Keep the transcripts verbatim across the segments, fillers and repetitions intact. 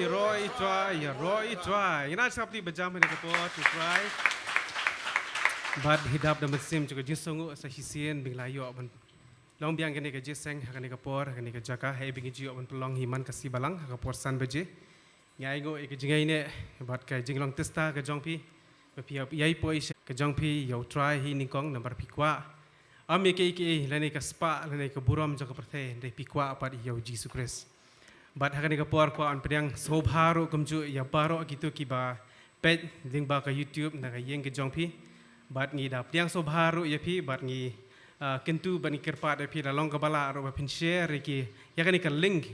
Ïaroh ïa U Trai, ïaroh ïa U Trai. Ngin sa plie bajam ha kane ka por, U Trai. Bad hi dap da mynsiem jong ka jingsngew sa shisien ba ngi la ïoh ban long biang kane ka jingïaseng ha kane ka por, ha kane ka jaka, haba ngi ju ïoh ban pynlong hi man ka sngi Balang ha ka por san baje. Ngi ainguh ïa ka jingïaineh bad ka jinglong tista ka jong phi ba phi hap ïai poi sha ka jong phi ïa U Trai hi nyngkong namar phi kwah. Ym ïa kiei kiei lane ka spah lane ka burom jong ka pyrthei, hynrei phi kwah pat ïa U Jisu Khrist. Bad ha kane ka por kwah ban pdiang sngewbha ruh kumjuh ïa baroh kito kiba peit lyngba ka YouTube na ka ïing ka jong phi. Bad ngi da pdiang sngewbha ruh ïa phi bad ngi, ah, kyntu bad ngi kyrpad ïa phi la long kaba lah ruh ba phin share ïa ki, ïa kane ka link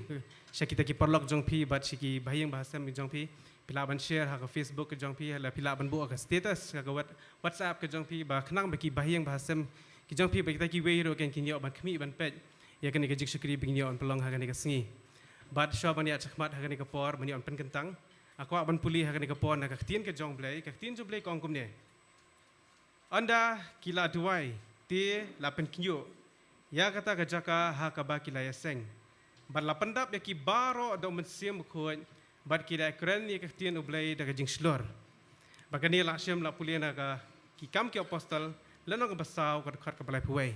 sha kita ki paralok jong phi bad sha ki bahaïing bahasem jong phi. Phi lah ban share ha ka Facebook ka jong phi, la phi lah ban buh ha ka status, ha ka What-, WhatsApp ka jong phi, ba khnang ba ki bahaïing bahasem ki jong phi bad kita kiwei ruh kin, kin ïoh ban khmih ban peit ïa kane ka jingshakri ba ngin ïoh ban pynlong ha kane ka sngi. Bad shuwa ban ïaid shakhmat ha kane ka por, ban ïoh ban pynkyntang, nga kwah ban pule ha kane ka por na ka ktien ka jong U Blei, ka ktien jong U Blei ka ong kumne. Ynda ki la duwai, te la pynkynjoh ïa kata ka jaka ha kaba ki la ïaseng, bad la pyndap ïa ki baroh da U Mynsiem Bakhuid, bad ki la kren ïa ka ktien U Blei da ka jingshlur. Bad kane la shim la pule na ka Ki Kam ki Apostol, lynnong kaba saw, ka dkhot kaba laiphew wei.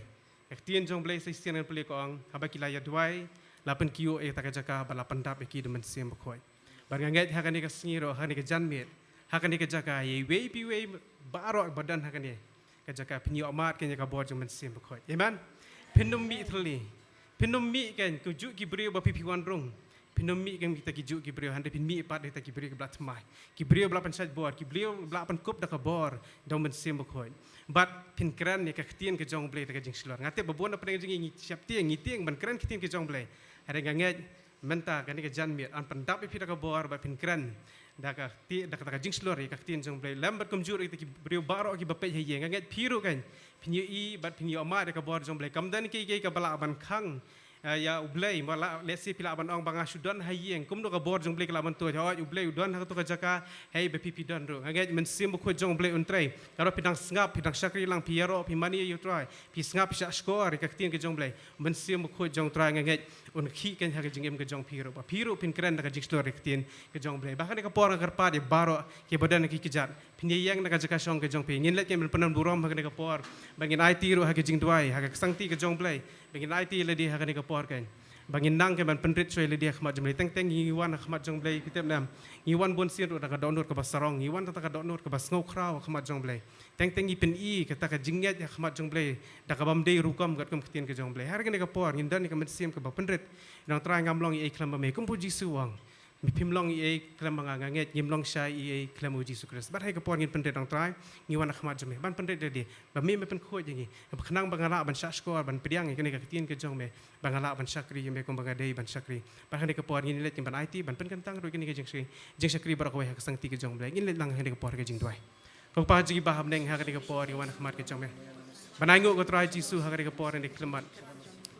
Ka ktien jong U Blei sa shisien ngan pule, ka ong, haba ki la ïa duwai, la pynkynjoh ïa kata ka jaka bad la pyndap ïa ki da U Mynsiem Bakhuid. Bad nga ngeit ha kane ka sngi ruh, ha kane ka janmiet, ha kane ka jaka, ïa iwei pa iwei baroh ba don ha kane ka jaka, phin ïoh mad kane ka bor jong U Mynsiem Bakhuid. Amen. Phin ym mih thylli. Phin ym mih kane kajuh ki briew ba phi, phi wan rung. Phin ym mih kum kita kijuh ki briew, hynrei phin mih pat kita ki briew kiba la thymmai, ki briew ba la pynshait bor, ki briew ba la pynkup da ka bor da U Mynsiem Bakhuid. Bad phin kren ïa ka ktien ka jong U Blei da ka jingshlur. Nga tip ba bun na pdeng jong ngi ngi sheptieng, ngi tieng ban kren ka ktien ka jong U Blei. Hynrei nga ngeit mynta kane ka janmiet yn pyndap ïa phi da ka bor bad phin kren da ka kti-, da ka, da ka jingshlur ïa ka ktien jong U Blei lem bad kumjuh ïa kita ki briew baroh kiba peit ha ïing. Nga ngeit phi ruh kane phin ïohi bad phin ïoh mad ïa ka bor jong U Blei. Kam don kiei kiei kaba lah ban khang, eh, ïa U Blei, ba lah, let's say, phi lah ban ong ba nga shu don ha ïing, kumno ka bor jong U Blei ka lah ban tuid? Hooid, U Blei u don ha kato ka jaka, hei ba phi, phi don ruh. Nga ngeit U Mynsiem Bakhuid jong U Blei un trei. Ka ruh phi dang sngap, phi dang shakri lang, phi ïaroh, phi mane ïa U Trai, phi sngap, phi shahshkor ïa ka ktien ka jong U Blei, U Mynsiem Bakhuid jong U Trai nga ngeit un khih kane ha ka jingim ka jong phi ruh, ba phi ruh phin kren da ka jingshlur ïa ka ktien ka jong U Blei. Bad ha kane ka por nga kyrpad ïa baroh kiba don ha ki kjat, phin ïeng na ka jaka shong ka jong phi. Ngin leit, ngin pynbun burom ha kane ka por, ba ngin aiti ruh ha ka jingduwai ha ka ksangti ka jong U Blei, ba ngin aiti lade ha kane ka por kane, ba ngin nang kane ban pynrit shuwa lade ha khmat jong U Blei. Teng teng ngi wan ha khmat jong U Blei, phi tip ne em, ngi wan bun sien ruh da ka dohnud kaba sarong, ngi wan da ka dohnud kaba sngewkhraw ha khmat jong U Blei. Teng teng ngi pyni kata ka jingngeit ha khmat jong U Blei da kaba ym dei rukom katkum ka ktien ka jong U Blei. Ha kane ka por ngin don ïa ka mynsiem kaba pynrit. Nong Trai, ngam long ei ei khlem ma me, kumba U Jisu u ong. Me, phim long ei ei khlem ma nga, nga ngeit ngim long shai ei ei khlem ma U Jisu Khrist. Bad ha kane ka por ngin pynrit, Nong Trai, ngi wan ha khmat jong me ban pynrit lade, ba me, me pynkhuid ïa ngi, ba khnang ba ngi lah ban shahshkor, ban pdiang ïa kane ka ktien ka jong me, ba ngi lah ban shakri ïa me kumba ngi dei ban shakri. Bad ha kane ka por ngin leit, ngin ban aiti, ban pynkyntang ruh ïa kane ka jingshakri, jingshakri baroh kawei ha ka ksangti ka jong U Blei. Ngin leit lang ha kane ka por ha ka jingduwai. Ko Kpa jong ngi ba ha bneng, ha kane ka por ngi wan ha khmat ka jong me ban ainguh, ko Trai Jisu, ha kane ka por ngi khlem mad.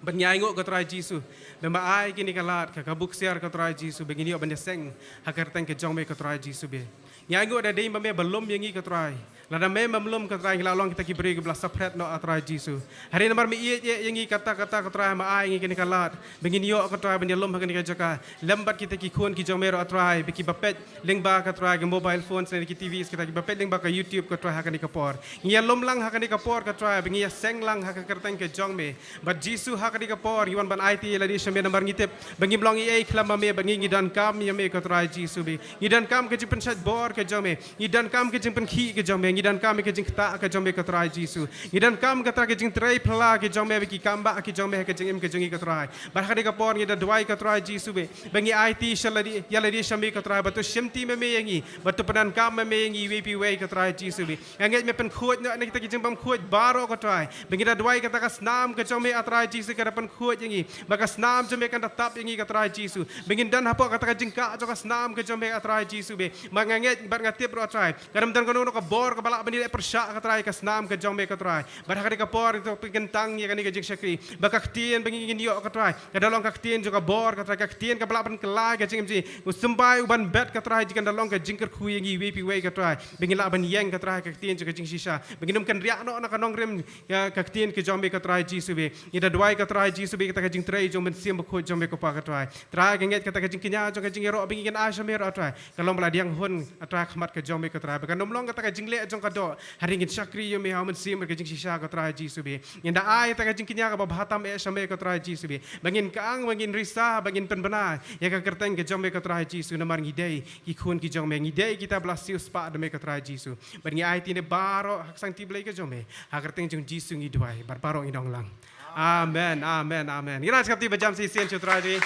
Ban ngi ainguh, ko Trai Jisu, ba me ai kane ka lad, ka, ka bok ksiar, ko Trai Jisu, ba ngin ïoh ban ïaseng ha ka kyrteng ka jong me, ko Trai Jisu be. Ngi ainguh da dei ma me ba lum ïa ngi, ko Trai. Lada me bym lum, ko Trai, ngi la long kita ki briew kiba la saphriang noh, ko Trai Jisu. Hynrei namar me ïeit ïa ngi, kata kata, ko Trai, me ai ngi kane ka lad ba ngin ïoh, ko Trai, ban ïalum ha kane ka jaka lem bad kita ki khun ki jong me ruh, ko Trai, ba kiba peit lyngba, ko Trai, ki mobile phones ne ki T Vs, kita kiba peit lyngba ka YouTube, ko Trai, ha kane ka por. Ngi ïalum lang ha kane ka por, ko Trai, ba ngi ïaseng lang ha ka kyrteng ka jong me. Bad Jisu, ha kane ka por ngi wan ban aiti ïa lade sha me namar ngi tip ba ngim long ei ei khlem ma me, bad ngi, ngi donkam ïa me, ko Trai Jisu be. Ngi donkam ka jingpynshait bor ka jong me. Ngi donkam ka jingpynkhih ka jong me, ngi donkam ka jingktah ka jong me, ko Trai Jisu. Ngi donkam, ko Trai, ka jingtrei phylla ka jong me bad ki kam bah ka jong me ha ka jingim ka jong ngi, ko Trai. Bad ha kane ka por ngi da duwai, ko Trai Jisu be, ba ngi aiti sha lade, ïa lade sha me, ko Trai, ba to shimti ma me ïa ngi, ba to pyndonkam ma me ïa ngi iwei pa iwei, ko Trai Jisu be. Nga ngeit me pynkhuid noh na kita ki jingbymkhuid baroh, ko Trai. Ba ngi da duwai kata ka snam ka jong me, ko Trai Jisu, ka da pynkhuid ïa ngi. Ba ka snam jong me kan da tap ïa ngi, ko Trai Jisu. Ba ngin don hapoh kata ka jingkah jong ka snam ka jong me, ko Trai Jisu be. Ba nga ngeit bad nga tip ruh, ko Trai, ka dang don kano kano ka bor kaba lah ban ïaleh pyrshah, ko Trai, ka snam ka jong me, ko Trai. Bad ha kane ka por ngi to pynkyntang ïa kane ka jingshakri, ba ka ktien ba ngin ïoh, ko Trai, ka da long ka ktien jong ka bor, ko Trai, ka ktien kaba lah ban kylla ka jingim jong ngi. U symbai uban bet, ko Trai, kan da long ka jingkyrkhu ïa ngi iwei pa iwei, ko Trai, ba ngin lah ban ïeng, ko Trai, ka ktien jong ka jingshisha, ba ngin ym kynriah noh na ka nongrim, ïa ka ktien ka jong me, ko Trai Jisu be. Ngi da duwai, ko Trai Jisu, bad kata ka jingtrei jong u Mynsiem Bakhuid jong me ko Pa ko Trai. Trai, nga ngeit kata ka jingkñia jong ka jingïaroh ba ngi kynnoh sha me ko Trai, kan long ba la dang hun, A Trai, ha khmat ka jong me ko Trai, ba kan ym long kata ka jingleh jong ka doh, hynrei ngin shakri ïa me ha u Mynsiem bad ka jingshisha ko Trai Jisu bad ngin da ai kata ka jingkñia kaba bha tam eh sha me ko Trai Jisu bad ba ngin kyang, ba ngin risa, ba ngin pynbna ïa ka kyrteng ka jong me ko Trai Jisu, namar ngi dei ki khun ki jong me, ngi dei kita ba la siewspah da me ko Trai Jisu. Bad ngi aiti ne baroh ha ka sangti Blei ka jong me, ha ka kyrteng jong Jisu ngi duwai, bad baroh ngin ong lang, amen, amen, amen. Ngi la shakti ba jam shisien sha u Trai.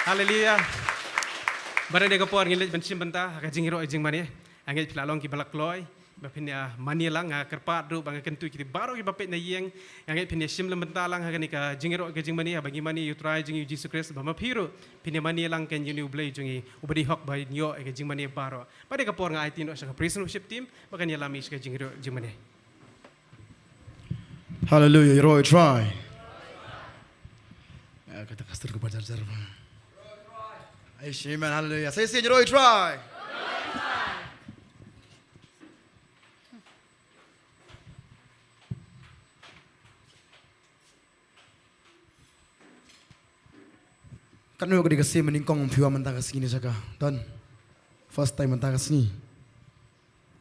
Haleluia. Bad ha kane ka por ngin leit ban shim bynta ha ka jingïaroh jingmane. Nga ngeit phi la long kiba la kloi ba phin ïa mane lang. Nga kyrpad ruh ba nga kyntu ïa kito baroh kiba peit na ïing, nga ngeit phin ïa shim lem bynta lang ha kane ka jingïaroh ka jingmane, haba ngi mane ïa u Trai jong ngi u Jisu Khrist, ba ma phi ruh phin ïa mane lang kein ïa une u Blei jong ngi uba dei hok ba ngin ïoh ïa ka jingmane baroh. Bad ha kane ka por nga aiti noh sha ka praise and worship team ba kan ïalam ïa ka jingïaroh jingmane. Haleluia, ïaroh ïa u Trai. Ah, kata ka stur ka ba jar jar ba. Ai, amen, haleluia. Sa shisien, ïaroh ïa u Trai. Katno ka dei ka sien ba nyngkong phi wan mynta ka sngi ne sha ka? Don. First time mynta ka sngi.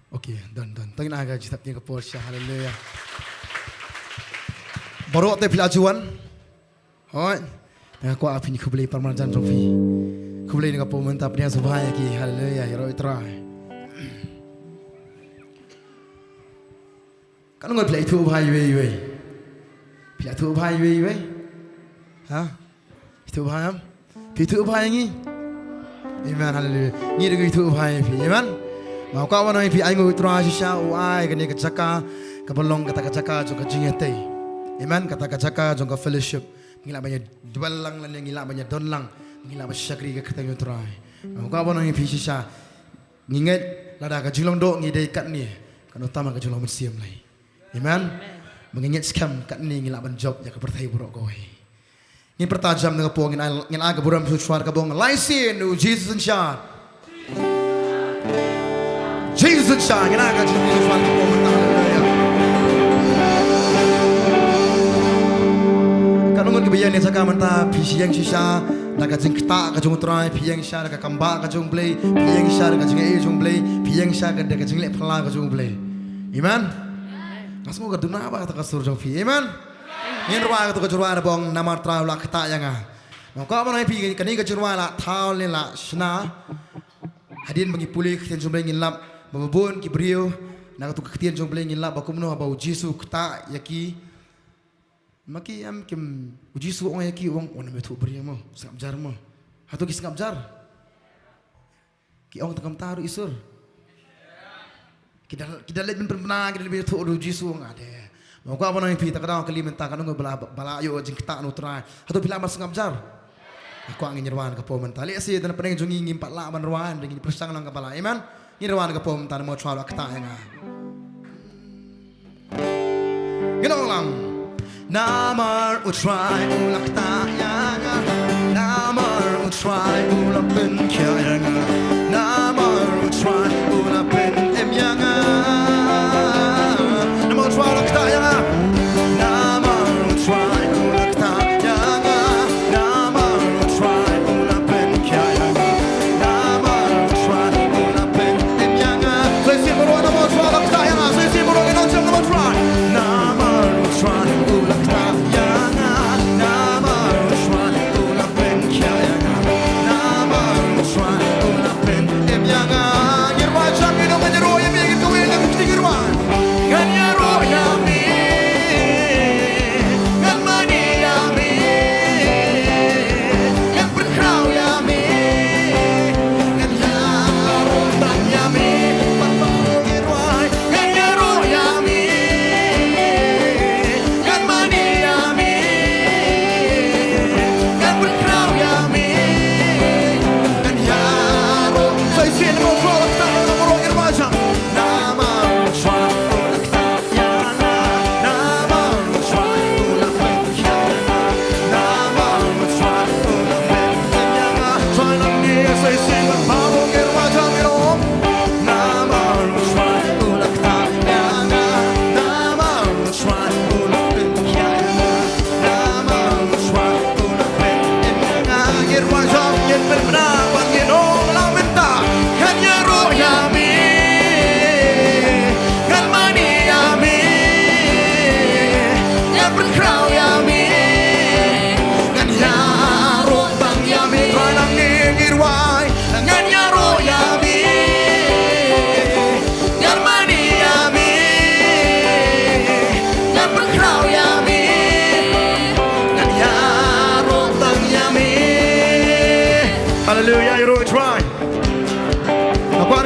Okay, don, don. Tang ïa ka jingtap ïa ka por sha, haleluia. Baroh te phi la ju wan. Hooid. Nga kwah phin khublei para marjan jong phi. Khublei na ka por mynta, pdiang sngewbha ïa ki, haleluia, ïaroh ïa u Trai. Katno ngut phi la ithuh bha iwei iwei? Phi la ithuh bha iwei iwei? Ha? Ithuh bha em? Phi ithuh bha ïa ngi? Amen, haleluia. Ngi ruh ngi ithuh bha ïa phi, amen. Nga kwah ban ong ïa phi, ai nguh ïa u Trai shisha, u ai kane ka jaka kaba long kata ka jaka jong ka jingïatei. Amen, kata ka jaka jong ka fellowship. Ngi lah ban ïa dwell lang lane ngi lah ban ïa don lang. Ngi lah ban shakri ka kyrteng u Trai. Nga kwah ban ong ïa phi shisha. Ngi ngeit lada ka jinglong doh ngi dei katne, kan ym tam ha ka jinglong mynsiem lei. Amen. Amen. Ba ngi ngeit skhem katne ngi lah ban jop ïa ka pyrthei baroh kawei. Ngin pyrta jam na ka por, ngin ai, ngin ai ka burom sha u Trai, ka bong lai sien u Jisu Synshar. Jisu Synshar, ngin ai ka jingkyrkhu sha u Trai ka bong, haleluia. Katno ngut kiba ïeng ne sha ka mynta, phi ïeng shisha da ka jingktah ka jong u Trai, phi ïeng shisha da ka kam bah ka jong u Blei, phi ïeng shisha da ka jingaiei jong u Blei, phi ïeng shisha da ka jingleh phylla ka jong u Blei. Amen. Nga sngew ka duna bha kata ka sur jong phi. Amen. Ngin rwai kata ka jingrwai ba ong namar u Trai u la ktah ïa nga. Nga kwah ban ong ïa phi kane ka jingrwai la thaw ne la shna hadien ba ngi pule ka ktien jong u Blei ngin lap ba bun ki briew na kata ka ktien jong u Blei ngin lap ba kumno haba u Jisu u ktah ïa ki. Ma ki em kim, u Jisu u ong ïa ki, u ong, "Wat nym ïathuh briew mo, sngap jar mo." Hato ki sngap jar? Ki ong tang kumta ruh i sur. Ki da, ki da leit ban pynbna, ki da leit ban ïathuh ruh u Jisu u ong, "Ade." Nga kwah ban ong ïa phi, ta ka daw kali mynta, katno ngut ba la, ba la ïoh jingktah na u Trai. Hato phi lah ban sngap jar? Nga kwah ngin rwai na ka por mynta. Lehse da na pdeng jong ngi ngim pat lah ban rwai, da ngin pyrshang lang kaba lah. Amen. Ngin rwai na ka por mynta, namar u Trai u la ktah ïa nga. Ngin ong lang. Namar u Trai u la ktah ïa nga. Namar u Trai u la pynkhiah ïa nga. Namar u Trai u la pynim ïa nga. Namar u Trai u la ktah ïa nga. Namar u Trai u la ktah ïa nga. Namar u Trai u la pynkhiah ïa nga. Namar u Trai u la pynim ïa nga. Sa shisien baroh namar u Trai u la ktah ïa nga. Sa shisien baroh ngin ong jam namar u Trai. Namar u Trai u la ktah ïa nga. Namar u Trai u la pynkhiah ïa nga. Namar u Trai u la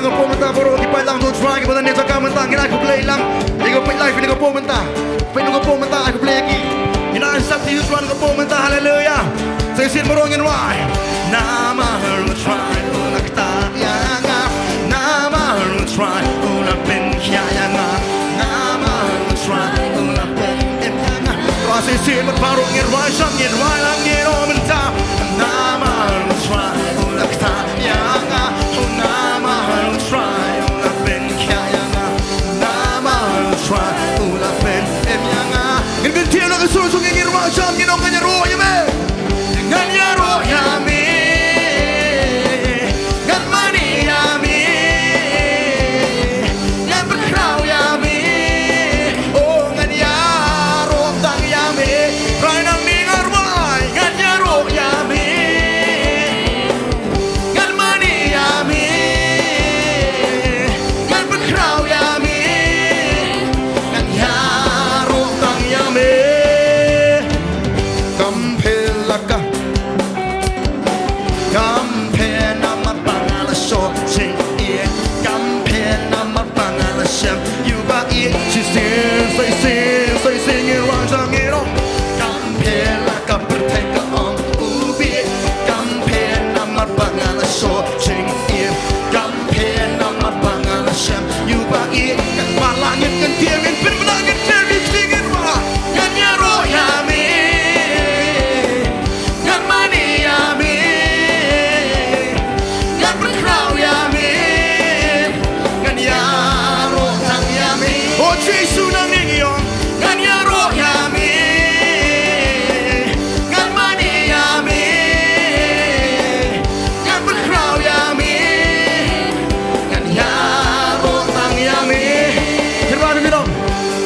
Ka por mynta baroh ki paidlang jong U Trai kiba don ha jaka mynta, ngin ai khublei lang ïa ka peit live ïa ka por mynta. Peit ïa ka por mynta, ai khublei ïa ki. Ngin ai sap ïa U Trai ka por mynta. Haleluya. Sa shisien baroh ngin rwai. Namar U Trai u la ktah ïa nga. Namar U Trai u la pynkhia ïa nga. Namar U Trai u la pyn Sa shisien bad baroh ngin rwai, sa ngin rwai lang, ngin ong mynta. Namar U Trai u la ktah ïa nga. Oh, namar U Trai u la pynkhia ïa nga. Namar U Trai u la pynim ïa nga. Ngin kyntiew na ka sur jong ngi, ngin rwai, sa ngin ong ngan ïaroh ïa me. Ngan ïaroh ïa me. Ngan mane ïa me. Ngan pynkhraw ïa me. Oh, ngan ïaroh tang ïa me. Rwai nangne, ngan rwai. Ngan ïaroh ïa me. Ngan mane ïa me. Ngan pynkhraw ïa me. Ngan ïaroh tang ïa me. Kam pher la ka Kam pher namar ba nga la shong jingïeit. Kam pher namar ba nga la shem ïa uba ïeit. Shisien, sa shisien, sa shisien ngin rwai, sa ngin ong. Kam pher la ka pyrthei ka ong u bieit. Kam pher namar ba nga la shong jingïeit. Kam pher namar ba nga la shem ïa uba ïeit. Katba la ngin kyntiew, ngin pynbna, ngin kyntiew, ngin rwai. Ngan ïaroh ïa me. Ngan mane ïa me. Ngan pynkhraw ïa me. Ngan ïaroh tang ïa me. O Jisu, nangne ngi ong. Ngan ïaroh ïa me. Ngan mane ïa me. Ngan pynkhraw ïa me. Ngan ïaroh tang ïa me. Pynban ngi ong.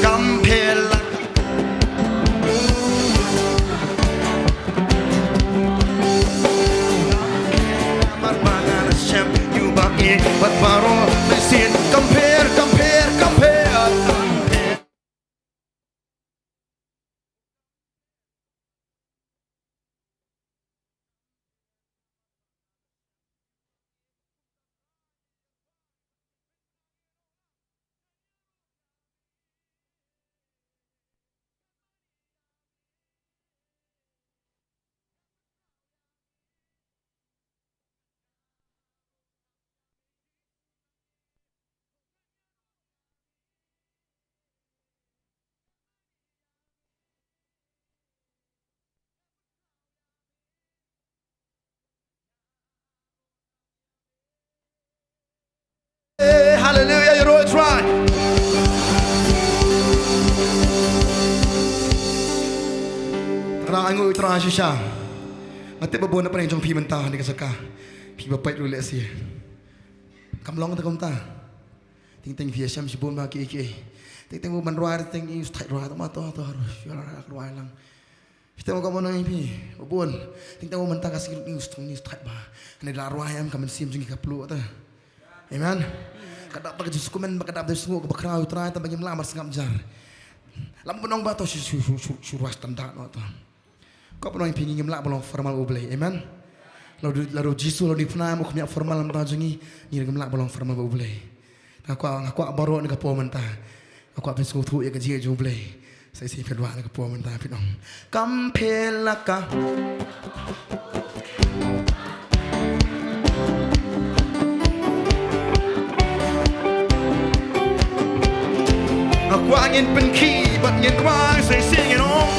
Kam pher la Namar ba nga la shem ïa uba ïeit bad baroh shisien. Kam pher, kam pher, kam pher. Eh, haleluya, ïaroh ïa U Trai. Tang ai nguh ïa U Trai shisha. Nga tip ba bun na pdeng jong phi mynta ha kane ka jaka phi ba peit ruh lehse kam long te kumta. Teng teng phi ïashem shibun bha kiei kiei. Teng teng u ban rwai, teng teng i u sthait rwai, to ma to to, rwai lang. Phi teng u ka mon nang phi, u bun. Teng teng u mynta ka sing news, tong news thait bha. Hynrei la rwai em, ka mynsiem jong ngi ka pluh ta. Amen. Ka dap ta ka jingsngewkmen, ba ka dap da jingsngew kaba khraw ïa U Trai, tang ba ngim lah ban sngap jar. Lam ban ong ba to shu shu shu shu shu rwai tang da noh to. Ka pynong phi, ngim lah ban long formal bad U Blei. Amen. Lada, lada U Jisu, lada U Nongpynim um kham ïa formal ha bynta jong ngi, ngi ruh ngim lah ban long formal bad U Blei. Nga kwah, nga kwah baroh na ka por mynta. Nga kwah phin sngewthuh ïa ka jingïeit jong U Blei. Sa shisien phin wad na ka por mynta phin ong. Kam pher la ka. Nga kwah ngin pynkhih bad ngin rwai sa shisien ngin ong.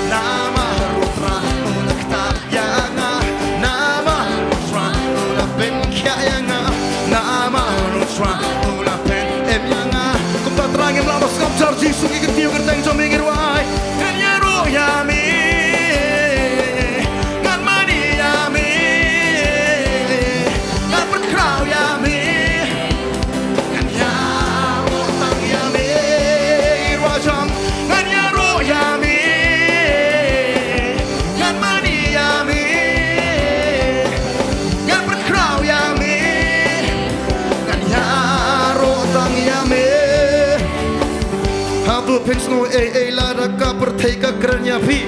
Namar u Trai u la ktah ïa nga, namar u Trai u la pynkhiah ïa nga, namar u Trai u la pynim ïa nga. Kumta Trai ngim lah ban sngap jar Jisu, ngi kyntiew kyrteng jong me ngi rwai. Ngan ïaroh ïa me, ngan mane ïa me, ngan pynkhraw ïa me. Ngan ïaroh tang ïa me, Roh Jong. Ngan ïaroh ïa me, ngan mane ïa me, ngan pynkhraw ïa me. Ngan ïaroh tang ïa me. Hato phin sngew ei ei lada ka pyrthei ka kren ïa phi?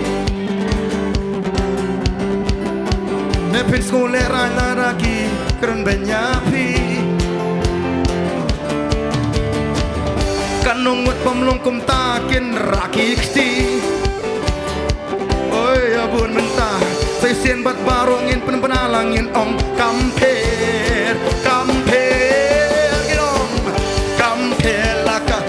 Ne phin sngew lehraiñ lada ki kren beiñ ïa phi? Kan ym mut ban long kumta, kin rah ki kti. Oi, ïa bun mynta sa shisien bad baroh ngin pynbna lang, ngin ong kam pher, kam pher, ngin ong kam pher la ka.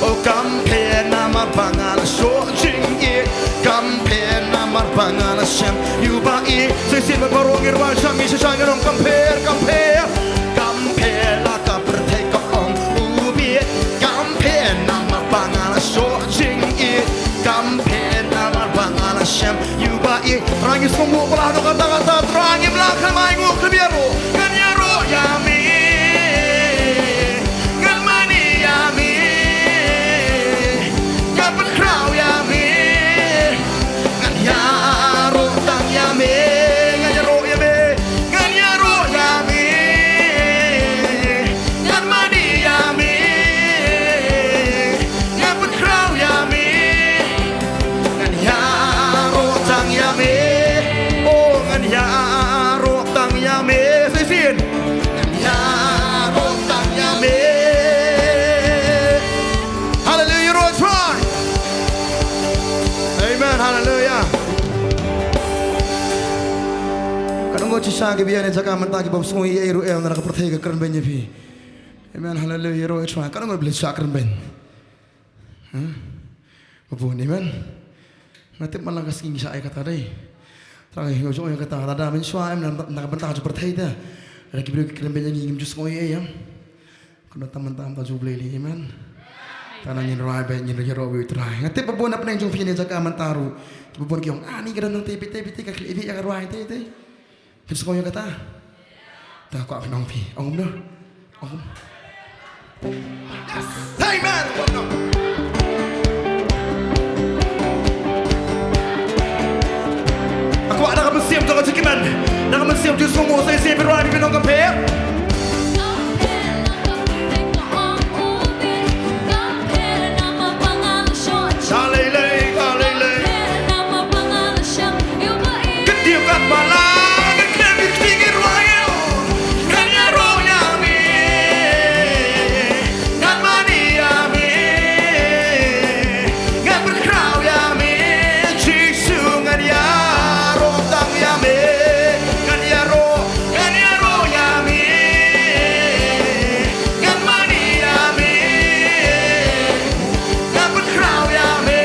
O kam pher namar ba nga la shoh jingïeit, kam pher namar ba nga la shem ïa u ba ïeit. Sa shisien bad baroh ngin rwai sha ngi shisha, ngin ong kam pher, kam pher. Kam pher la ka pyrthei ka ong u bieit, kam pher namar ba nga la shoh jingïeit, kam pher namar ba nga la shem ïa u ba ïeit. Trai ngi sngewbha ba la noh kata kata, Trai ngim lah khlem ai nguh khlem ïaroh. Ngan ïaroh ïa me, ngan mane ïa me, ngan pynkhraw ïa me. Ngan ïaroh tang ïa me, ngan ïaroh ïa me, ngan ïaroh ïa me. Ngan mane ïa me, ngan pynkhraw ïa me. Ngan ïaroh tang ïa me. Oh, ngan ïaroh tang ïa me. Sa shisien. Ngan ïaroh tang ïa me. Hallelujah, Lord, Trai. Amen, hallelujah. Katno ngut shisha kiba ïa ne jaka mynta kiba sngew ei ei ruh em, na ka pyrthei ka kren beiñ ïa phi. Amen, hallelujah, Lord, Trai. Katno ngut ba leit sha kren beiñ? Huh? Ba bun, amen. Nga tip man la ka sngi ngi shah ai kata dei. Trai, nga jong ai kata, lada mynshuwa em na, na ka bynta jong pyrthei te, lada ki briew ki kren beiñ ïa ngi, ngim ju sngew ei ei em. Kumta mynta, mynta ju Blei lei, amen. Tang ngin rwai bad ngin ïaroh ïa u Trai. Nga tip ba bun na pdeng jong phi ne jaka mynta ruh, kiba bun ki ong, ah, ni ka don nangtei, phi tei, phi tei, ka khlieh bha ïa ka rwai, tei, tei. Phin sngew ïa kata? Te kwah phin ong phi. Ong kumno? Ong kumno? Yes. Amen. Nga kwah da ka mynsiem jong ka jingkmen, da ka mynsiem jong u Jisu, sa shisien phin rwai, phin ong kam pher. Ka lei lei, ka lei lei. Ka diu kat ba la, ka kren ki kti ki rwai. Ngan ïaroh ïa me, ngan mane ïa me, ngan pynkhraw ïa me, Jisu ngan ïaroh tang ïa me, ngan ïaroh, ngan ïaroh ïa me, ngan mane ïa me. Ngan pynkhraw ïa me,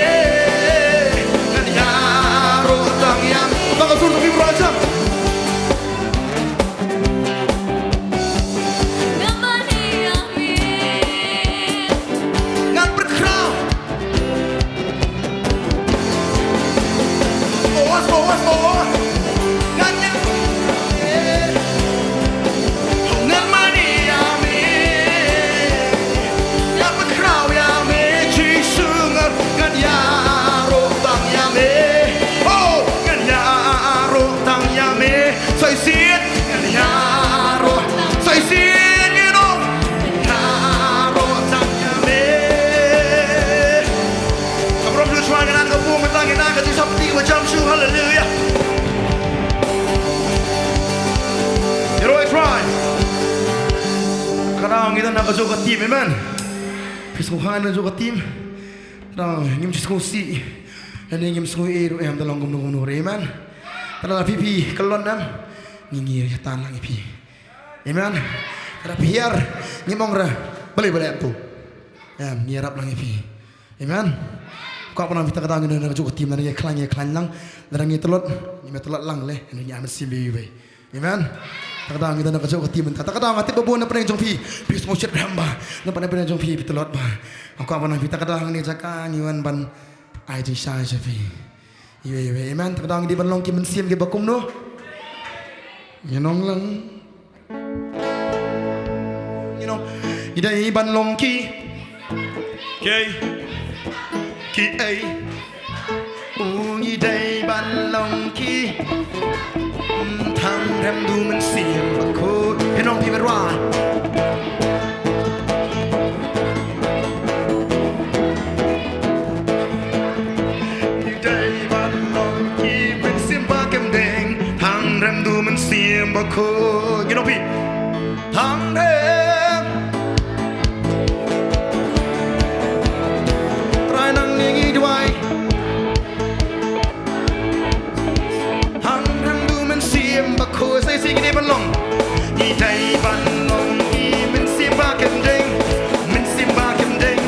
ngan ïaroh tang ïa me. Tang ka sur tang ki bra jam. Ngan mane ïa me. Ngan pynkhraw. Awas, awas, awas. Ngan ïa, ngan mane ïa me. Ngan pynkhraw ïa me, Jisu ngan, ngan ïaroh tang ïa me. Oh, ngan ïaroh tang ïa me. Sa shisien ngan ïaroh, sa shisien, you know, ngan ïaroh tang ïa me. Ka burom jong u Trai, ngan ai ka burom mynta, ngan ai ka jingsngewsih ba jam shuh, haleluya. Ïaroh ïa u Trai. Ka dang ngi don ha ka jong ka team, amen. Phi sngewbha na jong ka team. Dang ngim ju sngewsih. Lane ngim sngew ei ei ruh em, te long kumno kumno ruh, amen. Te lada phi phi kyllon em, ngi ngi ïa tan lang ïa phi. Amen. Te lada phi hiar, ngim ong re balei balei to. Em, ngi ïarap lang ïa phi. Amen. Kwah ban ong phi, ta ka daw ngi don ha kajuh ka team, lada ngi khlaiñ ngi khlaiñ lang, lada ngi tlot ngi tlot lang leh, ngi ïa mynsiem iwei iwei. Amen. Ta ka daw ngi don ha kajuh ka team mynta. Ta ka daw nga tip ba bun na pdeng jong phi phi sngewsih, khlem ba na pdeng jong phi phi tlot bha. Kwah ban ong phi, ta ka daw ha kane ka jaka ngi wan ban ai jingshai sha phi iwei iwei. Amen. Ta ka daw ngi dei ban long ki mynsiem kiba kumno? Ngi ong lang. You know, ngi dei ban long ki, ki, kiei? U, ngi dei ban long ki, mm, thang rem du mynsiem bakhuid. Phin ong, phi byrwa. Ngi dei ban long ki mynsiem ba kem ding, thang rem du mynsiem bakhuid. Ngi ong phi. Thang rem. Trai, nangne ngi duwai. Thang rem du mynsiem bakhuid. Sa shisien, ngi dei ban long. Ngi dei ban long ki mynsiem ba kem ding. Mynsiem ba kem ding.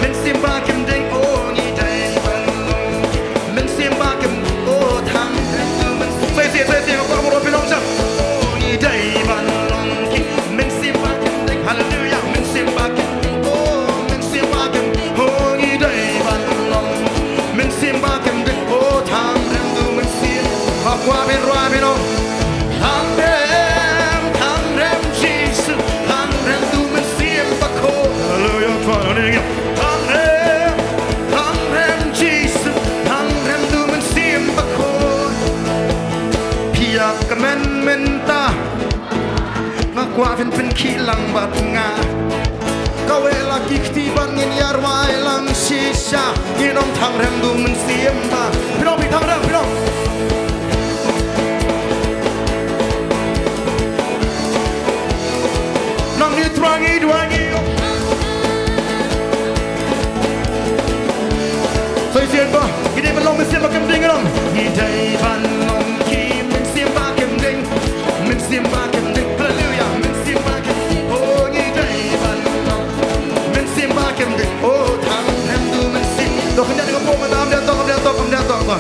Mynsiem ba kem ding. Oh, ngi dei ban long ki mynsiem ba kem, oh, thang rem du mynsiem. Sa shisien, sa shisien, kwah ban ong phi nongshun. Oh, ngi dei ban long ki mynsiem ba kem ding. Hallelujah. Mynsiem ba kem. Oh, mynsiem ba kem. Oh, ngi dei ban long mynsiem ba kem ding. Oh, thang rem du mynsiem. Nga kwah phin rwai, phin ong. Thang rem, thang rem Jisu, thang rem du mynsiem bakhuid. Hallelujah. Thang rem, thang rem Jisu, thang rem du mynsiem bakhuid. Phi ïa kmen mynta. Nga kwah phin pynkhih lang bad nga. Kawei la ki kti bad ngin ïa rwai lang shisha. Ngin ong thang rem du mynsiem ba. Phin ong, phi thang rem, phin ong. Nang ngi Trai ngi duwai ngi. Sa shisien ba ngi dei ban long mynsiem ba kem ding, ngi ong. Ngi dei ban long ki mynsiem ba kem ding. Mynsiem ba kem ding. Hallelujah. Mynsiem ba kem ding. Oh, ngi dei ban long mynsiem ba kem ding. Oh, thang rem du mynsiem. To khyndiat ka pom, ym da tok, ym da tok, ym da tok ba.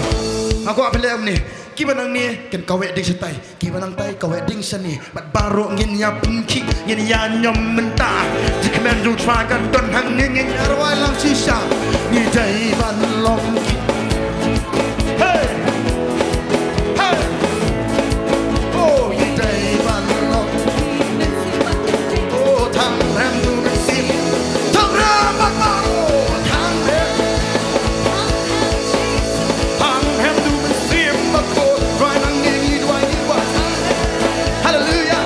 Nga kwah phi leh kumne. Kiba nangne kin kaweh ding shatai. Kiba nangtai kaweh ding shane. Bad baroh ngin ïa pynkhih, ngin ïa ñiom mynta. Jingkmen jong U Trai ka don hangne, ngin ïa rwai lang shisha. Ngi dei ban long ki. Hey! Hey! Oh, ngi dei ban long. Oh, thang rem du mynsiem. Thang rem bad baroh. Thang rem. Thang rem du mynsiem bakhuid. Rwai nangne, ngi duwai, ngi duwai. Hallelujah.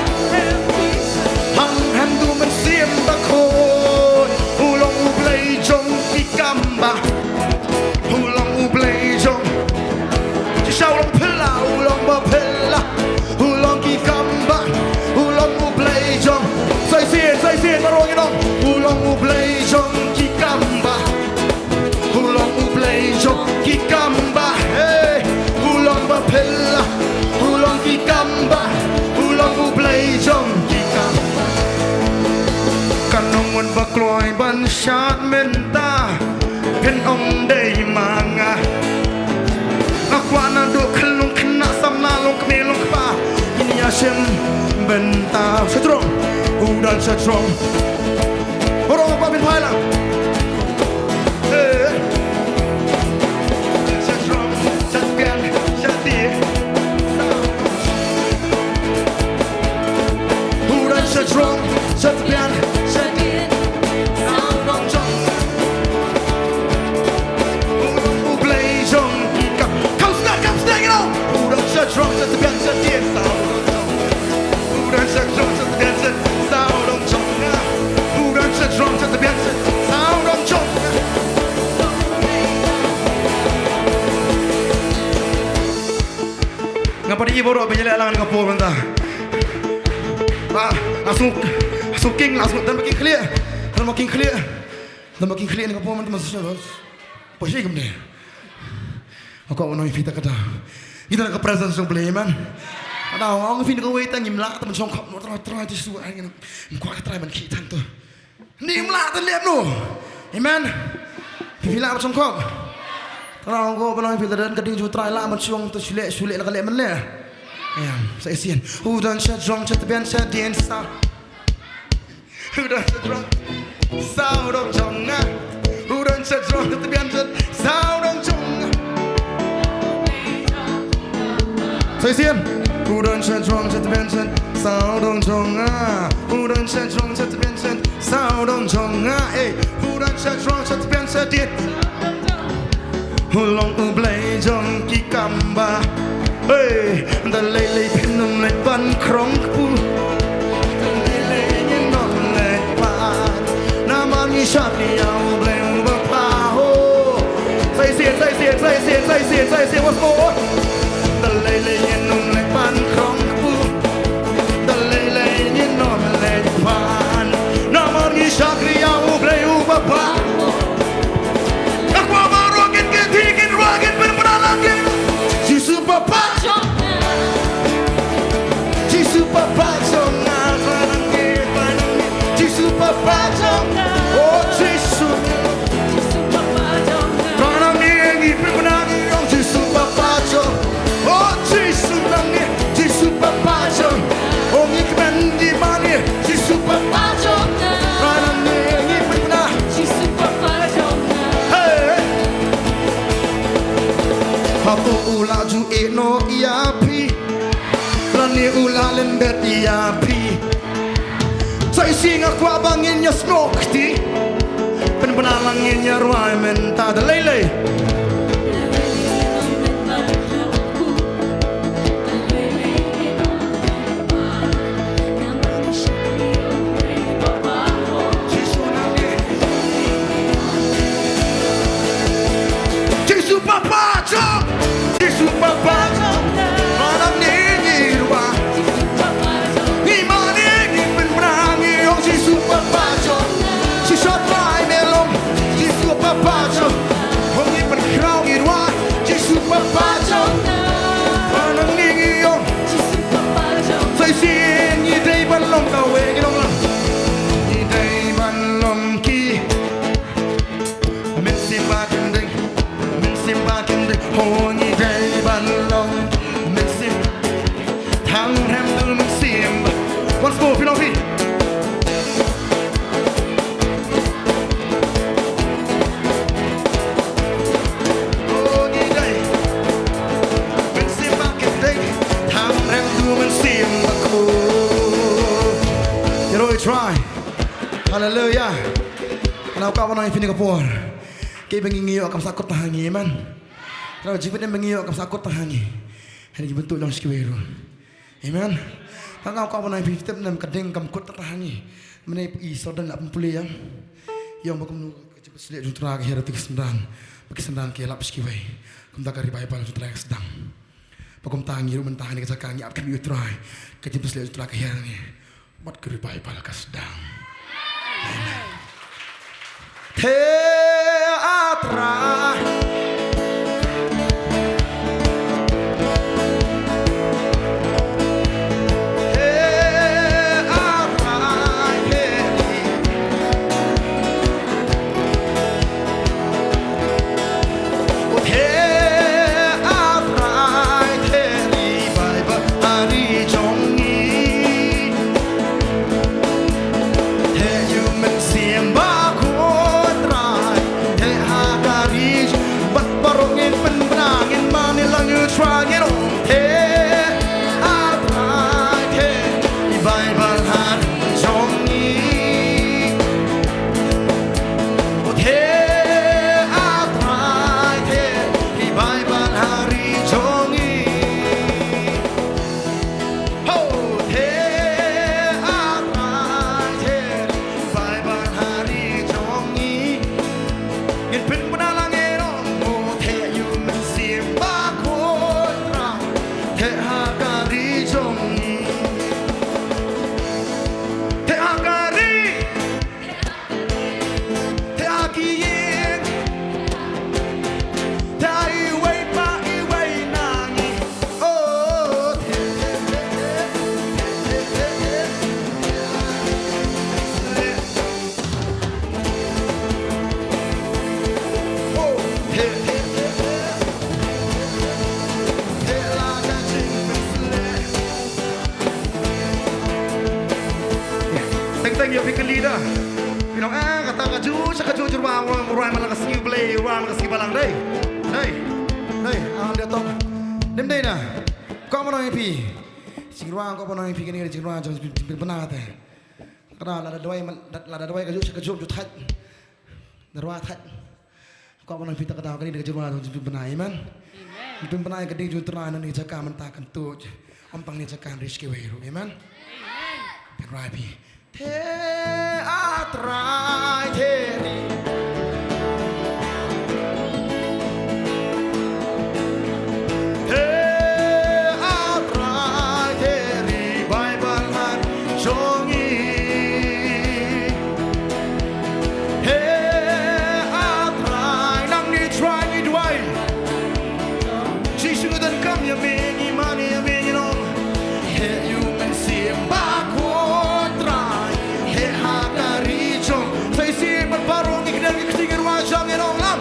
Thang rem du mynsiem bakhuid. U long U Blei jong ki kam ba. U long U Blei jong. Shisha u long phylla, u long ba phylla. U long ki kam ba. U long U Blei jong. Sa shisien, sa shisien, baroh ngin ong. U long U Blei jong ki kam ba. U long U Blei jong ki kam ba. Hey, u long ba phylla. U long ki kam ba. U long U Blei jong ki kam ba. Kan ym mut ba kloi ban shad mynta. Phin ong dei ma nga. Nga kwah naduh khyllung khynnah samla, long kmie long kpa. Ngin ïa shim bynta. Sha jrong. U don sha jrong. Baroh ba phin phai lang. Eh. Sha jrong, sha tbian, sha die. U don sha jrong, sha tbian, sha die. Sa u don jong. U Blei jong ki kam. Kam sdang, kam sdang, you know. U don sha jrong, sha tbian, sha die. Sa u don jong. U don sha jrong, sha tbian, sha die. Sa u don jong. U don sha jrong, sha tbian, sha die. Sa u don jong. Nga pat ïa baroh ba ïaleh lang ka por mynta. Ba, la suk, la suk king, la suk, dan ba king khlieh. Dan ba king khlieh. Dan ba king khlieh ni ka por mynta, mynta shu. Poi shi kumne. Nga kwah ban ong ïa phi ta ka daw. Ngi don ha ka presence jong U Blei, amen. Ka daw ong ïa phi na kawei ta ngim lah ta ban shong khop noh, Trai, Trai Jisu, ai ngin. Ngim kwah ka Trai ban khih than to. Ngim lah ta leh noh. Amen. Phi phi lah ban shong khop. Tang ko ba long phi da don ka ding jong U Trai lah ban shong to shu leh shu leh la ka leh man leh. Em, sa shisien. U don sha jrong sha tbian sha dien sa. U don sha jrong. Sa u don jong nga. U don sha jrong sha tbian sha sa u don jong nga. Sa shisien. U don sha jrong sha tbian sha sa u don jong nga. U don sha jrong sha tbian sha sa u don jong nga. Eh, u don sha jrong sha tbian sha dien. U long U Blei jong ki kam ba. Hey, da lei lei phin ym leit ban krong kpu. Da lei lei ngin ym leit ban. Namar ngi shakri ïa U Blei uba paw. Sa shisien, sa shisien, sa shisien, sa shisien, sa shisien, once more. Da lei lei ngin ym leit ban krong kpu. Da lei lei ngin ym leit ban. Namar ngi shakri ïa U Blei uba paw. Nga kwah ba ruh ngin kynti, ngin ruh ngin pynbna lang ngin. Jisu Papa jong nga. Jisu Papa jong nga. Jisu Papa jong nga. Oh Jisu. Jisu Papa jong nga. Jisu Papa jong nga. Oh Jisu nangne. Jisu Papa jong nga. Oh ngi kmen ngi mane. Jisu Papa jong nga. Jisu Papa jong nga. Hey. Hato u la ju ïeh noh ïa phi? Lane u la lyndet ïa phi? Sa shisien nga kwah ba ngin ïa sngewthuh. Pynbna lang ngin ïa rwai mynta da lei lei. Jisu Papa jong, Jisu Papa jong. Hangne ngi ruh. Ngi mane ngi pynbna ngi ong Jisu Papa jong. Shisha Trai me long Jisu Papa jong. Hong ngi pynkhraw ngi ruh Jisu Papa jong. Hangne ngi ong. Sa shisien ngi dei ban long kawei ngi long lang. Ngi dei ban long ki Mynsiem Bakhuid, Mynsiem Bakhuid, ho ngi dei ban long Mynsiem. Tang rem dul Mynsiem. Once more, phi long phi. Ho ngi dei Mynsiem Bakhuid, tang rem dul Mynsiem Bakhuid. Ïaroh ïa U Trai. Haleluia. Nga kwah ban ong ïa phi kane ka por. Kiba ngi ïoh kam sahkut tang ha ngi, amen. Nga jingpynim ba ngi ïoh kam sahkut tang ha ngi. Hynrei ki bynta long sha kiwei ruh. Amen. Nga kwah ban ong ïa phi, tip ne em, ka ding kam kut tang ha ngi. Mynne i Sordon la pynpule ïa nga. Ïa nga ba kumno ka jingpynshlur jong U Trai ka hiar ïa ki synran. Ba ki synran ki lap sha kiwei. Kumta ka revival jong U Trai ka sdang. Ba kumta ngi ruh mynta ha kane ka jaka ngi ap khmih ïa U Trai. Ka jingpynshlur jong U Trai ka hiar ïa ngi. Bad ka revival ka sdang. Amen. Te atra. Te atra, te. Te atra, te revival ha ri jong ngi. Te ïa u Mynsiem Bakhuid Trai. Jingïaroh, rwai man la ka sngi U Blei, rwai man la ka sngi Balang, dei. Dei. Dei, am dei tong. Ym dei na. Kwah ban ong ïa phi. Jingïaroh, kwah ban ong ïa phi kane ka jingïaroh jong jingpynbna te. Ka dei lada duwai man, lada duwai ka juk, ka juk ju thait. Da rwai thait. Kwah ban ong ïa phi ta ka dei kane ka jingïaroh jong jingpynbna, amen. Amen. Jingpynbna ïa ka ding jong U Trai na kane ka jaka mynta kan tuid. Ym tang kane ka jaka, hynrei sha kiwei ruh, amen. Amen. Pynrwai phi. Te A Trai te ri. Te A Trai te ri, Baibl ha ri jong ngi. Te A Trai, nangne Trai ngi duwai. Jisu ngi donkam ïa me, ngi mane ïa me, ngi ong. Heh ïa u Mynsiem Bakhuid Trai. Heh ha ka ri jong. Sa shisien bad baroh ngi kyndiah ki kti, ngi rwai jam, ngi ong lang.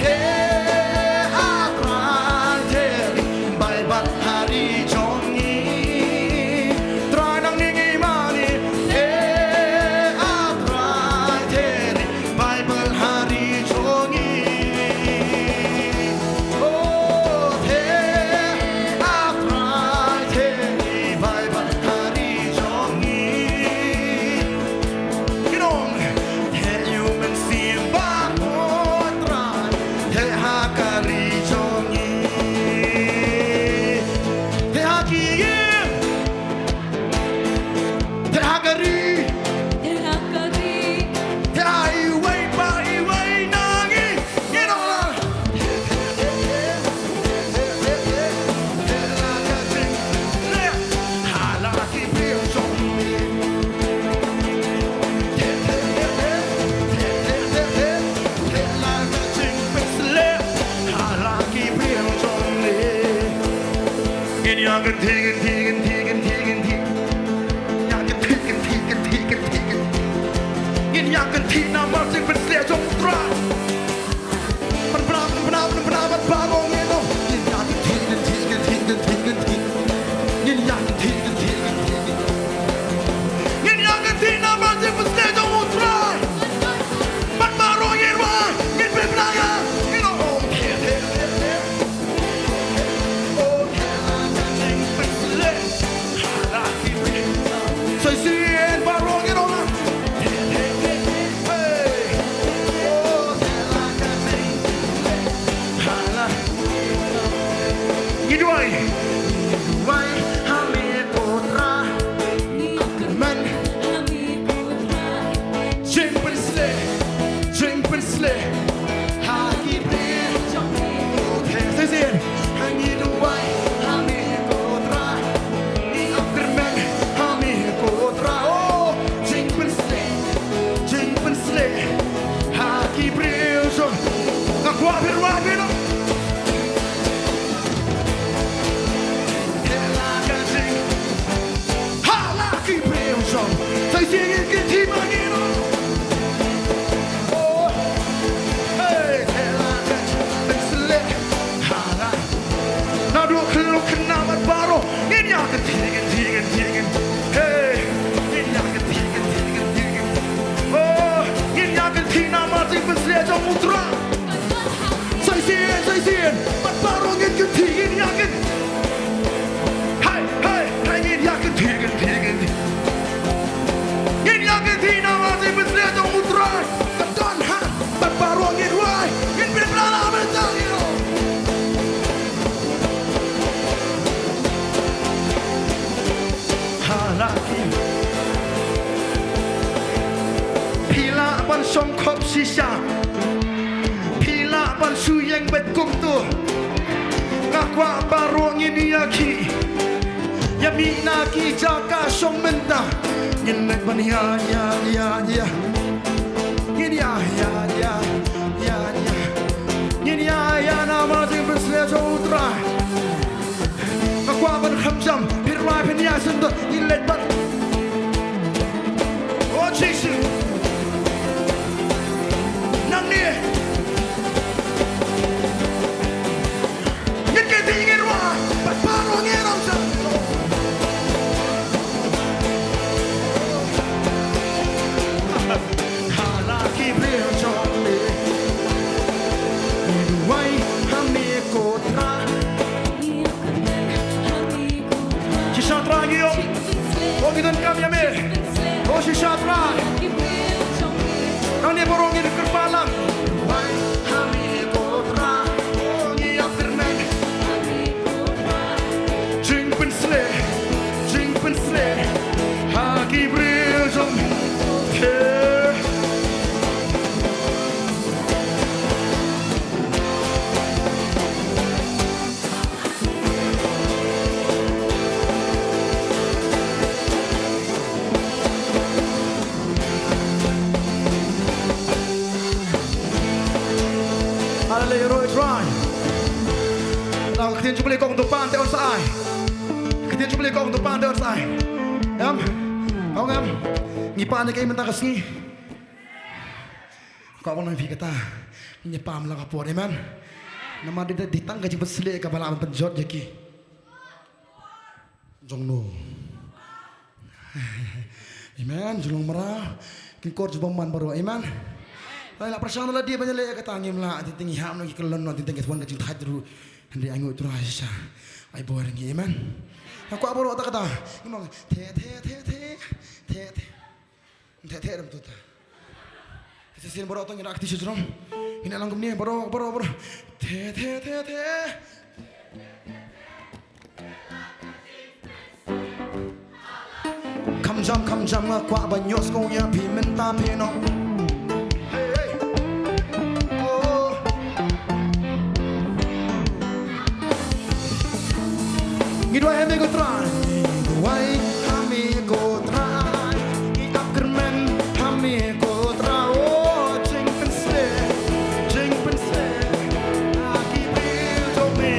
Heh A Trai te ri, Baibl ha ri jong ngi. Trai nangne ngi mane. Heh A Trai te ri, Baibl ha ri jong ngi. Oh, te A Trai te ri, Baibl ha ri jong ngi. Ngi ong, heh ïa u Mynsiem Bakhuid Trai, heh ha ka ri jong ngi. Heh ha ki ïing. Heh ha ka ri. Heh ha ka ri. Heh ha iwei pa iwei na ngi. Ngin ong la. Heh la ka jingpynshlur ha la ki briew jong ngi. Heh la ka jingpynshlur ha la ki briew jong ngi. Ngin ïa kynthih, kynthih, kynthih, kynthih, kynthih. Ïa kynthih, kynthih, kynthih, kynthih, kynthih. Ngin ïa kynthih namar jingpynshlur jong U Trai. Pynbna, pynbna, pynbna bad baroh ngin ong. Ngin ïa kynthih, kynthih, kynthih, kynthih, kynthih. Ngin ïa kynthih, kynthih, kynthih, kynthih. Ngin ïa kynthih namar jingpynshlur jong U Trai. Bad baroh ngin wan, ngin pynbna ïa, ngin ong. Sa shisien baroh ngin ong. Hey. Ngi duwai. Ngi duwai ha me ko Trai. Amen. Jingpynshlur, jingpynshlur ha ki briew. Sa shisien, ha ngi duwai ha me ko Trai. Ngi ap kyrmen ha me ko Trai. Oh, jingpynshlur, jingpynshlur ha ki briew jong. Nga kwah phi rwai phi noh. Heh la ka jing Ha la ki briew jong. Sa shisien ngin kynthih ma ngi noh. Oh. Hey, heh la ka jingpynshlur. Ha la. Naduh khyllung khynnah bad baroh. Ngin ïa kynthih, kynthih, kynthih, kynthih. Hey. Ngin ïa kynthih, kynthih, kynthih, kynthih. Oh, ngin ïa kynthih namar jingpynshlur jong U Trai. Sa shisien, sa shisien. Bad baroh ngin kynthih, ngin ïa kynthih. Hai, hai, hai, ngin ïa kynthih, kynthih, kynthih. Ngin ïa kynthih namar jingpynshlur jong U Trai. Ka don ha, bad baroh ngin rwai. Ngin pynbna la mynta ngin ong. Ha la ki. Phi lah ban shong khop shisha. Phi lah ban shu ïeng beit kumto. Nga kwah baroh ngin ïa khih. Ïa mih na ki jaka shong mynta. Ngin leit ban ïa, ïa, ïa, ïa. Ngin ïa, ïa, ïa, ïa, ïa. Ngin ïa, ïa namar jingpynshlur jong U Trai. Nga kwah ban kham jam, phi rwai phin ïa sngewthuh, ngin leit bad. O Jisu. Nangne. Ngin kynthih ngin rwai, bad baroh ngin ong jam. Ha la ki briew jong. Sha Trai. Nangne baroh ngin kyrpad lang. Wai ha me ko Trai. Ngi ap kyrmen. Jingpynsleh, jingpynsleh ha ki briew jong me. Haleluya, ïaroh ïa u Trai. Ka ktien Jubilee kong tu pan te un sa ai. Ka ktien Jubilee kong tu pan te un sa ai. Em? Ong em? Ngi pan ïa kaei mynta ka sngi? Ka ong nang phi kata. Ngi pan la ka por, amen. Namar dei, dei tang ka jingpynsleh kaba lah ban pynjot ïa ki. Jong no. Amen. Jong no mara. Kin kor jubam man baroh. Amen. Ngi la pyrshang la dei ban ïaleh kata, ngim lah, teng teng ngi hap noh ki kyllon noh, teng teng ki thwan ka jingthait ruh. Hynrei ai nguh Trai shisha. Ai bor ngi, amen. Nga kwah baroh ta kata. Ngim ong the the the the the the. Theh theh dam tu ta. Te shisien baroh to ngin ïa kti sha jrong. Ngin ïa lang kumne baroh, baroh, baroh. Theh theh theh theh. Kham jam, kham jam, nga kwah ban ïohsngew ïa phi mynta phi nong. Hey, hey. Oh. Ngi duwai ha me ko Trai. Ngi duwai ha me ko Trai. Ngi ap kyrmen ha me ko Trai. Oh, jingpynsleh, jingpynsleh ha ki briew jong me.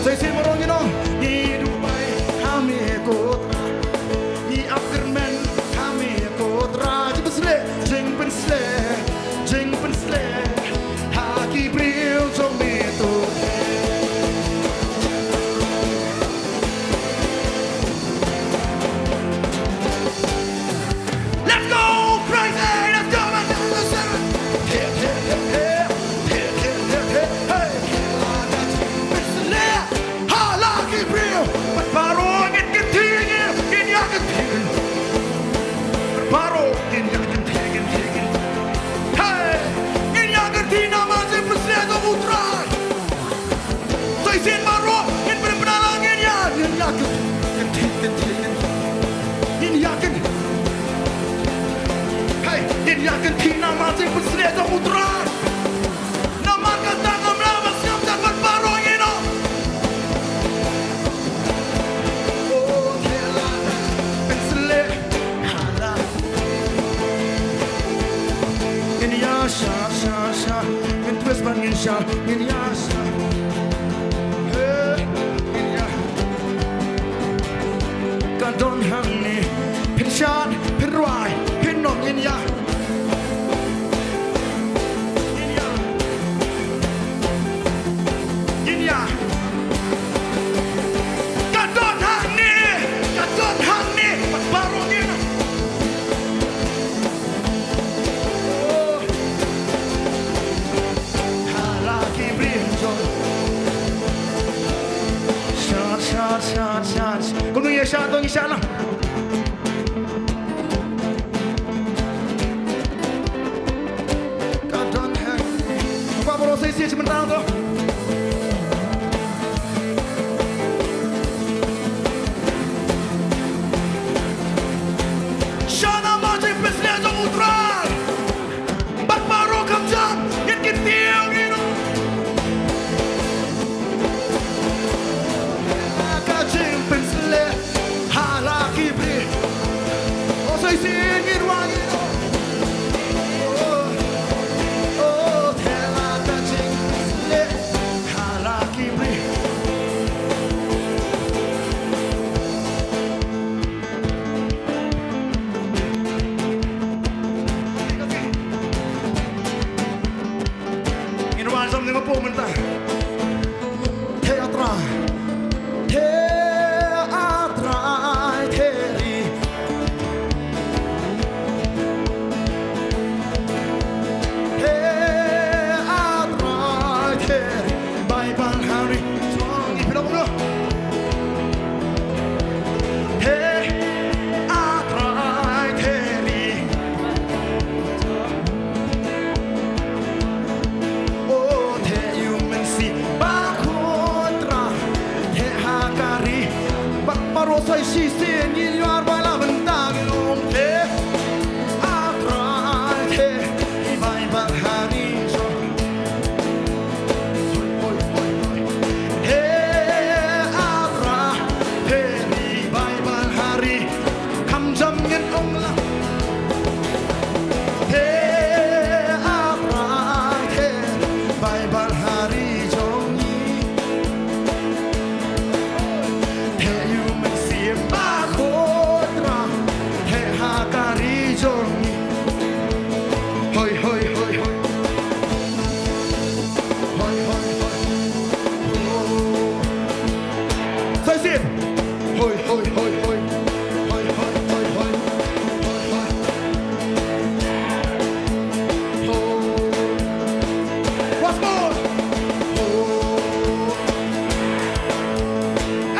Sa shisien baroh ngin ong. Ngi duwai ha me ko Trai. Ngi ap kyrmen ha me ko Trai. Jingpynsleh, jingpynsleh, jingpynsleh ha ki briew jong me to. Let's go, crazy, let's go, let's go, let's go. Hip, hip, hip, hip. Hip, hip, hip, hip, hey. Pynsleh ha la ki briew. Bad baroh ngin kynti, ngin ïa kynti. Baroh ngin ïa kynti, kynti, kynti. Hey, ngin ïa kynti namar jingpynsleh jong u Trai. Sa shisien baroh ngin pynbna lang, ngin ïa, ngin ïa kynti, kynti, kynti, kynti. Ngin ïa kynti. Hey, ngin ïa kynti namar jingpynsleh jong u Trai. Namar kata ngam lah ban sngap jan bad baroh ngin ong. Oh, theh la pynsleh ha la. Ngin ïa shad, shad, shad. Ngin twist bad ngin shad, ngin ïa shad. Hey, ngin ïa. Ka don hangne phin shad, phin rwai, phin nong, ngin ïa. Ngin ïa. Ngin ïa. Ka don hangne, ka don hangne, bad baroh ngin. Oh. Ha la ki briew jong. Shad, shad, shad, shad. Kumno ïa shad to, ngi shad lang. Ka don ha. Kwah baroh sa shisien sha mynta to. Shad namar jingpynsleh jong u Trai. Bad baroh kham jam, ngin kyntiew, ngin ong. Ka jingpynsleh ha la ki briew. Oh, sa shisien ngin wan. Oh, oh, theh la ka jingpynsleh ha la ki briew. Ngin wan zom ne nga pom mynta. Theh ah Trai. Theh ah Trai, theh ri. Theh ah Trai, theh ri. Baibl ha ri. Song i phi la kumno. Theh ah Trai, theh ri. Shisien ngin ïa rai la bynta ngin ong te, A Trai te, i Baibl ha ri jong. Hoi, hoi, hoi. He, A Trai te, i Baibl ha ri. Kham jam ngin ong la. He, A Trai te, Baibl ha ri jong ngi. Te ïa u Mynsiem Bakhuid Trai, te ha ka ri jong ngi. Hoi, hoi, hoi, hoi. Hoi, hoi, hoi. Oh. Sa shisien. Hoi, hoi, hoi, hoi. Hoi, hoi, hoi, hoi. Hoi, hoi. Once more.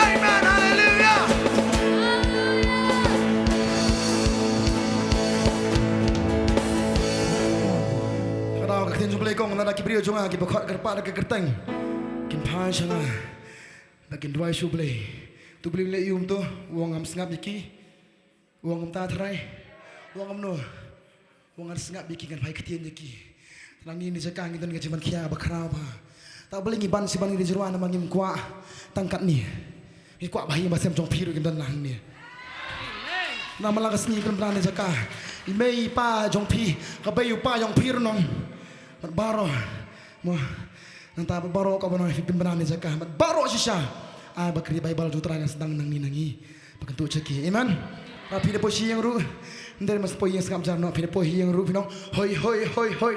Amen. Hallelujah. Ka dei ka ktien jong U Blei ka ong, lada ki briew jong nga kiba khot kyrpad da ka kyrteng, kin phai sha nga, ba kin duwai sha U Blei. To U Blei u leh aïu kumto? U ong ngam sngap ïa ki. U ong kumta, Trai. U ong kumno? U ong ngan sngap ïa ki, ngan phai ktien ïa ki. Te ngi na jaka ngi don ka jingban khia ba khraw bha. Te balei ngi ban shi ban ngi da jyrwa, namar ngim kwah tang katne. Ngi kwah ba ha ïing ba sem jong phi ruh kin don hangne. Namar la ka sngi pynbna na jaka. I mei i pa jong phi, ka bei u pa jong phi ruh nong. Bad baroh. Mo, nangta bad baroh kaba nang phi pynbna na jaka. Bad baroh shisha. Ai ba ka ri Baibl jong U Trai kan sdang nangne na ngi. Ba kan tuh sha ki. Amen. Ba phi da poi sha ïing ruh. Ym dei ba poi ïing sngap jar noh, phi da poi sha ïing ruh phin ong, hoi, hoi, hoi, hoi.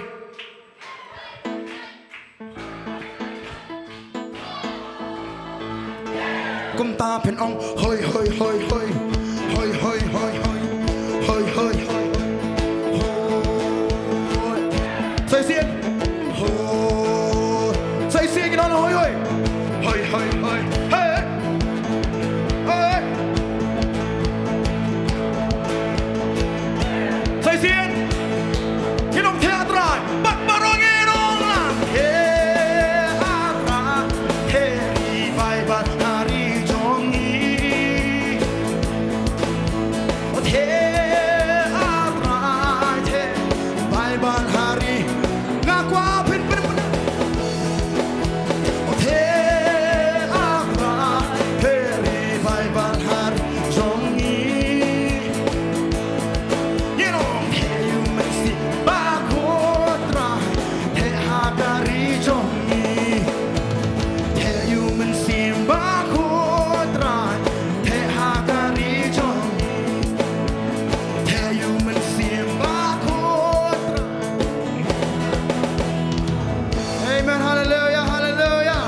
Kumta phin ong, hoi, hoi, hoi, hoi. Hoi, hoi, hoi, hoi. Hoi, hoi, hoi, hoi. Hoi. Sa shisien. Hoi. Sa shisien, ngin ong hoi, hoi. Hoi, hoi, hoi. Hei. Hei. Sa shisien. Ngin ong, te A Trai. Bad baroh ngin ong lang. Te A Trai. Te i Baibl ha ri jong ngi. O te A Trai, te Baibl ha ri. Nga kwah phin pyn. O te A Trai, te i Baibl ha ri jong ngi. Ngin ong, te i Mynsiem Bakhuid Trai, te ha ka ri jong ngi. Te i Mynsiem Bakhuid Trai, te ha ka ri jong ngi. Te i Mynsiem Bakhuid Trai. Amen, hallelujah, hallelujah.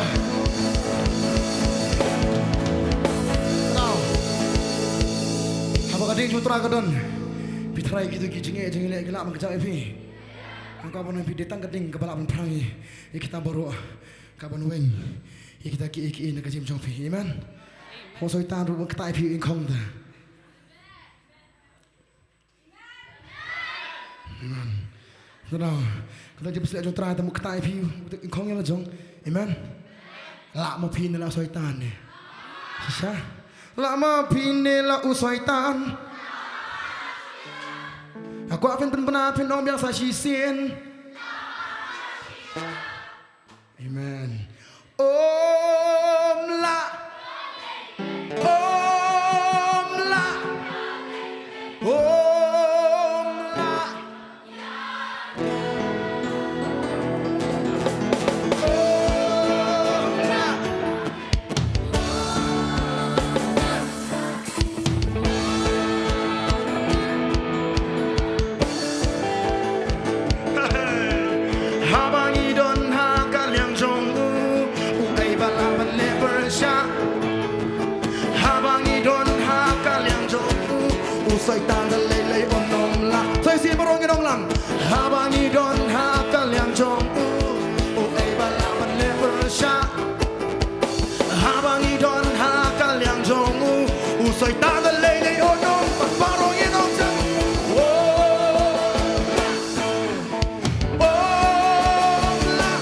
Now, haba ka ding jong U Trai ka don, phi tharai kito ki jingeh jingeh ki lah ban kjat ïa phi. Hynrei kaba nang phi dei tang ka ding kaba lah ban phrang ïa kita baroh, kaban weng ïa kita kiei kiei na ka jingim jong phi. Amen. Mo Soitan ruh ban ktai phi ïing khong ta. Amen. Kata, kata jingpynshlur jong U Trai te mo ktai phi ïing khong ïa la jong. Amen. Lah ma phi ne lah Soitan ne? Shisha. Lah ma phi ne lah u Soitan? Nga kwah phin pynbna phin ong biang sa shisien. Amen. Om lah. Om lah. Om lah. Om lah. Haba ngi don ha ka liang jong u, u ei ba lah ban leh pyrshah. Haba ngi don ha ka liang jong u, u Soitan da lei lei un ym lah. Sa shisien baroh ngin ong lang. Haba ngi don ha ka liang jong u, u ei ba lah ban leh pyrshah. Haba ngi don ha ka liang jong u, u Soitan da lei lei un ym, baroh ngin ong jam. Oh, oh, la,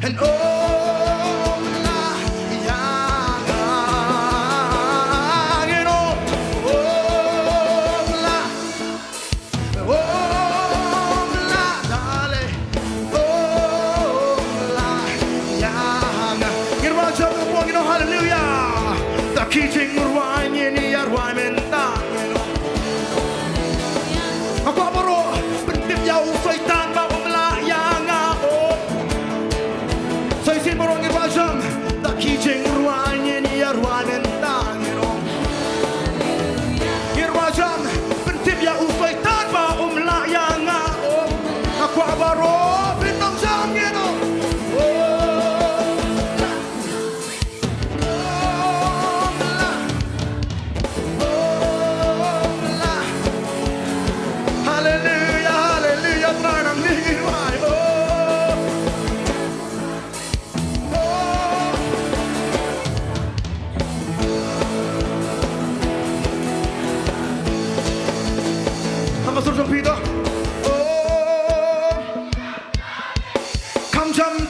and oh, la, ïa nga.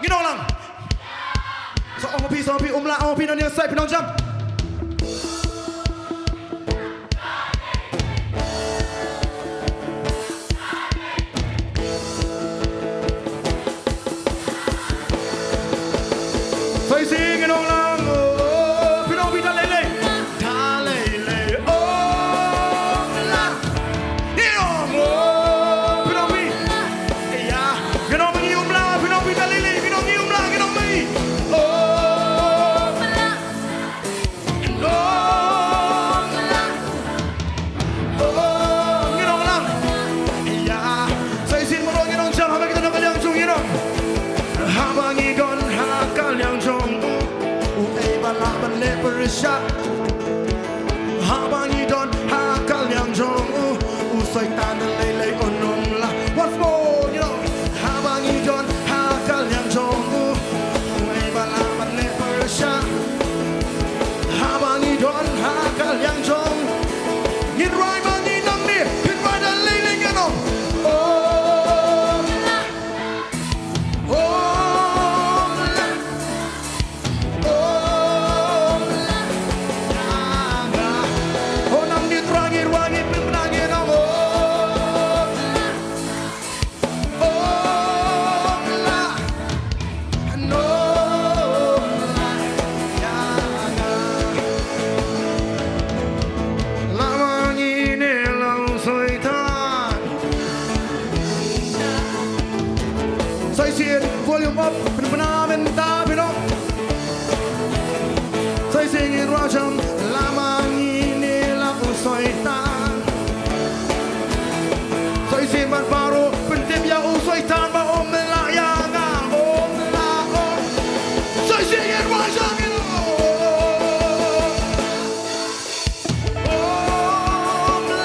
Ngin ong lang. Sa ong phi, sa ong phi, um lah, ong phi, nang ïa sai phi nang jam. Sa shisien ngin ong lang, oh, phi nong phi da lei lei. Da lei lei, oh, la. Ngin ong, oh, phi nong phi. Ïa, ngin ong ngi um lah, phi nong phi da lei lei, phi nong ngi um lah, ngin ong ngi. Oh, la. Ngi ong lang. Ïa. Sa shisien mano ngi ong jam haba ngi don ha ka liang jong ngi nong. Haba ngi don ha ka liang jong u. Uei ba lah ban leh pyrshah. Haba ngi don ha ka liang jong u. U Soitan da lei lei un ong lah. Once more, you know. Haba ngi don ha ka liang jong u. Uei ba lah ban leh pyrshah. Haba ngi don ha ka liang jong. Ngin rwai ma ngi nangne, ngin rwai da lei lei ngan ong. Oh, la. Oh, la. Oh, la. Oh, nangne trai ngi rwai ngi pynbna ngan ong. Oh, la. Sa shisien, volume up, pynbna mynta phi nong. Sa shisien ngin rwai jam, la ma ngi ne la u Soitan. Sa shisien ban baroh pyntip ïa u Soitan ba um lah ïa nga, um lah, um. Sa shisien ngin rwai jam, ngin, um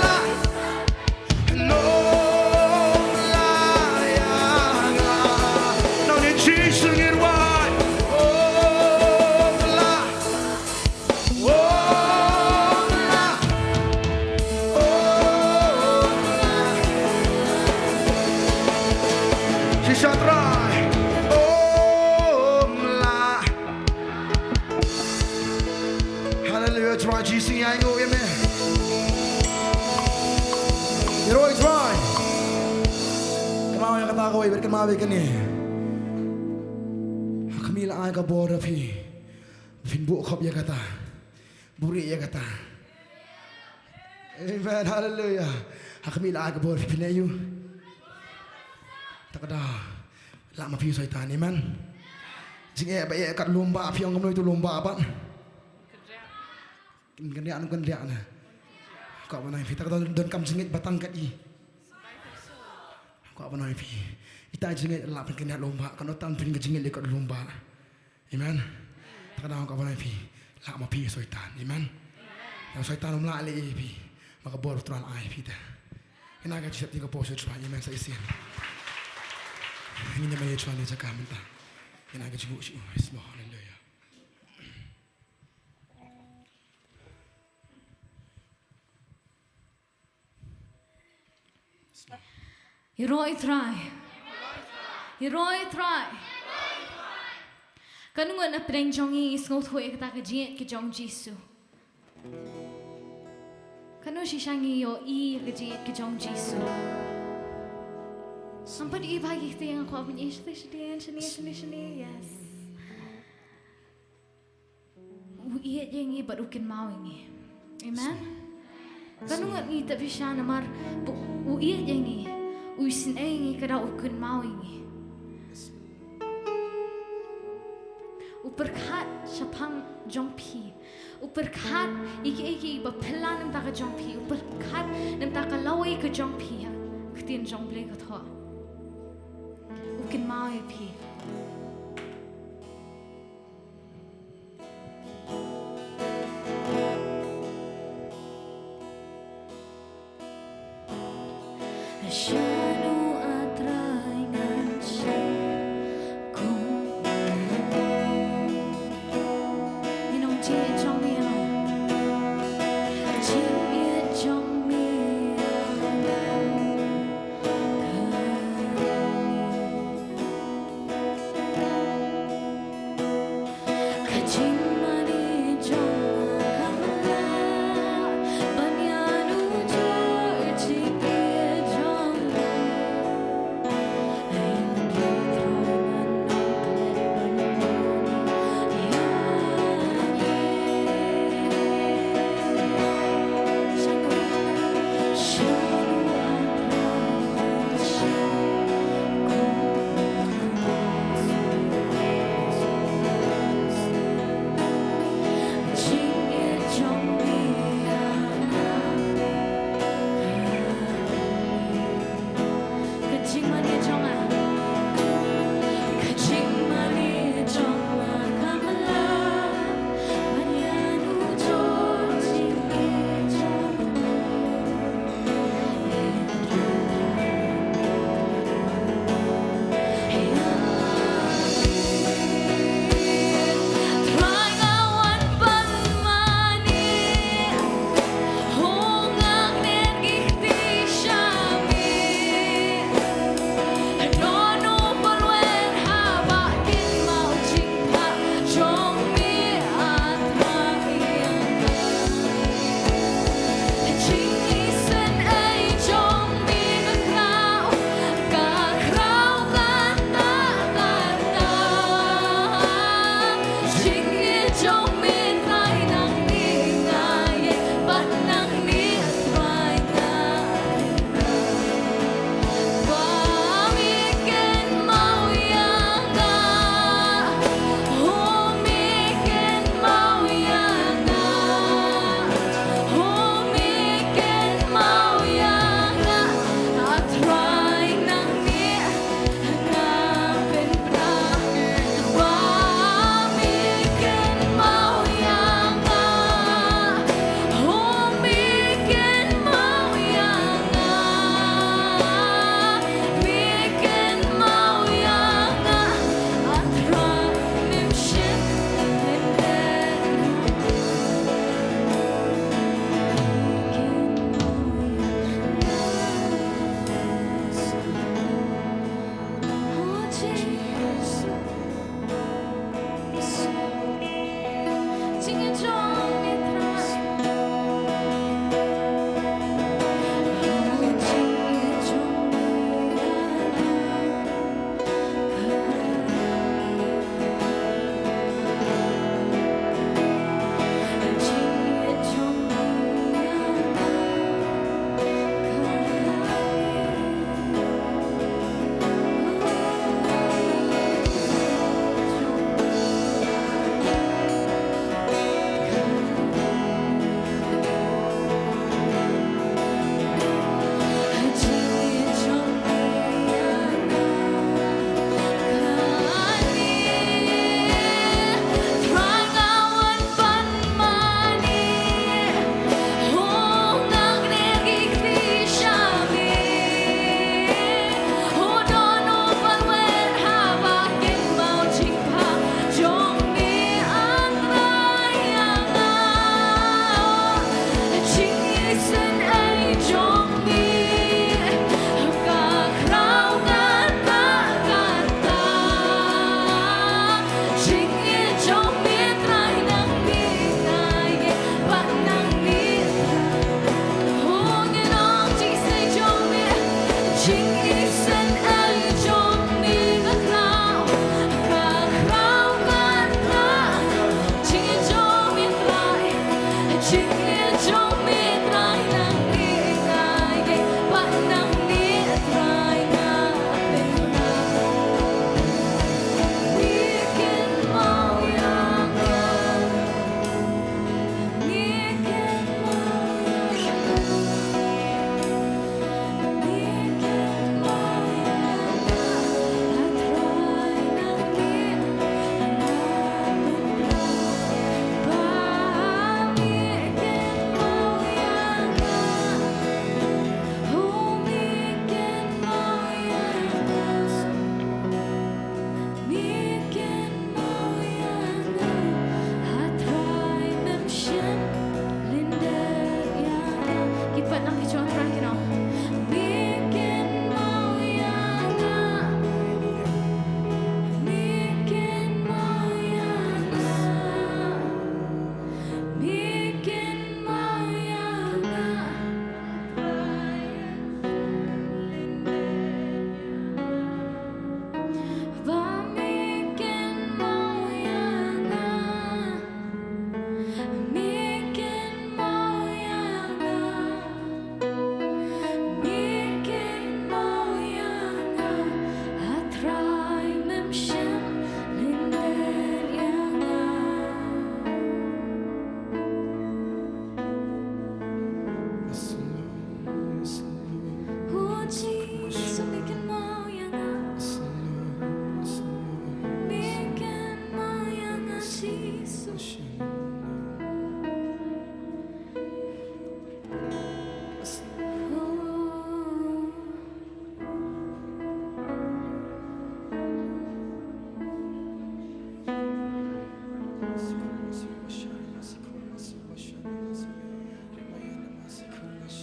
lah. Shisha trai. Haleluia, Trai Jisu, ngi ainguh ïa me. Ïaroh Trai. Kynmaw ïa kata kawei, bad kynmaw ïa kane. Ha khmih, la ai ka bor ïa phi. Phin buh khop ïa kata. Buhrieh ïa kata. Amen, haleluia. Ha khmih, la ai ka bor ïa phi, phin ïoh. Te ka daw. Lah ma phi u Soitan, amen. Jingeh ba eh kat lum ba, phi ong kumno ïa utu lum ba pat. Kynriah ne kynriah ne. Kwah ban ong ïa phi, te ka daw donkam jingngeit ba tang kat i. Kwah ban ong ïa phi. Ita jingngeit lah pynkynriah lum ba, kano tam phin ka jingngeit ïa kat lum ba. Amen. Te ka daw kwah ban ong ïa phi. Lah ma phi u Soitan, amen. Ïa u Soitan um lah leh ïa phi. Ma ka bor u Trai la ai ïa phi te. Ngin ai ka jingsheptieng ka por sha u Trai, amen, sa shisien. Ngin ïa mane u Trai ne jaka mynta. Ngin ai ka jingngeit sha u, yes Lord, haleluia. Ïaroh Trai. Ïaroh Trai. Katno ngut na pdeng jong ngi ngi sngewthuh ïa kata ka jingngeit ka jong u Jisu? Katno shisha ngi ïohi ïa ka jingngeit ka jong u Jisu? Ngam pat ïohi ba ki kti, nga kwah ban ïohi shane shane shane shane shane. Yes. U ïeit ïa ngi bad u kynmaw ïa ngi. Amen. Katno ngut ngi tip shisha namar ba u ïeit ïa ngi, u isynei ïa ngi, ka daw u kynmaw ïa ngi. U pyrkhat shaphang jong phi. U pyrkhat ïa kiei kiei ba phylla na ka bynta ka jong phi. U pyrkhat na ka bynta ka lawei ka jong phi ha ka ktien jong U Blei ka thoh. U kynmaw ïa phi. Sha nu, A Trai, ngan shah kum u nongïalam. Ngi nongjingïeit jong me, A Lord. Jingïeit jong me, A Lord. Ka jingmane jong nga kam lah ban ïanujor jingïeit jong nga.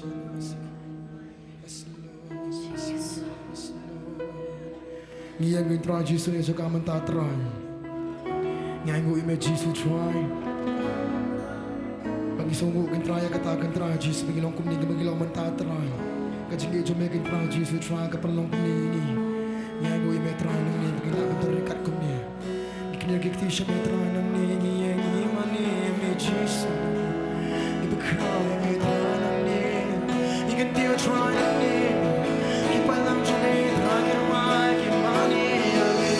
Ngi ïeng ïa u Trai Jisu ïa ka mynta Trai. Ngi ainguh ïa me Jisu Trai. Ba ngi sngewnguh ïa u Trai ïa kata ka Trai Jisu ba ngi long kumne ba ngi long mynta Trai. Ka jingïeit jong me ïa u Trai Jisu Trai ka pynlong kumne ïa ngi. Ngi ainguh ïa me Trai nangne ba ngi lah ban don ryngkat kumne. Ngi knieh ki kti sha me Trai nangne, ngi ïeng ngi mane ïa me Jisu. Ngi pyrkhat ïa me Trai nangne, ngi kyntiew Trai nangne. Ki paidlang jong me Trai ngi rwai ngi mane ïa me.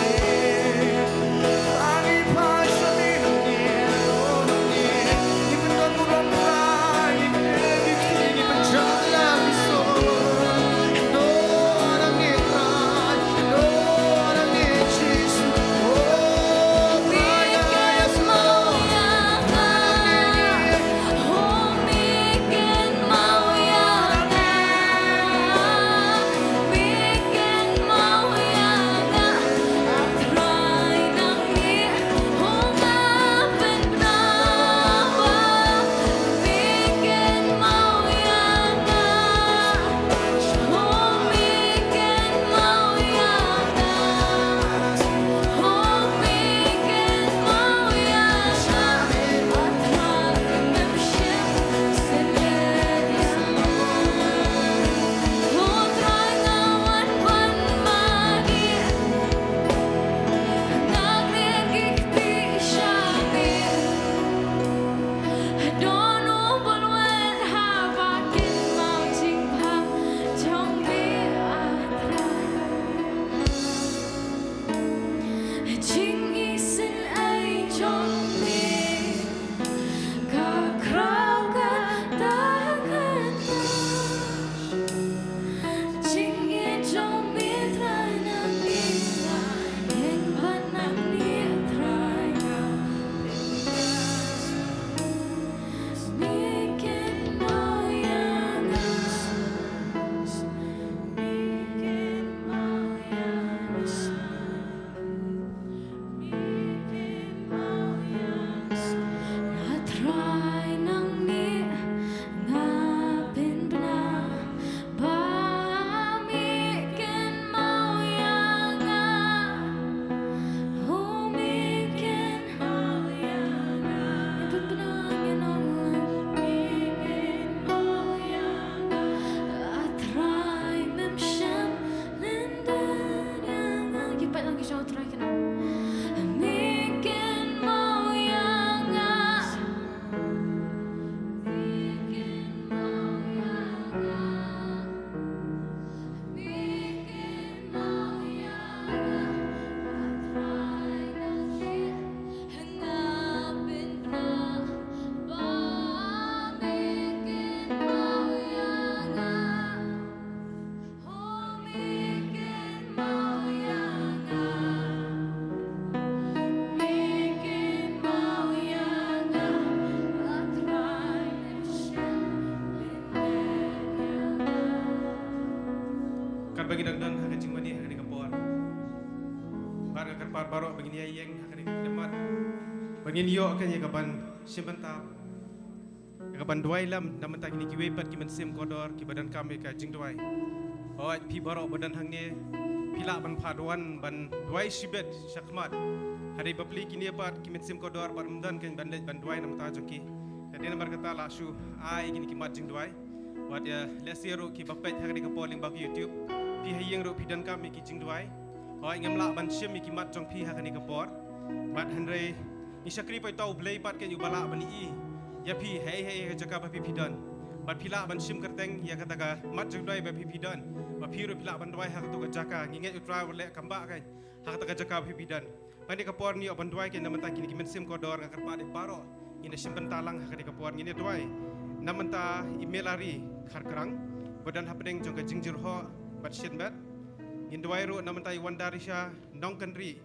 Trai ngi phai sha me nangne, nangne. Ngi pyndonkam Trai, ngi knieh ki kti, ngi pynjah la ki sor. Ïa me Trai. Katba ngi dang don ha ka jingmane ha kane ka por, bad nga kyrpad baroh ba ngin ïa ïeng ha kane ka khlieh mat, ba ngin ïoh kan ïa ka ban shim bynta, ïa ka ban duwai lem na bynta kine kiwei pat ki mynsiem kordor kiba donkam ïa ka jingduwai. Hooid, phi baroh ba don hangne, phi lah ban phah duwan ban duwai shibit shakhmat. Hynrei bapli kine pat ki mynsiem kordor pat ym don kan ban leit ban duwai na bynta jong ki. Te dei namar kata la shu ai kine ki mat jingduwai. Wat ïa lehse ruh kiba peit ha kane ka por lyngba ka YouTube, phi ha ïing ruh phi donkam ïa ki jingduwai. Hooid, ngim lah ban shim ïa ki mat jong phi ha kane ka por. Bad hynrei ngi shakri pat ïa U Blei pat kan uba lah ban ïohi ïa phi hei hei ha ka jaka ba phi phi don. Bad phi lah ban shim kyrteng ïa kata ka mat jingduwai ba phi phi don, ba phi ruh phi lah ban duwai ha kato ka jaka. Ngi ngeit U Trai u leh kam bah kan ha kata ka jaka ba phi phi don. Bad ha kane ka por ngi ïoh ban duwai kan na bynta kine ki mynsiem kordor. Nga kyrpad ïa baroh ngin ïa shim bynta lang ha kane ka por, ngin ïa duwai na bynta i Melari Kharkrang ba don hapdeng jong ka jingjur hok bad shit met. Ngin duwai ruh na bynta i Wandarisha Nongkynrih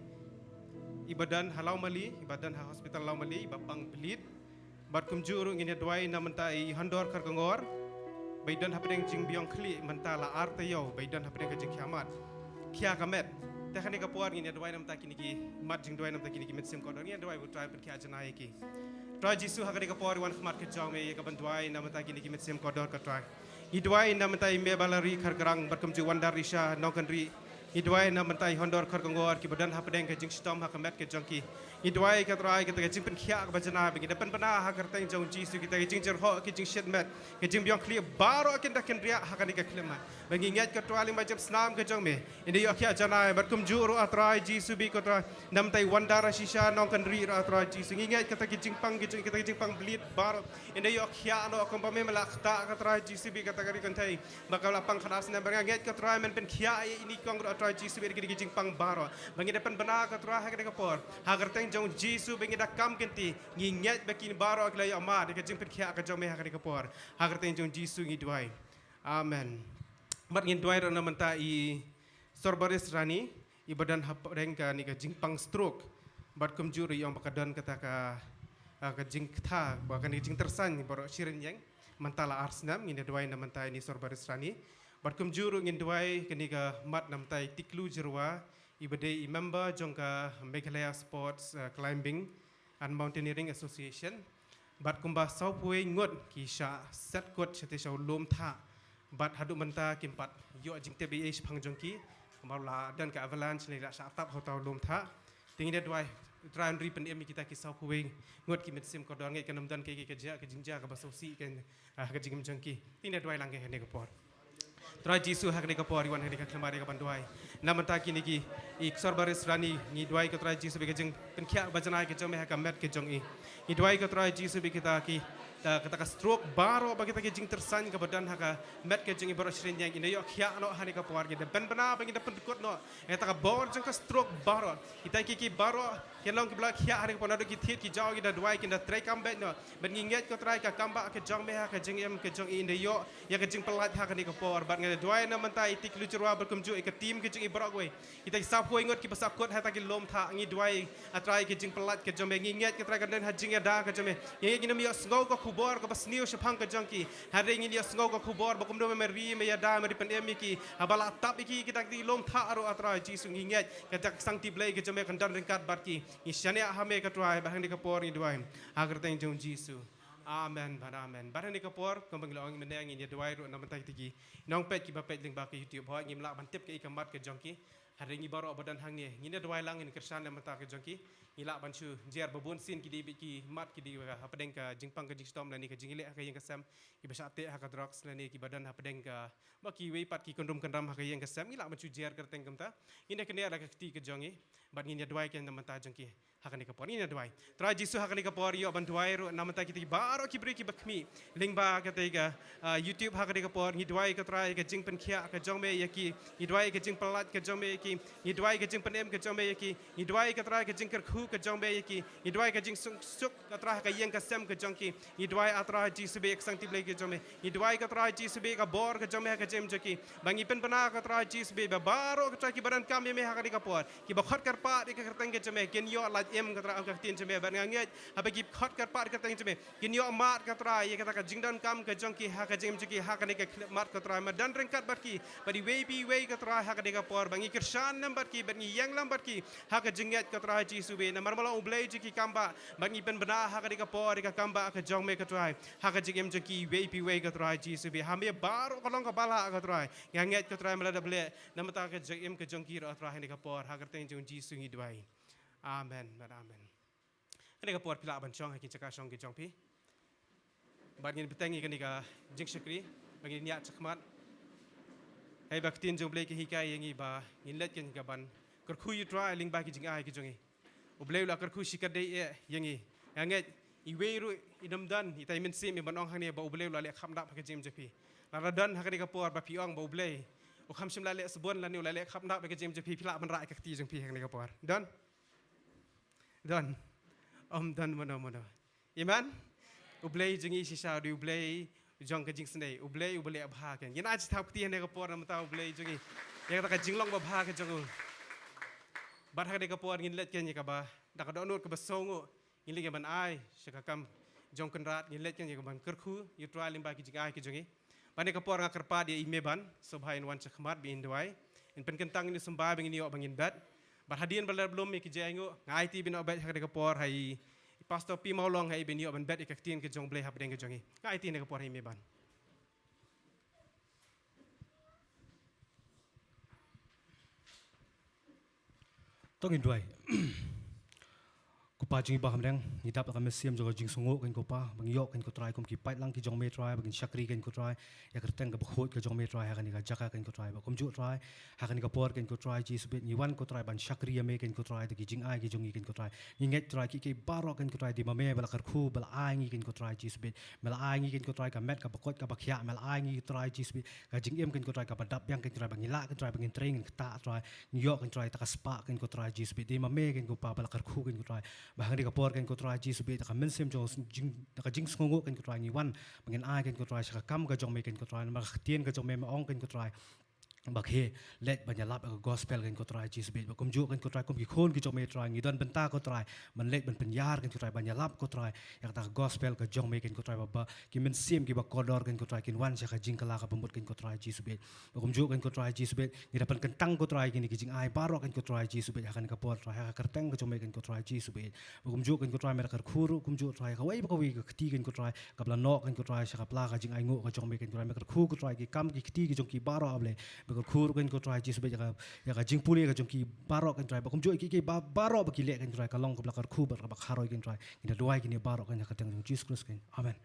iba don ha Lawmali, iba don ha hospital Lawmali, iba pang bleed. Bad kumjuh ruh ngin ïa duwai na bynta i Hondor Kharkongor ba i don hapdeng jingbiang khlieh mynta la ar taïew ba i don hapdeng ka jingkhia mat, khia ka met. Te ha kane ka por ngin ïa duwai na bynta kine ki mat jingduwai, na bynta kine ki mynsiem kordor, ngin ïa duwai ba U Trai un pynkhia janai ïa ki. Trai Jisu, ha kane ka por ngi wan khmat ka jong me ïa ka ban duwai na bynta kine ki mynsiem kordor ko Trai. Ngi duwai na mynta i Mebalari Kharkrang bad kumjuh Wandar Risha Nongkynrih. Ngi duwai na mynta i Hondor Kharkongor kiba don hapdeng ka jingshitom ha ka met ka jong ki. Ngi duwai ka Trai kata ka jingpynkhiah kaba janai ba ngi da pynbna ha ka kyrteng jong Jisu kita ka jingjyrhoh ka jingshit met ka jingbiang khlieh baroh kin da kin riah ha kane ka khyllipmat. Ba ngi ngeit ka Trai lyngba jingpynsnam ka jong me. Ynda ïoh khiah janai bad kumjuh ruh a Trai Jisu bad ka Trai. Na mynta i Wandar Risha Nongkynrih ruh a Trai Jisu. Ngi ngeit kata ka jingpang ka jong kita ka jingpang blit baroh. Ynda ïoh khiah noh kumba me la kata ka Trai Jisu bad kata ka ri kynthei. Ba ka la pang khatar snem ba nga ngeit ka Trai men pynkhiah ïa ini kong ruh a Trai Jisu bad ka jingpang baroh. Ba ngi da pynbna ka Trai ha kane ka por. Ha ka kyrteng jong Jisu ba ngi da kam kynti. Ngi ngeit ba kin baroh ki la ïoh mad ïa ka jingpynkhiah ka jong me ha kane ka por. Ha ka kyrteng jong Jisu ngi duwai. Amen. Bad ngin duwai ruh na mynta i Sorbaris Rani, i ba don hapdeng kane ka jingpang stroke. Bad kumjuh ruh i ong ba ka don kata ka, ah, ka jingkta, ba kane ka jingtyrsan baroh shi rynïeng. Mynta la ar snem, ngin da duwai na mynta ini Sorbaris Rani. Bad kumjuh ruh ngin duwai kane ka mat na mynta i Tiklu Jyrwa, i ba dei i member jong ka Meghalaya Sports, ah, Climbing and Mountaineering Association. Bad kumba sawphew ngut ki shah set kut shatei sha u lum thah. Bad haduh mynta kim pat ïoh jingtip ei ei shaphang jong ki. Kumba la don ka avalanche ne la shah tap ha uta u lum thah. Te ngin da duwai Trai un ri pynim ïa kita ki sawphew ngut ki mynsiem kordor, ngeit kan ym don kaei kaei ka jia ka jingjia kaba sngewsih ka, ah, ka jingim jong ki. Te ngin da duwai lang ha kane ka por. Trai Jisu ha kane ka por, i wan ha kane ka khyllipmat ïa ka ban duwai. Na mynta kine ki, i Sorbaris Rani, ngi duwai ka Trai Jisu bad ka jingpynkhiah ba janai ka jong me ha ka met ka jong i. Ngi duwai ka Trai Jisu bad kita ki, ta, kata ka stroke baroh bad kita ki jingtyrsan kaba don ha ka met ka jong i baroh shi rynïeng, ynda ïoh khiah noh ha kane ka por, ngi da pynbna bad ngi da pyndkut noh ïa kata ka bor jong ka stroke baroh. Kita ki, ki baroh, ki long kiba la khiah ha kane ka por, naduh ki thied ki jaw, ngi da duwai kin da treikam beit noh. Bad ngi ngeit ko Trai ka kam ba ka jong me ha ka jingim ka jong i, ynda ïoh ïa ka jingpyllait ha kane ka por. Bad ngi da duwai na mynta i Tiklu Jyrwa bad kumjuh ïa ka team ka jong i baroh kawei. Kita ki sawphew ngut kiba shah kut ha kata ki lum thah, ngi duwai a Trai ka jingpyllait ka jong me, ngi ngeit ko Trai kan don ha jingïada ka jong me. Ngi ngeit ngin ym ïohsngew ka khubor kaba sniew shaphang ka jong ki. Hynrei ngin ïohsngew ka khubor ba kumno me ri me ïada me ri pynim ïa ki. Haba la tap ïa ki kita ki lum thah ruh a Trai Jisu, ngi ngeit kata ka sangti Blei ka jong me kan don ryngkat bad ki. Ngi shaniah ha me ko Trai, bad ha kane ka por ngi duwai ha ka kyrteng jong Jisu. Amen bad amen. Bad ha kane ka por kumba ngi la ong mynne, ngin ïa duwai ruh na mynta kita ki nongpeit kiba peit lyngba ka YouTube. Hooid ngim lah ban tip kaei ka mat ka jong ki. Hynrei ngi baroh ba don hangne ngin ïa duwai lang, ngin kyrshan na mynta ka jong ki. Ngi lah ban shu jer ba bun sien ki dei beit ki mat ki dei hapdeng ka jingpang ka jingshitom lane ka jingïaleh ha ka ïing ka sem, kiba shah teh ha ka drugs lane kiba don hapdeng ka, ba kiwei pat ki kynrum kynram ha ka ïing ka sem, ngi lah ban shu jer kyrteng kumta. Ngin ïa knieh da ka kti ka jong i bad ngin ïa duwai kein na mynta jong ki. Ha kane ka por ngin ïa duwai. Trai Jisu, ha kane ka por ïoh ban duwai ruh na mynta kita ki baroh ki briew kiba khmih lyngba kata ka, ah, YouTube ha kane ka por. Ngi duwai ko Trai ka jingpynkhiah ka jong me ïa ki. Ngi duwai ka jingpyllait ka jong me ïa ki. Ngi duwai ka jingpynim ka jong me ïa ki. Ngi duwai ko Trai ka jingkyrkhu ka jong me ïa ki. Ngi duwai ka jingsuk suk ko Trai ha ka ïing ka sem ka jong ki. Ngi duwai a Trai Jisu bad ka sangti Blei ka jong me. Ngi duwai ko Trai Jisu bad ka bor ka jong me ha ka jingim jong ki. Ba ngi pynbna ko Trai Jisu bad baroh ko Trai kiba donkam ïa me ha kane ka por. Kiba khot kyrpad ïa ka kyrteng ka jong me kin ïoh lait im ko Trai ong ka ktien jong me. Bad nga ngeit haba ki khot kyrpad ïa ka kyrteng jong me kin ïoh mad ko Trai ïa kata ka jingdonkam ka jong ki ha ka jingim jong ki ha kane ka khyllipmat ko Trai. Me don ryngkat bad ki bad iwei pa iwei ko Trai ha kane ka por. Ba ngi kyrshan lem bad ki bad ngi ïeng lem bad ki ha ka jingngeit ko Trai Jisu bad namar me long U Blei jong ki kam ba. Bad ngi pynbna ha kane ka por ïa ka kam ba ka jong me ko Trai ha ka jingim jong ki iwei pa iwei ko Trai Jisu bad ha me baroh ka long kaba lah ko Trai. Nga ngeit ko Trai me la dep leh na mynta ka jingim ka jong ki ruh Trai ha kane ka por, ha ka kyrteng jong Jisu ngi duwai. Amen bad amen. Ha kane ka por phi lah ban shong ha ki jaka shong ki jong phi. Bad ngin bteng ïa kane ka jingshakri ba ngin ïaid shakhmat. Haba ka ktien jong U Blei ka hikai ïa ngi ba ngin leit kein ka ban kyrkhu ïa U Trai lyngba ki jingai ki jong ngi. U Blei u la kyrkhu shikatdei eh ïa ngi. Nga ngeit iwei ruh i nym don ita i mynsiem i ban ong hangne ba U Blei u la leh khapnap ha ka jingim jong phi. Lada don ha kane ka por ba phi ong ba U Blei u kham shym la leh sbun lane u la leh khapnap ha ka jingim jong phi, phi lah ban rah ïa ka kti jong phi ha kane ka por. Don? Don? Ym don mano mano. Amen. U Blei jong ngi shisha u dei U Blei jong ka jingsnei, U Blei uba leh bha kein. Ngin ai shi thap kti ha kane ka por na mynta U Blei jong ngi ïa kata ka jinglong babha ka jong u. Bad ha kane ka por ngin leit kein ïa kaba da ka dohnud kaba sngewnguh ngin leit kein ban ai sha ka kam jong Kynrad, ngin leit kein ïa ka ban kyrkhu ïa U Trai lyngba ki jingai ki jong ngi. Bad ha kane ka por nga kyrpad ïa i Meban sngewbha in wan shakhmat ba in duwai. In pynkyntang ïa u symbai ba ngin ïoh ba ngin bet. Bad hadien ba la dep lum ïa ki jingaiñguh nga aiti ba in ïoh bet ha kane ka por ha i Pastor P Mawlong, ha i ba in ïoh ban bet ïa ka ktien ka jong U Blei hapdeng ka jong ngi. Nga aiti ha kane ka por ha i Meban. To ngin duwai. Ko Pa jong ngi ba ha bneng, ngi dap ha ka mynsiem jong ka jingsngewnguh kein ko Pa, ba ngi ïoh kein ko Trai kum ki paidlang ki jong me Trai, ba ngin shakri kein ko Trai ïa ka kyrteng kaba khuid ka jong me Trai ha kane ka jaka kein ko Trai, ba kumjuh Trai ha kane ka por kein ko Trai Jisu bad ngi wan ko Trai ban shakri ïa me kein ko Trai da ki jingai ki jong ngi kein ko Trai. Ngi ngeit Trai kiei kiei baroh kein ko Trai dei ma me ba la kyrkhu ba la ai ngi kein ko Trai Jisu bad me la ai ngi kein ko Trai ka met kaba koit kaba khiah, me la ai ngi Trai Jisu bad ka jingim kein ko Trai kaba dap biang kein ko Trai, ba ngi lah kein Trai ba ngin trei ngin ktah Trai. Ngi ïoh kein Trai ta ka spah kein ko Trai Jisu bad dei ma me kein ko Pa ba la kyrkhu kein ko Trai. Ba ha kane ka por kein ko Trai Jisu bad da ka mynsiem jong jing, da ka jingsngewnguh kein ko Trai ngi wan ba ngin ai kein ko Trai sha ka kam ka jong me kein ko Trai, namar ka ktien ka jong me me ong kein ko Trai ba ki leit ban ïalap ïa ka gospel kein ko Trai Jisu bad, ba kumjuh kein ko Trai kum ki khun ki jong me Trai ngi don bynta ko Trai ban leit ban pynïar kein ko Trai ban ïalap ko Trai ïa kata ka gospel ka jong me kein ko Trai, ba, ba ki mynsiem kiba kordor kein ko Trai kin wan sha ka jingkylla kaba mut kein ko Trai Jisu bad. Ba kumjuh kein ko Trai Jisu bad ngi da pynkyntang ko Trai kine ki jingai baroh kein ko Trai Jisu bad ha kane ka por Trai ha ka kyrteng ka jong me kein ko Trai Jisu bad. Ba kumjuh kein ko Trai me da kyrkhu ruh kumjuh Trai kawei ba kawei ka kti kein ko Trai kaba la noh kein ko Trai sha ka pla ka jingainguh ka jong me kein ko Trai, me kyrkhu ko Trai ki kam ki kti ki jong ki baroh, ah Blei. Me kyrkhu ruh kein ko Trai Jisu bad ïa ka, ïa ka jingpule ka jong ki baroh kein Trai, ba kumjuh kiei kiei ba, baroh ba ki leh kein Trai ka long kaba la kyrkhu bad kaba kharoi kein Trai. Ngi da duwai kine baroh kein ha ka kyrteng jong Jisu Khrist kein. Amen.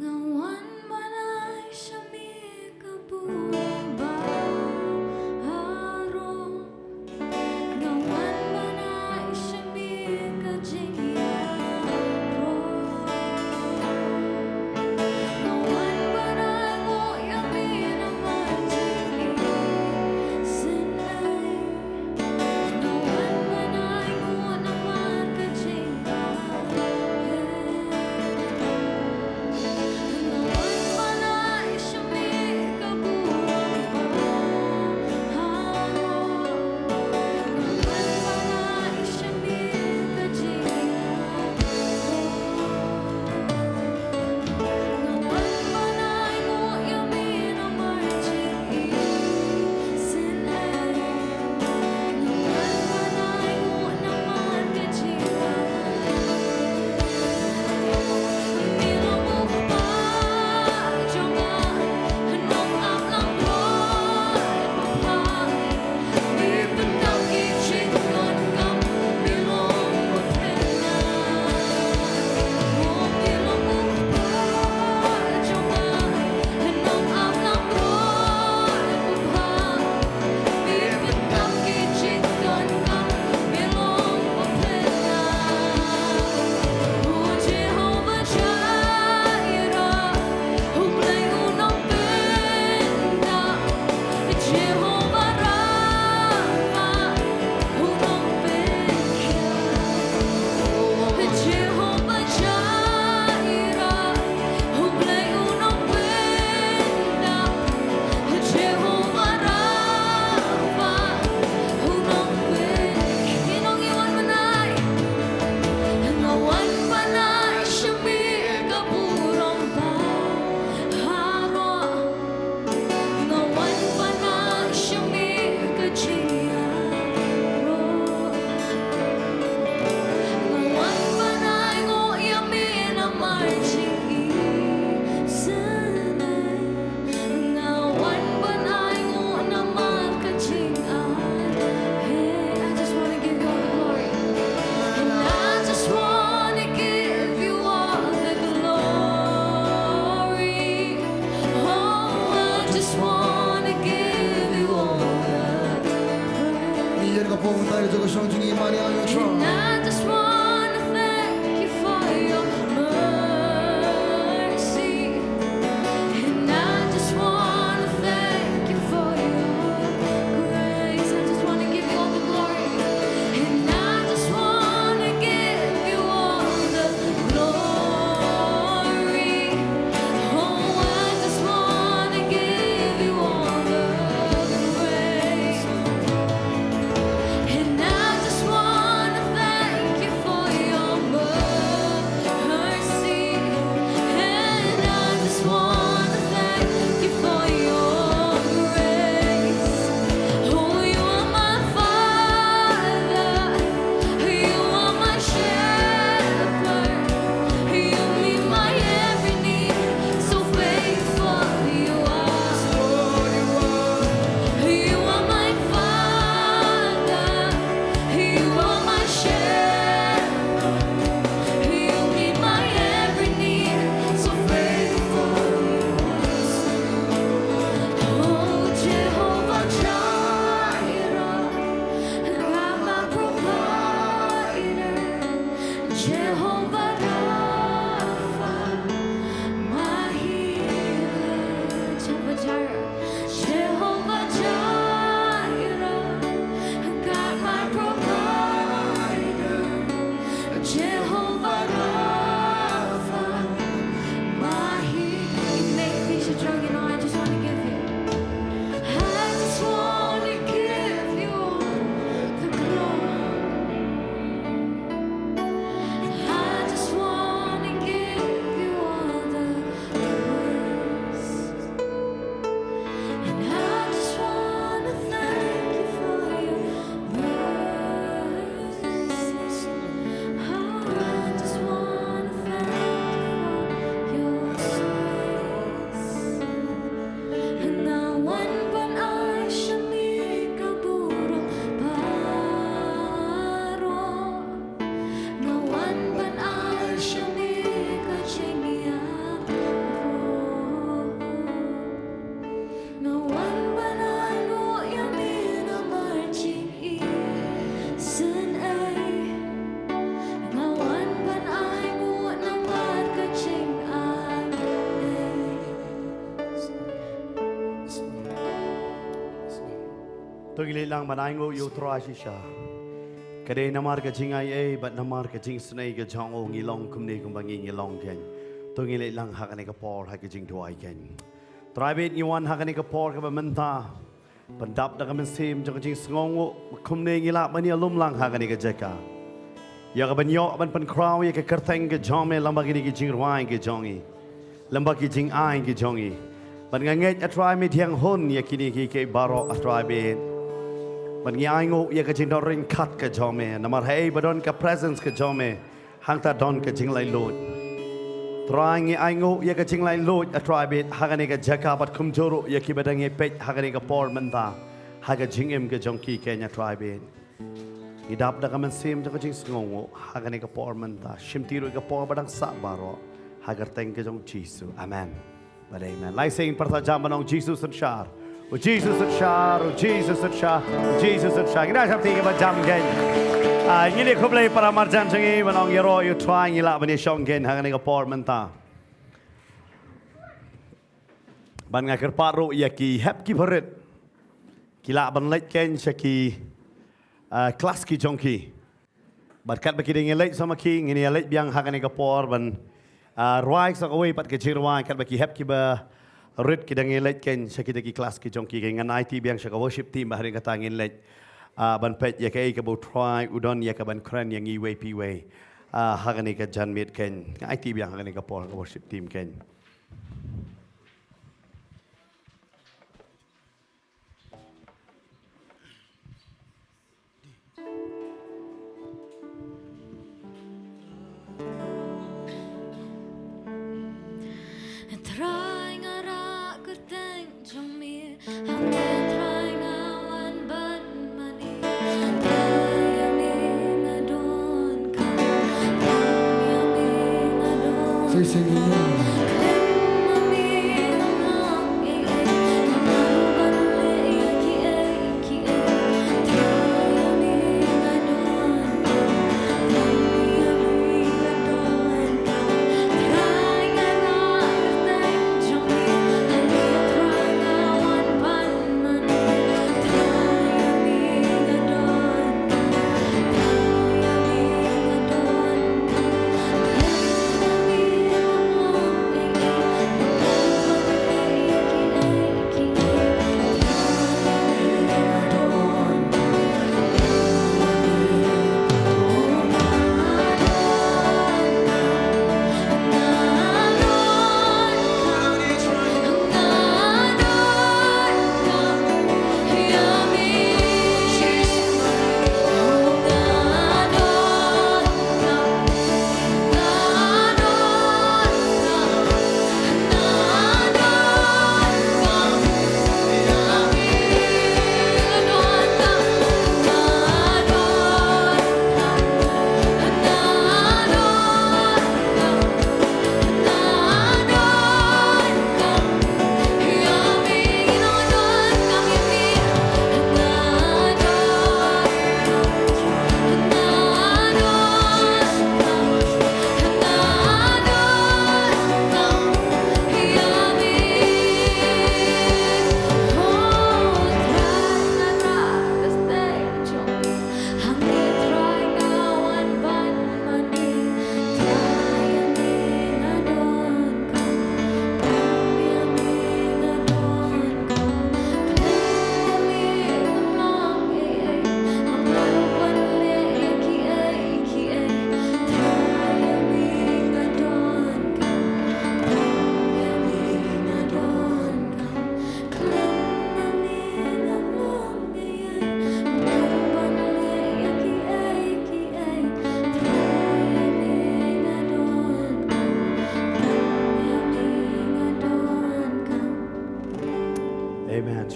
Nga wan ban ai sha me ka burom baroh. Jehovah Rapha, my healer. Jehovah Jireh, Jehovah Jireh, God my provider. Jehovah Rapha, my healer. Make these strong, you know, I just want to give you. I just want to give you the glory. I just want to give you all the praise. And I just want to thank you for your mercy. I just want to thank you for your grace. Nga wan ban ai sha me ka burom baroh. Nga wan ban ai sha me ka jingïaroh. Nga wan ban ai nguh ïa me namar jingïaseng ei. Nga wan ban ai nguh namar ka jingai. To ngi leit lang ban ai nguh ïa U Trai shisha. Ka dei namar ka jingai ei bad namar ka jingisynei ka jong U ngi long kumne kumba ngi ngi long kein. To ngi leit lang ha kane ka por ha ka jingduwai kein. Trai bad ngi wan ha kane ka por kaba mynta. Pyndap da ka mynsiem jong ka jingsngewnguh kumne ngi lah ban ïalum lang ha kane ka jaka. Ïa ka ban ïoh ban pynkhraw ïa ka kyrteng ka jong me lyngba kine ki jingrwai ki jong ngi. Lyngba ki jingai ki jong ngi. Bad nga ngeit A Trai me thiang hun ïa kine kiei kiei baroh A Trai bad. Bad ngi ai nguh ïa ka jingdon ryngkat ka jong me. Namar haei ba don ka presence ka jong me. Hangta don ka jinglaitluid. Trai ngi ai nguh ïa ka jinglaitluid A Trai bad ha kane ka jaka bad kumjuh ruh ïa kiba dang ïa peit ha kane ka por mynta. Ha ka jingim ka jong ki kein A Trai bad. Ngi dap da ka mynsiem jong ka jingsngewnguh ha kane ka por mynta. Shimti ruh ka por ba dang sah baroh. Ha ka kyrteng ka jong U Jisu. Amen. Bad amen. Lai sing pyrta jam ban ong Jisu synshar. U Jisu synshar, U Jisu synshar, U Jisu synshar. Ngi da shimti kaba jam kein. Ah, ngi ïa khublei para marjan jong ngi ban ong ïaroh ïa U Trai ngi lah ban ïashong kein ha kane ka por mynta. Bad nga kyrpad ruh ïa ki hep ki barit. Ki lah ban leit kein sha ki, ah, klas ki jong ki. Bad katba ki dang ïa leit sa ma ki, ngin ïa leit biang ha kane ka por ban, ah, rwai sa kawei pat ka jingrwai katba ki hep ki barit ki dang ïa leit kein sha kita ki klas ki jong ki, ngan aiti biang sha ka worship team ba hadien kata ngin leit, ah, ban peit ïa kaei kaba U Trai u don ïa ka ban kren ïa ngi iwei pa iwei. Ah, ha kane ka janmiet kein, ngan aiti biang ha kane ka por ka worship team kein. Trai nga rah kyrteng jong me, hangne Trai nga wan ban mane. Trai ïa me nga donkam, Trai ïa me nga donkam. Sing, sing, amen.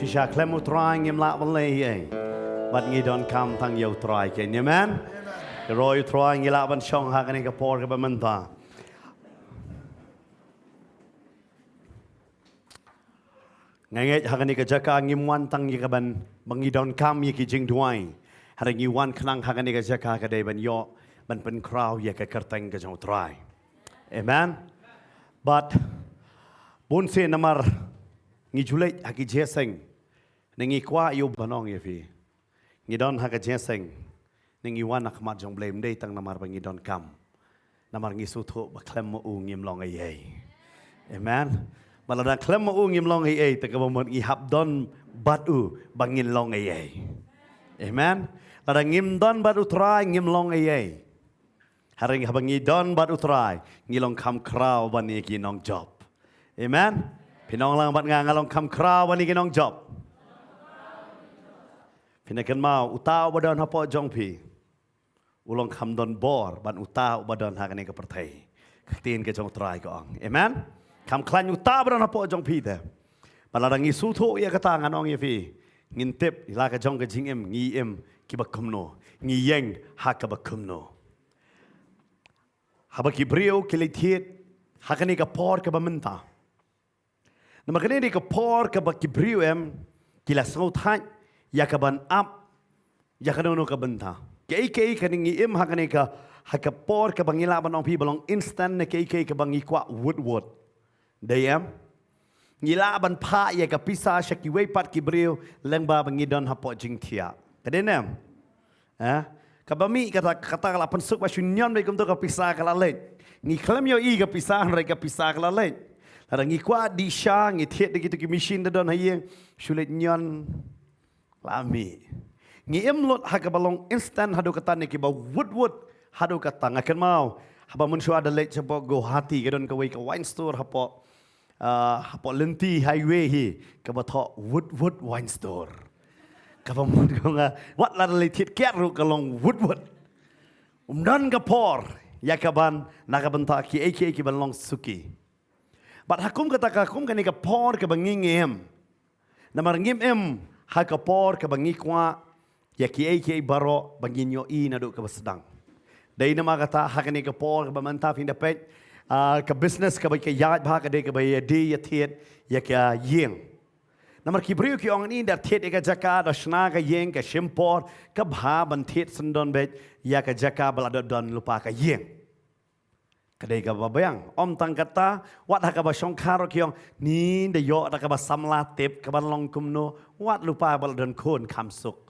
Sha khlem U Trai ngim lah ban leh ei ei. Bad ngi donkam tang ïa U Trai keiñ. Amen. Roi U Trai ngi lah ban shong ha kane ka por kaba mynta. Nga ngeit ha kane ka jaka ngim wan tang ïa kaban ba ngi donkam ïa ki jingduwai. Hynrei ngi wan khnang ha kane ka jaka ka dei ban ïoh ban pynkhraw ïa ka kyrteng ka jong U Trai. Amen. Bad bun sien namar ngi ju leit ha ki jingïaseng. Ne ngi kwah ïa u ban ong ïa phi. Ngi don ha ka jingïaseng. Ne ngi wan ha khmat jong U Blei ym dei tang namar ba ngi donkam. Namar ngi sngewthuh ba khlem ma u ngim long ei ei. Amen. Ba lada khlem ma u ngim long ei ei, te kaba mut ngi hap don bad u ba ngin long ei ei. Amen. Lada ngim don bad U Trai ngim long ei ei. Hynrei haba ngi don bad U Trai, ngi long kham khraw ban ïa ki nongjop. Amen. Phin ong lang bad nga, nga long kham khraw ban ïa ki nongjop. Phin ïa kynmaw uta uba don hapoh jong phi. U long kham don bor ban uta uba don ha kane ka pyrthei. Ka ktien ka jong U Trai ka ong. Amen. Kham khlaiñ uta uba don hapoh jong phi te. Ba lada ngi sngewthuh ïa kata ngan ong ïa phi. Ngin tip la ka jong ka jingim ngi im kiba kumno. Ngi ïeng ha kaba kumno. Haba ki briew ki leit thied ha kane ka por kaba mynta. Namar kane dei ka por kaba ki briew em ki la sngewthuh ïa kaban ap ïa kano kano ka bynta. Kaei kaei kane ngi im ha kane ka, ha ka por kaba ngi lah ban ong phi ba long instant ne kaei kaei kaba ngi kwah wut wut. Dei em? Ngi lah ban phah ïa ka pisa sha kiwei pat ki briew lyngba ba ngi don hapoh jingthiah. Ka dei ne em? Eh? Kaba mih kata, kata ka la pynsuk ba shu ñion beit kumto ka pisa ka la leit. Ngi khlem ïohi ka pisa hynrei ka pisa ka la leit. Lada ngi kwah dih sha ngi thied da kito ki machine da don ha ïing shu leit ñion. La mih. Ngi im lut ha kaba long instant haduh katta ne kiba wut wut haduh katta. Nga kynmaw haba mynshuwa da leit shapoh Guwahati ka don kawei ka wine store hapoh, ah, hapoh lynti highway hi kaba thoh Woodwood Wine Store. Kaba mut ko nga wat la da leit thied kiad ruh ka long Woodwood. Um don ka por ïa kaban na ka bynta kiei kiei kiban long suki. Bad ha kum kata ka kum kane ka por kaba ngi ngim. Namar ngim im ha ka por kaba ngi kwah ïa kiei kiei baroh ba ngin ïohi naduh kaba sdang. Dei namar kata ha kane ka por kaba mynta phin da peit, ah, ka business kaba ka ïaid bha ka dei kaba ïa die ïa thied ïa ka ïing. Namar ki briew ki ong ni da thied ïa ka jaka da shna ka ïing ka shim por ka bha ban thied syndon beit ïa ka jaka ba la dep don lypa ka ïing. Ka dei kaba biang. Ym tang kata, wat ha kaba shongkha ruh ki ong, ni da ïoh da kaba samla tip kaban long kumno, wat lypa ba la don khun kham suk.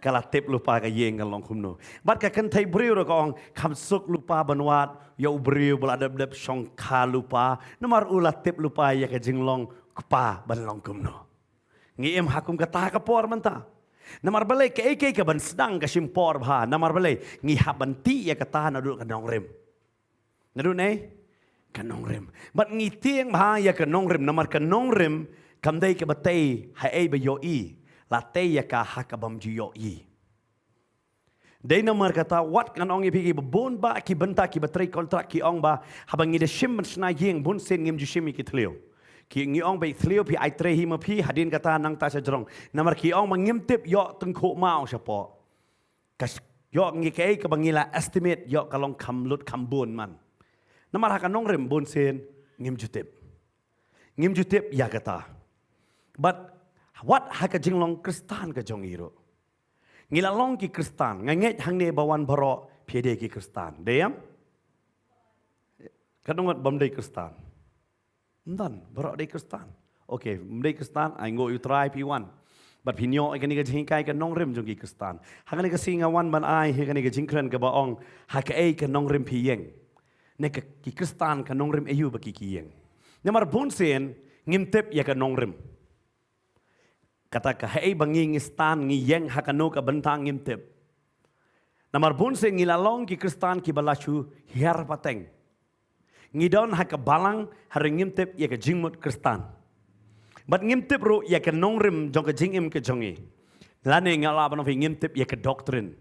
Ka la tip lypa ka ïing kan long kumno. Bad ka kynthei briew ruh ka ong, kham suk lypa ban wad ïa u briew ba la dep dep shongkha lypa, namar u la tip lypa ïa ka jinglong kpa ban long kumno. Ngi im ha kum kata ka por mynta. Namar balei kaei kaei kaban sdang ka shim por bha, namar balei ngi hap ban tih ïa kata naduh ka nongrim. Naduh ne? Ka nongrim. Bad ngi tieng bha ïa ka nongrim, namar ka nongrim kam dei kaba tei ha ei ba ïohi, la tei ïa ka ha kabym ju ïohi. Dei namar kata wat ngan ong ïa phi kiba bun ba ki bynta kiba trei kontrak ki ong ba haba ngi da shim ban shna ïing bun sien ngim ju shim ïa ki thliew. Ki ngi ong ba thliew phi ai trei hi ma phi hadien kata nangta sha jrong. Namar ki ong ba ngim tip ïoh tyngkhuh maw shapoh. Ka sh-, ïoh ngi kaei kaba ngi la estimate ïoh ka long kham lut kham bun man. Namar ha ka nongrim bun sien ngim ju tip. Ngim ju tip ïa kata. Bad wat ha ka jinglong Khristan ka jong ngi ruh. Ngi la long ki Khristan, nga ngeit hangne ba wan baroh phi dei ki Khristan. Dei em? Ka nongot bym dei Khristan. Ym don, baroh dei Khristan. Okay, ym dei Khristan, ai nguh ïa U Trai phi wan. Bad phin ïoh ïa kane ka jinghikai ka nongrim jong ki Khristan. Ha kane ka sngi nga wan ban ai ïa kane ka jingkren kaba ong ha kaei ka nongrim phi ïeng. Ne ka ki Khristan ka nongrim aïu ba ki ki ïeng. Namar bun sien ngim tip ïa ka nongrim. Kata ka haei ba ngi ngi stan ngi ïeng ha kano ka bynta ngim tip. Namar bun sien ngi la long ki Khristan kiba la shu hiar pateng. Ngi don ha ka balang hynrei ngim tip ïa ka jingmut Khristan. Bad ngim tip ruh ïa ka nongrim jong ka jingim ka jong ngi. Lane nga lah ban ong phi ngim tip ïa ka doctrine.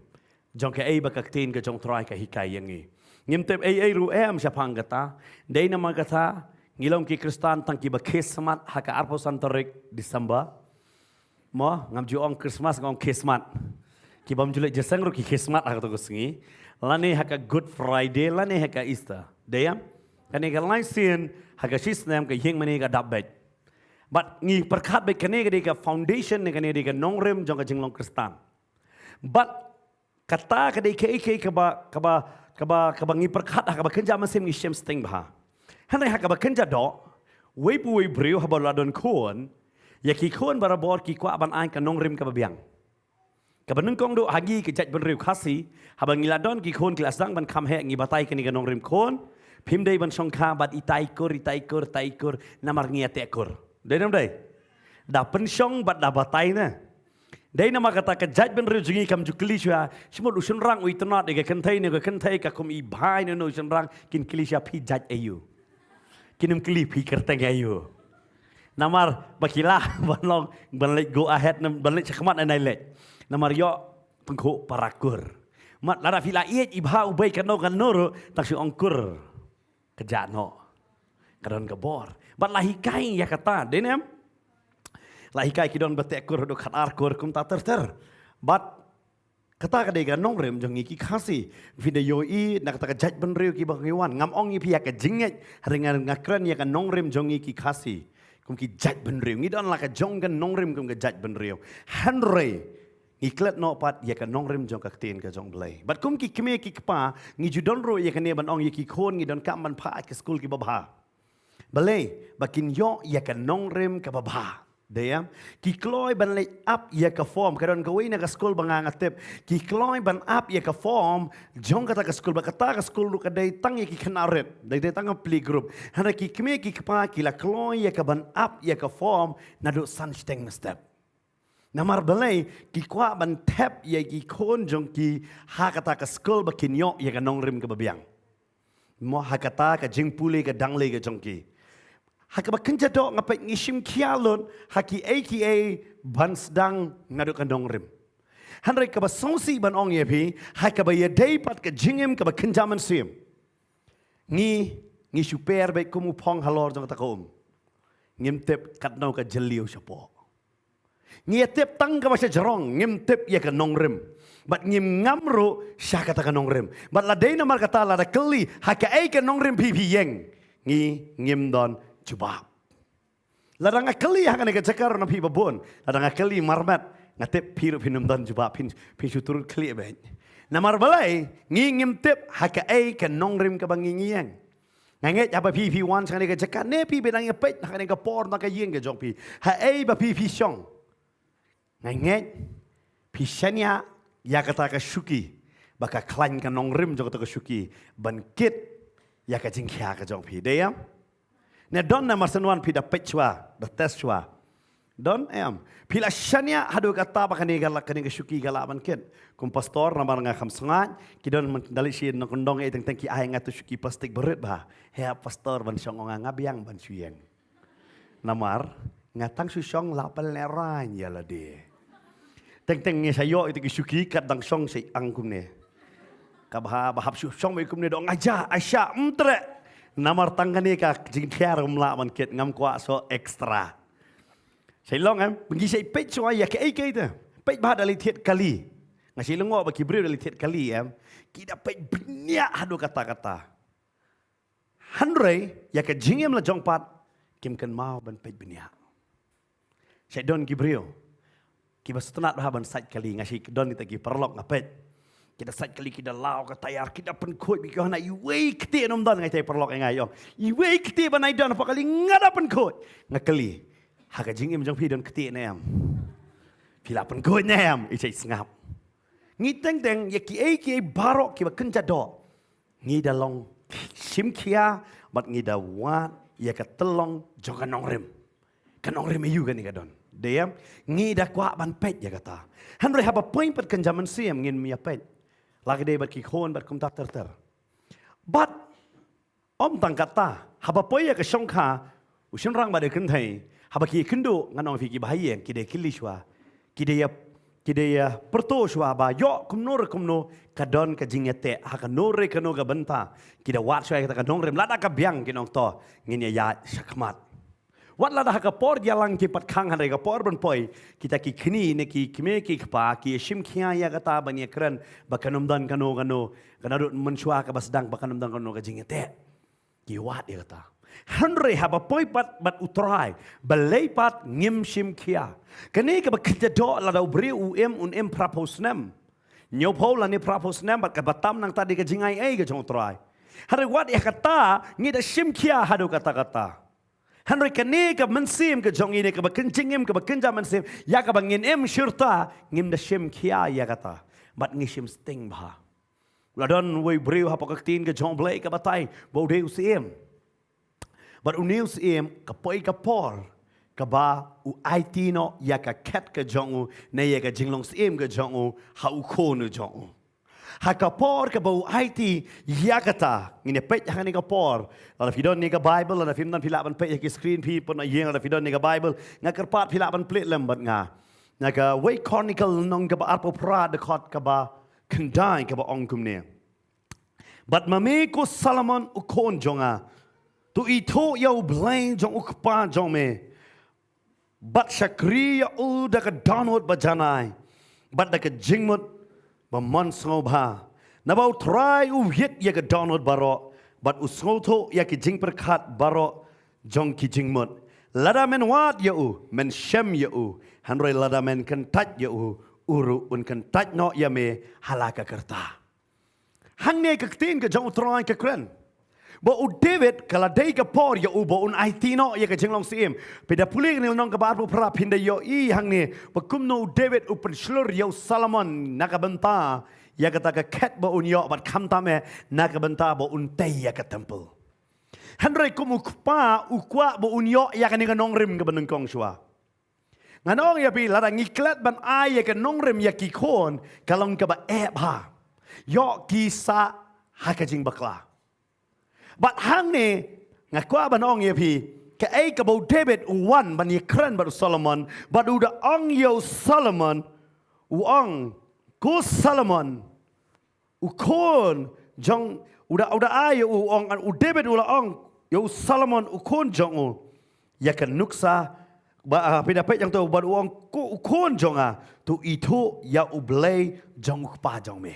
Jong kaei ba ka ktien ka jong U Trai ka hikai ïa ngi. Ngim tip ei ei ruh em shaphang kata. Dei namar kata ngi long ki Khristan tang kiba khie smat ha ka arphew san tarik December. Mo, ngam ju ong Christmas, nga ong Kismat. Ki bym ju leit jingïaseng ruh ki Kismat ha kato ka sngi. Lane ha ka Good Friday, lane ha ka Easter. Dei em? Kane ka lai sien, ha ka shi snem ka ïing mane ka dap beit. Bad ngi pyrkhat beit kane ka dei ka foundation ne kane ka dei ka nongrim jong ka jinglong Khristan. Bad kata ka dei kaei kaei kaba, kaba, kaba, kaba ngi pyrkhat ha kaba kynja mynsiem ngi shem sting bha. Hynrei ha kaba kynja doh, wei pa wei briew haba la don khun, ïa ki khun barabor ki kwah ban ai ka nongrim kaba biang. Kaba nyngkong duh ha ngi ka jaitbynriew Khasi, haba ngi la don ki khun ki la sdang ban kham heh ngi batai kane ka nongrim khun, phim dei ban shongkha bad itai kur, itai kur, itai kur, namar ngi ïateh kur. Dei nam dei? Da pynshong bad da batai ne. Dei namar kata ka jaitbynriew jong ngi kam ju kylli shuwa, shimut u shynrang u itynnad ïa ka kynthei ne ka kynthei ka kum i bhai ne u shynrang kin kylli shuwa phi jait aïu. Kin ym kylli phi kyrteng aïu. Namar ba ki lah ban long ban leit go ahead ne ban leit shakhmat ne nai leit. Namar ïoh pynkhuh para kur. Mat lada phi la ïeit i bha u bei kano kano ruh tang shu ong kur. Ka jah noh. Ka don ka bor. Bad la hikai ïa kata, dei ne em? La hikai ki don ba teh kur haduh khatar kur kumta ter ter. Bad kata ka dei ka nongrim jong ngi ki Khasi. Phi da ïohi na kata ka jaitbynriew kiba ngi wan. Ngam ong ïa phi ïa ka jingngeit, hynrei nga, nga kren ïa ka nongrim jong ngi ki Khasi. Kum ki jaitbynriew. Ngi don la ka jong ka nongrim kum ka jaitbynriew. Hynrei ngi klet noh pat ïa ka nongrim jong ka ktien ka jong Blei. Bad kum ki kmie ki kpa, ngi ju don ruh ïa kane ban ong ïa ki khun ngi donkam ban phah ki skul kiba bha. Balei, ba kin ïoh ïa ka nongrim kaba bha. Dei em? Ki kloi ban leit ap ïa ka form, ka don kawei na ka skul ba nga nga tip. Ki kloi ban ap ïa ka form, jong kata ka skul, ba kata ka skul ruh ka dei tang ïa ki khynnah rit, dei, dei tang ka playgroup. Hynrei ki kmie ki kpa ki la kloi ïa ka ban ap ïa ka form, naduh san shiteng mynstep. Namar balei, ki kwah ban thep ïa ki khun jong ki ha kata ka skul ba kin ïoh ïa ka nongrim kaba biang. Mo ha kata ka jingpule ka dang lei ka jong ki. Ha kaba kynja doh nga peit ngi shim khia lut, ha kiei kiei ban sdang naduh ka nongrim. Hynrei kaba sngewsih ban ong ïa phi, ha kaba ïadei pat ka jingim kaba kynja mynsiem. Ngi, ngi shu per beit kum u phong halor jong kata ka um. Ngim tip katno ka jylliew shapoh. Ngi ïa tip tang kaba sha jrong, ngim tip ïa ka nongrim. Bad ngim ngam ruh sha kata ka nongrim. Bad la dei namar kata lada kylli, ha kaei ka nongrim phi phi ïeng. Ngi, ngim don jubab. Lada nga kylli ha kane ka jaka ruh na phi babun. Lada nga kylli marmat, nga tip phi ruh phin ym don jubab, phin, phin shu turut khlieh beit. Namar balei, ngi ngim tip, ha kaei ka nongrim kaba ngi ngi ïeng. Nga ngeit haba phi phi wan sha kane ka jaka ne phi ba dang ïa peit ha kane ka por na ka ïing ka jong phi. Haei ba phi phi shong. Nga ngeit phi shaniah ïa kata ka shuki. Ba ka khlaiñ ka nongrim jong kata ka shuki. Ban kit ïa ka jingkhia ka jong phi. Dei em? Ne don ne mar shen wan phi da peit shuwa, da test shuwa. Don em. Phi la shaniah haduh kata ba kane ka la, kane ka shuki ka lah ban kit. Kum pastor namar nga kham sngaid, ki don man da leit sha ïing nongkyndong eh teng teng ki ai nga tu shuki plastik barit bha. He pastor ban shong, nga nga biang ban shu ïeng. Namar nga tang shu shong la pynlehrain ïa lade. Teng teng ngi sa ïoh ïa tu ki shuki kat dang shong sa ïeng kumne. Ka bha ba hap shu shong beit kumne dong aja, aisha, mtre. Namar tang kane ka jingkhia ruh ym lah ban kit, ngam kwah so extra. Sa ïa long em, ngi sa ïa peit shuwa ïa kaei kaei te. Peit bha da leit thied kali. Nga sa ïa long ba ki briew da leit thied kali em. Ki da peit bniah haduh katta katta. Hynrei ïa ka jingim la jong pat kim kynmaw ban peit bniah. Sa ïa don ki briew kiba sngewtynnat bha ban sait kali, nga sa ïa don kita ki paralok nga peit. Ki da sait kali, ki da law ka tayar, ki da pynkhuid, ki ong na iwei kti nym don, nga ïathuh paralok ïa nga ïa ong iwei kti ban ai don hapoh kali nga da pynkhuid. Nga kylli, ha ka jingim jong phi don kti ne em? Phi la pynkhuid ne em? I sa ïa sngap. Ngi teng teng ïa kiei kiei baroh kiba kynja doh. Ngi da long shim khia bad ngi da wad ïa ka tyllong jong ka nongrim. Ka nongrim aïu kane ka don? Dei em? Ngi da kwah ban peit ïa kata. Hynrei haba poi pat kynja mynsiem ngim ïa peit. La ka dei bad ki khun bad kumta ter ter. Bad ym tang kata, haba poi ïa ka shongkha, u shynrang bad ka kynthei, haba ki ïakynduh, ngan ong ïa phi kiba ha ïing, ki da kylli shuwa. Ki da ïa, ki da ïa pyrto shuwa ba ïoh kumno re kumno ka don ka jingïateh ha kano re kano ka bynta. Ki da wad shuwa ïa kata ka nongrim, lada ka biang kin ong to ngin ïa ïaid shakhmat. Wat lada ha ka por ïalang ki pat khang, hynrei ka por ban poi, kita ki kmie ne ki kmie ki kpa ki shim khia ïa kata ban ïakren ba kan ym don kano kano, ka naduh mynshuwa kaba sdang ba kan ym don kano ka jingïateh. Ki wad ïa kata. Hynrei haba poi pat bad U Trai, balei pat ngim shim khia? Kane kaba kynja doh, lada u briew u im, un im phraphew snem, hynñiewphew lane phraphew snem, bad kaba tam nangta dei ka jingai ei ka jong U Trai. Hynrei wat ïa kata ngi da shim khia haduh katta katta. Hynrei kane ka mynsiem ka jong ngi ne kaba kynjingim, kaba kynja mynsiem, ïa kaba ngin im shirta, ngim da shim khia ïa kata. Bad ngi shim sting bha. La don uwei u briew hapoh ka ktien ka jong U Blei ka batai ba u dei u syiem. Bad une u syiem ka poi ka por kaba u aiti noh ïa ka khet ka jong u ne ïa ka jinglong syiem ka jong u ha u khun u jong u. Ha ka por kaba u aiti ïa kata, ngin ïa peit ha kane ka por. Lada phi don ne ka Bible, lada phim don phi lah ban peit ha ki screen, phi pynïeng, lada phi don ne ka Bible, nga kyrpad phi lah ban plie lem bad nga. Na ka Wei Chronicle lynnong kaba arphew phra, dkhot kaba khyndai, kaba ong kumne: Bad ma me ko Solomon u khun jong nga, to ithuh ïa U Blei jong u kpa jong me, bad shakri ïa u da ka dohnud ba janai bad da ka jingmut ba mon sngewbha. Naba U Trai u wiat ïa ka dohnud baroh, bad u sngewthuh ïa ki jingpyrkhat baroh jong ki jingmut. Lada men wad ïa u, men shem ïa u, hynrei lada men kyntait ïa u, u ruh un kyntait noh ïa me ha la ka rta. Hangne ka ktien ka jong U Trai ka kren ba u David ka la dei ka por ïa u ba un aiti noh ïa ka jinglong syiem. Phi da pule kane lynnong kaba arphew phra, phin da ïohi hangne ba kumno u David u pynshlur ïa u Solomon na ka bynta ïa kata ka khet ba un ïoh, bad khamtam eh na ka bynta ba un tei ïa ka temple. Hynrei kum u kpa u kwah ba un ïoh ïa kane ka nongrim kaba nyngkong shuwa. Ngan ong ïa phi, lada ngi klet ban ai ïa ka nongrim ïa ki khun, ka long kaba eh bha. Ïoh ki sah ha ka jingbakla. Bad hangne nga kwah ban ong ïa phi, kaei kaba u David u wan ban ïakren bad u Solomon, bad u da ong ïa u Solomon, u ong, ko Solomon, u khun jong, u da, u da ai ïa u, ong, u David u la ong ïa u Solomon u khun jong u ïa ka nuksa, ba, ah, phi da peit ïa uto, bad u ong, ko u khun jong nga, to ithuh ïa U Blei jong u kpa jong me.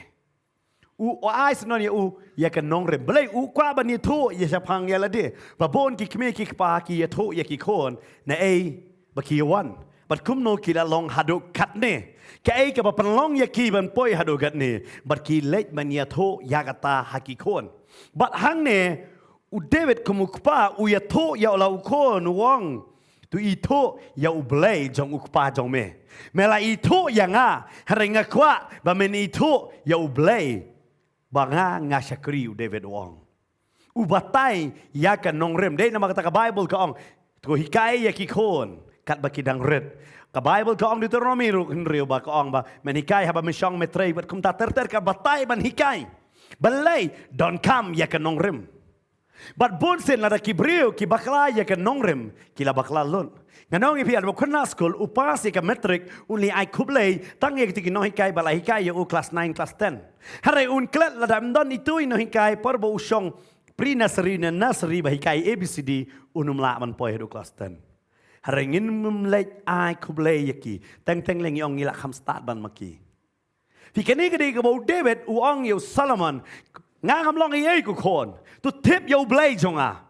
U, u ai syndon ïa u ïa ka nongrim. Balei? U kwah ban ïathuh ïa shaphang ïa lade. Ba bun ki kmie ki kpa ki ïathuh ïa ki khun naei ba ki ïa wan, bad kumno ki la long haduh katne, kaei kaba pynlong ïa ki ban poi haduh katne, bad ki leit ban ïathuh ïa kata ha ki khun. Bad hangne u David kum u kpa u ïathuh ïa u la u khun, u ong, to ithuh ïa U Blei jong u kpa jong me. Me la ithuh ïa nga, hynrei nga kwah ba men ithuh ïa U Blei ba nga, nga shakri, u David u ong. U batai ïa ka nongrim. Dei namar kata ka Bible ka ong, to hikai ïa ki khun katba ki dang rit. Ka Bible ka ong, Deuteronomy ruh hynriew ba ka ong ba men hikai haba me shong me trei, bad kumta ter ter ka batai ban hikai. Balei? Donkam ïa ka nongrim. Bad bun sien lada ki briew ki bakla ïa ka nongrim, ki la bakla lut. Ngan ong ïa phi, lada u khynnah skul u pass ïa ka matric, un leit ai khublei tang ïa kito ki nonghikai ba la hikai ïa u klas nine, klas ten. Hynrei un klet lada ym don ito i nonghikai por ba u shong pre-nursery ne nursery ba hikai A B C D, un ym lah ban poi haduh klas ten. Hynrei ngim leit ai khublei ïa ki. Teng teng lei ngi ong ngi la kham stad bad ma ki. Phi, kane ka dei kaba u David u ong ïa u Solomon, nga ngam long ei ei ko khun, to tip ïa U Blei jong nga.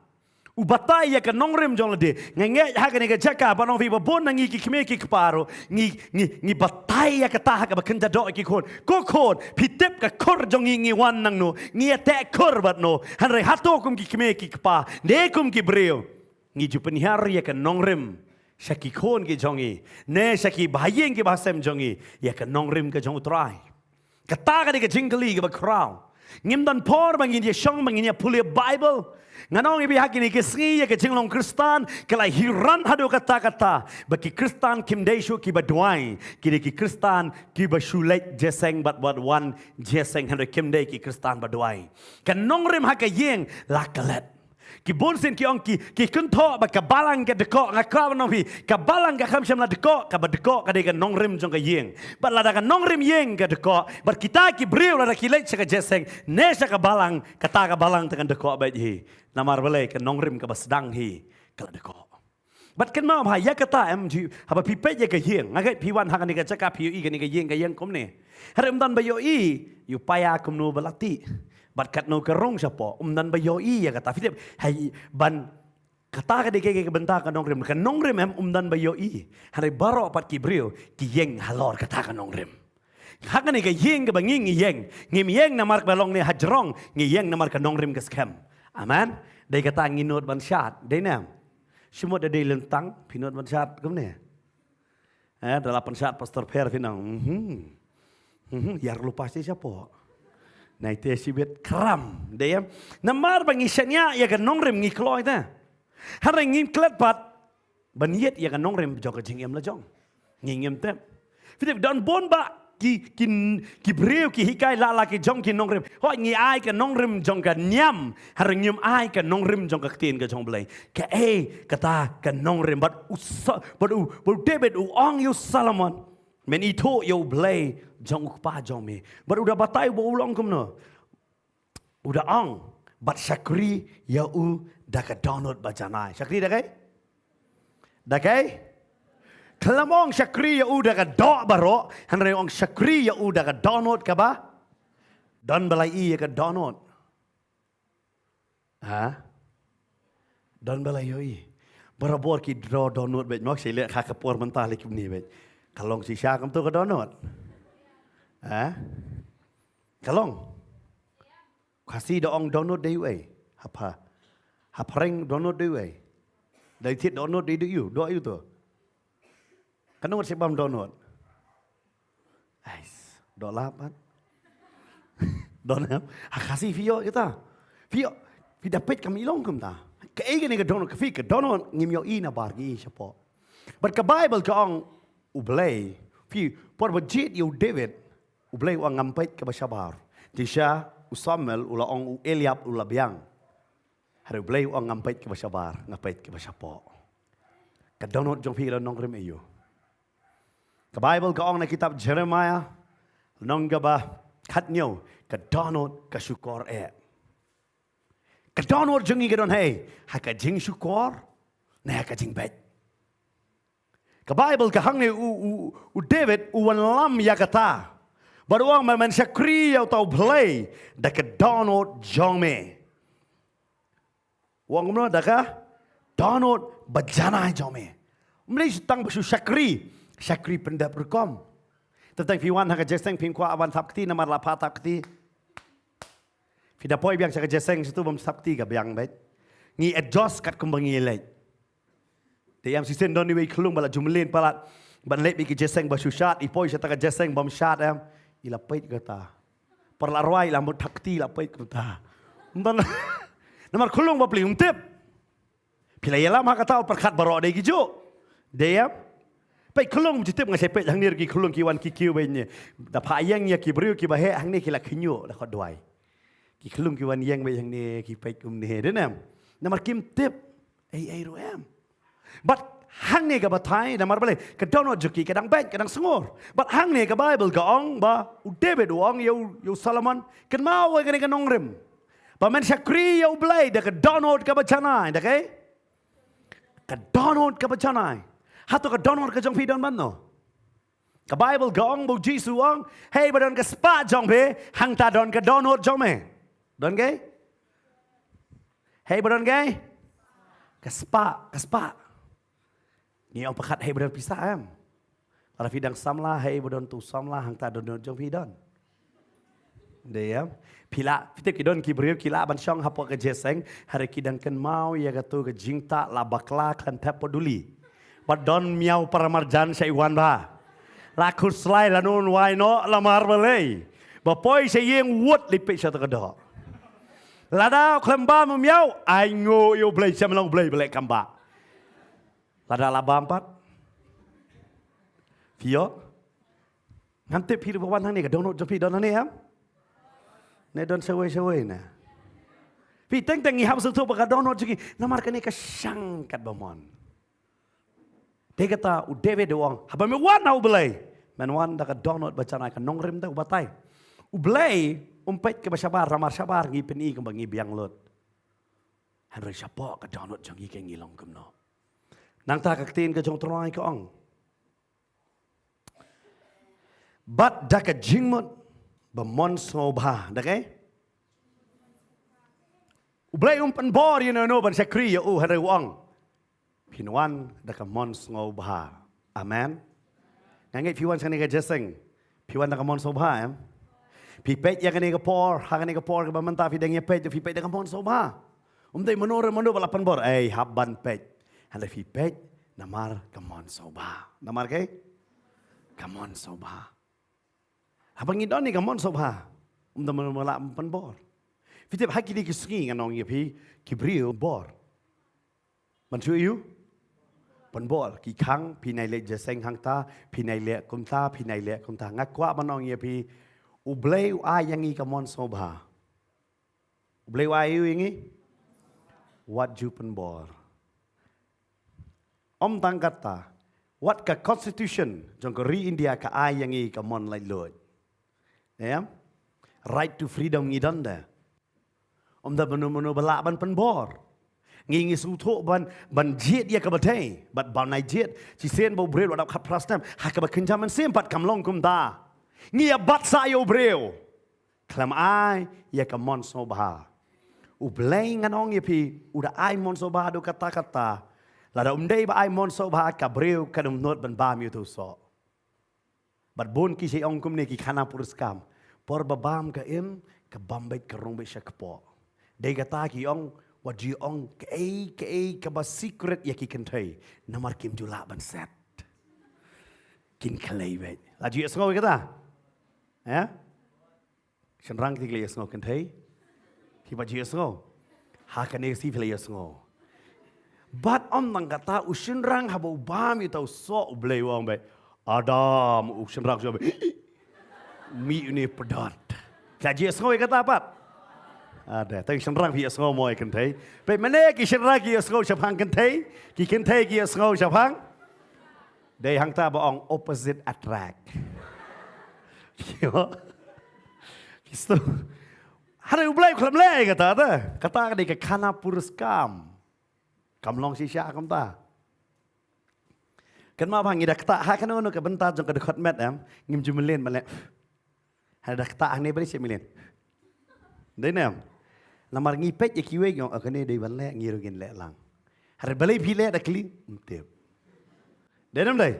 U batai ïa ka nongrim jong lade. Nga ngeit ha kane ka jaka, ban ong phi, ba bun na ngi ki kmie ki kpa ruh ngi, ngi, ngi batai ïa kata ha kaba kynja doh ïa ki khun. Ko khun, phi tip ka khur jong ngi, ngi wan nangno, ngi ïateh khur bad no. Hynrei hato kum ki kmie ki kpa ne kum ki briew ngi ju pynhiar ïa ka nongrim sha ki khun ki jong ngi, ne sha ki bahaïing ki bahasem jong ngi, ïa ka nongrim ka jong U Trai? Kata ka dei ka jingkylli kaba khraw. Ngim don por ba ngin ïa shong, ba ngin ïa pule Bible. Ngan ong ïa phi, ha kine ki sngi ïa ka jinglong Khristan ka la hiran haduh katta katta, ba ki Khristan kim dei shuh kiba duwai, ki dei ki Khristan kiba shu leit jingïaseng bad, bad wan jingïaseng, hynrei kim dei ki Khristan ba duwai. Ka nongrim ha ka ïing la klet. Ki bun sien ki ong ki, ki kynthoh ba ka balang ka dkoh. Nga kwah ban ong phi, ka balang kam shym la dkoh, kaba dkoh ka dei ka nongrim jong ka ïing. Bad lada ka nongrim ïing ka dkoh, bad kita ki briew lada ki leit sha ka jingïaseng ne sha ka balang, kata ka balang te kan dkoh beit hi. Namar balei? Ka nongrim kaba sdang hi ka la dkoh. Bad kynmaw ba ïa kata em ju, haba phi peit ïa ka ïing, nga ngeit phi wan ha kane ka jaka phi ïohi kane ka ïing, ka ïeng kumne. Hynrei ym don ba ïohi ïa u paia kumno ba la tih, bad katno ka rung shapoh, ym don ba ïohi ïa kata. Phi tip, hei, ban, kata ka dei ka, ka bynta ka nongrim. Ka nongrim em ym don ba ïohi. Hynrei baroh pat ki briew ki ïeng halor kata ka nongrim. Ha kane ka ïing kaba ngi, ngi ïeng, ngim ïeng namar ba long ne hajrong, ngi ïeng namar ka nongrim ka skhem. Amen. Dei kata ngi nud ban shad, dei ne em? Shu mut da dei lyntang phi nud ban shad kumne. Eh, da la pynshad Pastor Pher phi nang, mhm. Mhm, ïar lypa shi shapoh. Naite shibit kram, dei em? Namar ba ngi shaniah ïa ka nongrim ngi kloi te. Hynrei ngim klet pat ban ïit ïa ka nongrim jong ka jingim la jong ngi, ngim tip. Phi tip, don bun ba ki, ki, ki briew ki hikai la, la ki jong ki nongrim. Hooid ngi ai ka nongrim jong ka niam, hynrei ngim ai ka nongrim jong ka ktien ka jong U Blei. Kaei kata ka nongrim? Bad u Sa-, bad u, bad u David u ong ïa u Solomon, men ithuh ïa U Blei jong u kpa jong me. Bad u da batai ba u long kumno. U da ong, bad shakri ïa u da ka dohnud ba janai. Shakri da kaei? Da kaei? Khlem ong shakri ïa u da ka doh baroh, hynrei ong shakri ïa u da ka dohnud kaba. Don ba la ïohi ïa ka dohnud? Ha? Don ba la ïohi? Barabor ki doh dohnud beit, mok shi leh ha ka por mynta leh kumne beit. Ka long shisha kumto ka dohnud? Ha? Ka long? Khasi da ong dohnud dei uei? Ha pha-, ha phareng dohnud dei uei? Dei thied dohnud dei, dei ïu, doh ïu to. Ka nongrim shi bam dohnud. Ais, doh lap pat. Dohnud. Ha Khasi phi ïoh kita. Phi ïoh, phi da peit kam i long kumta. Kaei kane ka dohnud, ka phi ka dohnud ngim ïohi na bar ngi shapoh. Bad ka Baibl ka ong U Blei, phi, por ba jied ïa u David, U Blei u ong ngam peit kaba shabar. Te sha u Samuel u la ong u Eliab u la biang. Hynrei U Blei u ong ngam peit kaba shabar, nga peit kaba shapoh. Ka dohnud jong phi ka nongrim aïu? Ka Baibl ka ong na kitab Jeremiah, lynnong kaba khathynñiew, ka dohnud ka shukor eh. Ka dohnud jong ngi ka don haei? Ha ka jingshukor, ne ha ka jingbeit? Ka Baibl ka hangne u, u, u David u wanlam ïa kata. Bad u ong men shakri ïa uta U Blei da ka dohnud jong me. U ong kumno? Da ka dohnud ba janai jong me. Ym lei tang ba shu shakri, shakri pyndep rukom. Tang phi wan ha ka jeseng phim kwah ban thap kti namar la pha thap kti. Phi da poi biang sha ka jeseng sha tu bym thap kti ka biang beit. Ngi adjust katkum ba ngi leit. Te ïam shisien don iwei i khyllung ba la ju mlien palat ban leit bad ki jeseng ba shu shad, i poi sha ta ka jeseng bym shad em. I la peit kata. Par la rwai la mut thap kti la peit kata. Namar khyllung bapli um tip. Phi la ïalam ha kata u pyrkhat baroh dei ki juh. Dei ïam. Peit khyllung um ju tip, nga sa peit hangne ki khyllung ki wan ki kiew bad ne. Da pha ïeng ïa ki briew kiba heh hangne ki la khynñiuh da ka duwai. Ki khyllung ki wan ïeng bad hangne ki peit kumne, dei ne em? Namar kim tip ei ei ruh em. Bad hangne ka batai namar balei? Ka dohnud jong ki ka dang beit, ka dang sngur. Bad hangne ka Baibl ka ong ba u David u ong ïa u, ïa u Solomon, kynmaw ïa kane ka nongrim. Ba men shakri ïa U Blei da ka dohnud kaba janai, da kaei? Ka dohnud kaba janai. Hato ka dohnud ka jong phi don bad no? Ka Baibl ka ong ba u Jisu u ong, hei ba don ka spah jong phi, hangta don ka dohnud jong me. Don kaei? Hei ba don kaei? Ka spah, ka spah. Ngi ong pyrkhat hei ba don pisa em. Lada phi dang samla, hei ba don tu samla, hangta dohnud jong phi don. Dei em. Phi lah, phi tip ki don ki briew ki lah ban shong hapoh ka jeseng, hynrei ki dang kynmaw ïa katu ka jingtah la bakla khlem thep poduli. Bad don miaw paramarjan sa i wan bha. La khuslai la nun wai noh la mar balei. Ba poi sa ïeng wut lipit sa ta ka doh. Lada khlem bam miaw, ai ngo ïa U Blei, sa mlong U Blei balei kam ba. Lada la bam pat. Phi ïoh. Ngam tip phi ruh ba wan hangne ka dohnud jong phi don hangne em? Ne don shawei shawei ne. Phi teng teng ngi hap sngewthuh ba ka dohnud jong ngi namar kane ka shang katba mon. Te kata u David u ong, haba me wan ha U Blei, men wan da ka dohnud ba janai, ka nongrim da u batai. U Blei um peit kaba shabar, namar shabar ngi pyni kumba ngi biang lut. Hynrei shapoh ka dohnud jong ngi ka ngi long kumno. Nangta ka ktien ka jong u Trai ka ong, bad da ka jingmut ba mon sngewbha, da kaei? U Blei um pynbor ïa uno uno ban shakri ïa u, hynrei u ong, phin wan da ka mon sngewbha. Amen. Nga ngeit phi wan shane ka jingïaseng, phi wan da ka mon sngewbha, em? Phi peit ïa kane ka por, ha kane ka por kaba mynta phi dang ïa peit, phi peit da ka mon sngewbha. Um dei mano re mano ba la pynbor, ei, hap ban peit. Hynrei phi peit namar ka mon sngewbha. Namar kaei? Ka mon sngewbha. Haba ngi don ïa ka mon sngewbha, um dei mano ba la pynbor. Phi tip, ha kine ki sngi ngan ong ïa phi, ki briew bor. Ban shu ïa u pynbor, ki khang, phin ïai leh jingïaseng hangta, phin ïai leh kumta, phin ïai leh kumta. Nga kwah ban ong ïa phi, U Blei u ai ïa ngi ka mon sngewbha. U Blei u ai ïa ngi wat ju pynbor. Ym tang katta, wat ka constitution jong ka ri India ka ai ïa ngi ka mon laitluid. Em? Right to freedom ngi don de. Ym dei mano mano ba lah ban pynbor. Ngi ngi sngewthuh ban, ban jied ïa kaba dei, bad ban ïai jied. Shisien ba u briew u la dap khatphra snem, ha kaba kynja mynsiem pat kam long kumta. Ngi ïa bat sah ïa u briew. Khlem ai ïa ka mon sngewbha. U Blei, ngan ong ïa phi, u da ai mon sngewbha haduh katta katta. Lada um dei ba ai mon sngewbha, ka briew kan ym nud ban bam ïa uto u soh. Bad bun ki sa ong kumne, ki khana puriskam, por ba bam ka im, ka bam beit ka rung beit sha kpoh. Dei kata ki ong, wat ju ong kaei kaei kaba secret ïa ki kynthei, namar kim ju lah ban set. Kin khlei beit. La ju ïohsngew ïa kata? Eh? Shynrang ki la ïohsngew, kynthei ki pat ju ïohsngew. Ha kane ka sngi phi la ïohsngew. Bad ym tang kata, u shynrang haba u bam ïa uta u soh, U Blei u ong beit, Adam, u shynrang u ong beit, mih une pdot. Phi la ju ïohsngew ïa kata pat? Ada, tang shynrang phi ïohsngew mo ïa kynthei. Peit mane ki shynrang ki ïohsngew shaphang kynthei, ki kynthei ki ïohsngew shaphang. Dei hangta ba ong opposite attract. Ïo. Phi sngewthuh. Hynrei U Blei u khlem leh kata te. Kata ka dei ka khana puriskam. Kam long shisha kumta. Kynmaw ba ngi da ktah ha kano kano ka bynta jong ka dkhot met, em, ngim ju mlien ban leh. Hynrei da ktah hangne balei shu mlien? Dei ne em? Namar ngi peit ïa kiwei ngi ong, oh, kane dei ban leh, ngi ruh ngin leh lang. Hynrei balei phi leh da kylli, ym tip. Dei ne em dei?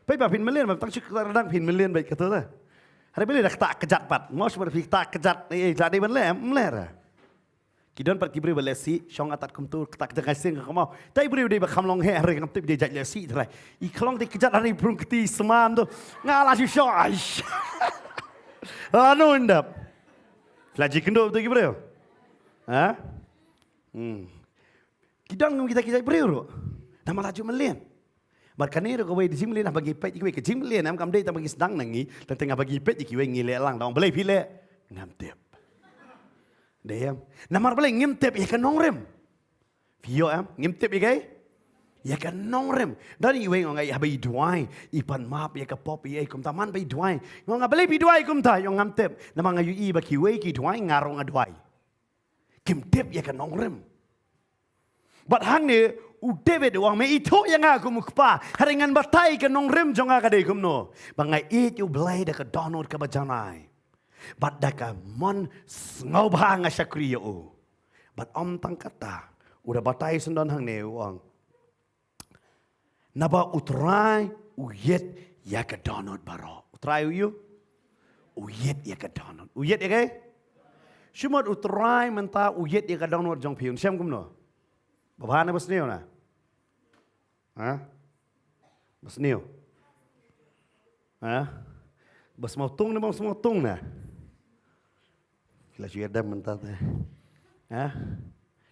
Peit ba phin mlien, ba tang shu ktah dang phin mlien beit kato te. Hynrei balei da ktah kjat pat? Mo shu ba phi ktah kjat, eh, eh, la dei ban leh, ym leh re. Ki don pat ki briew ba leh sih, shong atat kumto, ktah kjat ngai sing ka kamaw. Te i briew dei ba kham long heh, hynrei ngam tip dei jait leh sih trai. I khlong dei kjat hynrei i prung kti sman to. Nga la shu shoh, aish. Lano in dap. La ji kynduh to ki briew. Ha? Hmm. Ki don ngam kita ki jait briew ruh. Namar la ju mlien. Bad kane ruh kawei ka jingmlien haba ngi peit ïa kiwei, ka jingmlien em kam dei tang ba ngi sdang na ngi, tang tang haba ngi peit ïa kiwei ngi leh lang, da ong balei phi leh? Ngam tip. Dei em? Namar balei? Ngim tip ïa ka nongrim. Phi ïoh em? Ngim tip ïa kaei? Ïa ka nongrim. Don iwei nga ong, ai, haba i duwai, i pan map ïa ka pop, i ei kumta, man ba i duwai. Nga ong, balei phi duwai kumta? Ïa, ngam tip. Namar nga ïohi ba kiwei ki duwai, nga ruh nga duwai. Kim tip ïa ka nongrim. Bad hangne u David u ong, me ithuh ïa nga kum u kpa, hynrei ngan batai ka nongrim jong nga ka dei kumno. Ba nga ïeit ïa U Blei da ka dohnud kaba janai, bad da ka mon sngewbha nga shakri ïa u. Bad ym tang kata, u da batai syndon hangne u ong, naba U Trai u ïeit ïa ka dohnud baroh. U Trai u ïeit, u ïeit ïa ka dohnud. U ïeit ïa kaei? Shu mut U Trai mynta u ïeit ïa ka dohnud jong phi, un shem kumno? Ba bha ne ba sniew na? Ha? Ba sniew? Ha? Ba sngewtung ne bym sngewtung na? Phi la shu ïadem mynta te. Ha?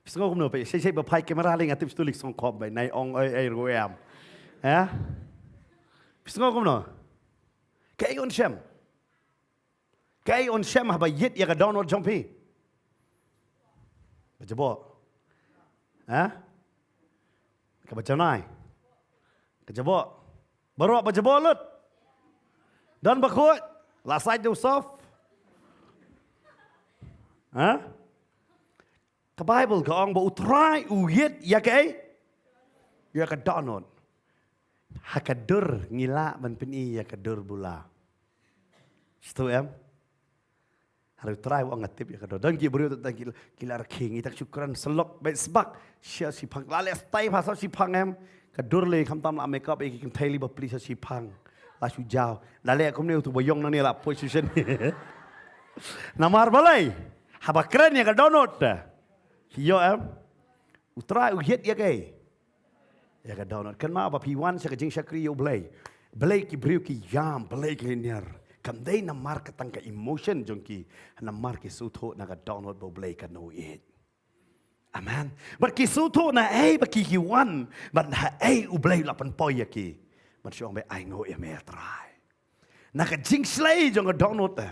Phi sngew kumno, phi shai shai ba phai kamera lei nga tip shu tu lik sngewkhop bai nai ong ei ei ruh em. Ha? Phi sngew kumno? Kaei un shem? Kaei un shem haba ïeit ïa ka dohnud jong phi? Ba jaboh. Ha? Kaba janai. Ka jaboh. Baroh ba jaboh lut. Don ba khuid. La sait da u soft. Ha? Ka Baibl ka ong ba U Trai u ïeit ïa kaei? Ïa ka dohnud. Ha ka dur ngi lah ban pyni ïa ka dur bula. Sngewthuh em? Hynrei u Trai u ong nga tip ïa ka dur. Don ki briew tang ki, ki la rkhie ngi tang shu kren syllok bad sbak. Sha shiphang la leh style ha sha shiphang em. Ka dur lei khamtam la makeup ïa ki kynthei lei ba pli sha shiphang. La shu jaw. La leh kumne utu ba ïong nangne la position. Namar balei? Haba kren ïa ka dohnud. Ïoh em? U Trai u hiat ïa kaei? Ïa ka dohnud. Kynmaw ba phi wan sha ka jingshakri ïa U Blei. Balei ki briew ki ïam, balei ki lynñiar? Kam dei namar ka tang ka emotion jong ki, namar ki sngewthuh na ka dohnud ba U Blei ka nongïeit. Amen. Bad ki sngewthuh na ei ba ki ki wan, bad na ei U Blei u la pynpoi ïa ki. Bad shu ong ba ai nguh ïa me Trai. Na ka jingshlei jong ka dohnud te.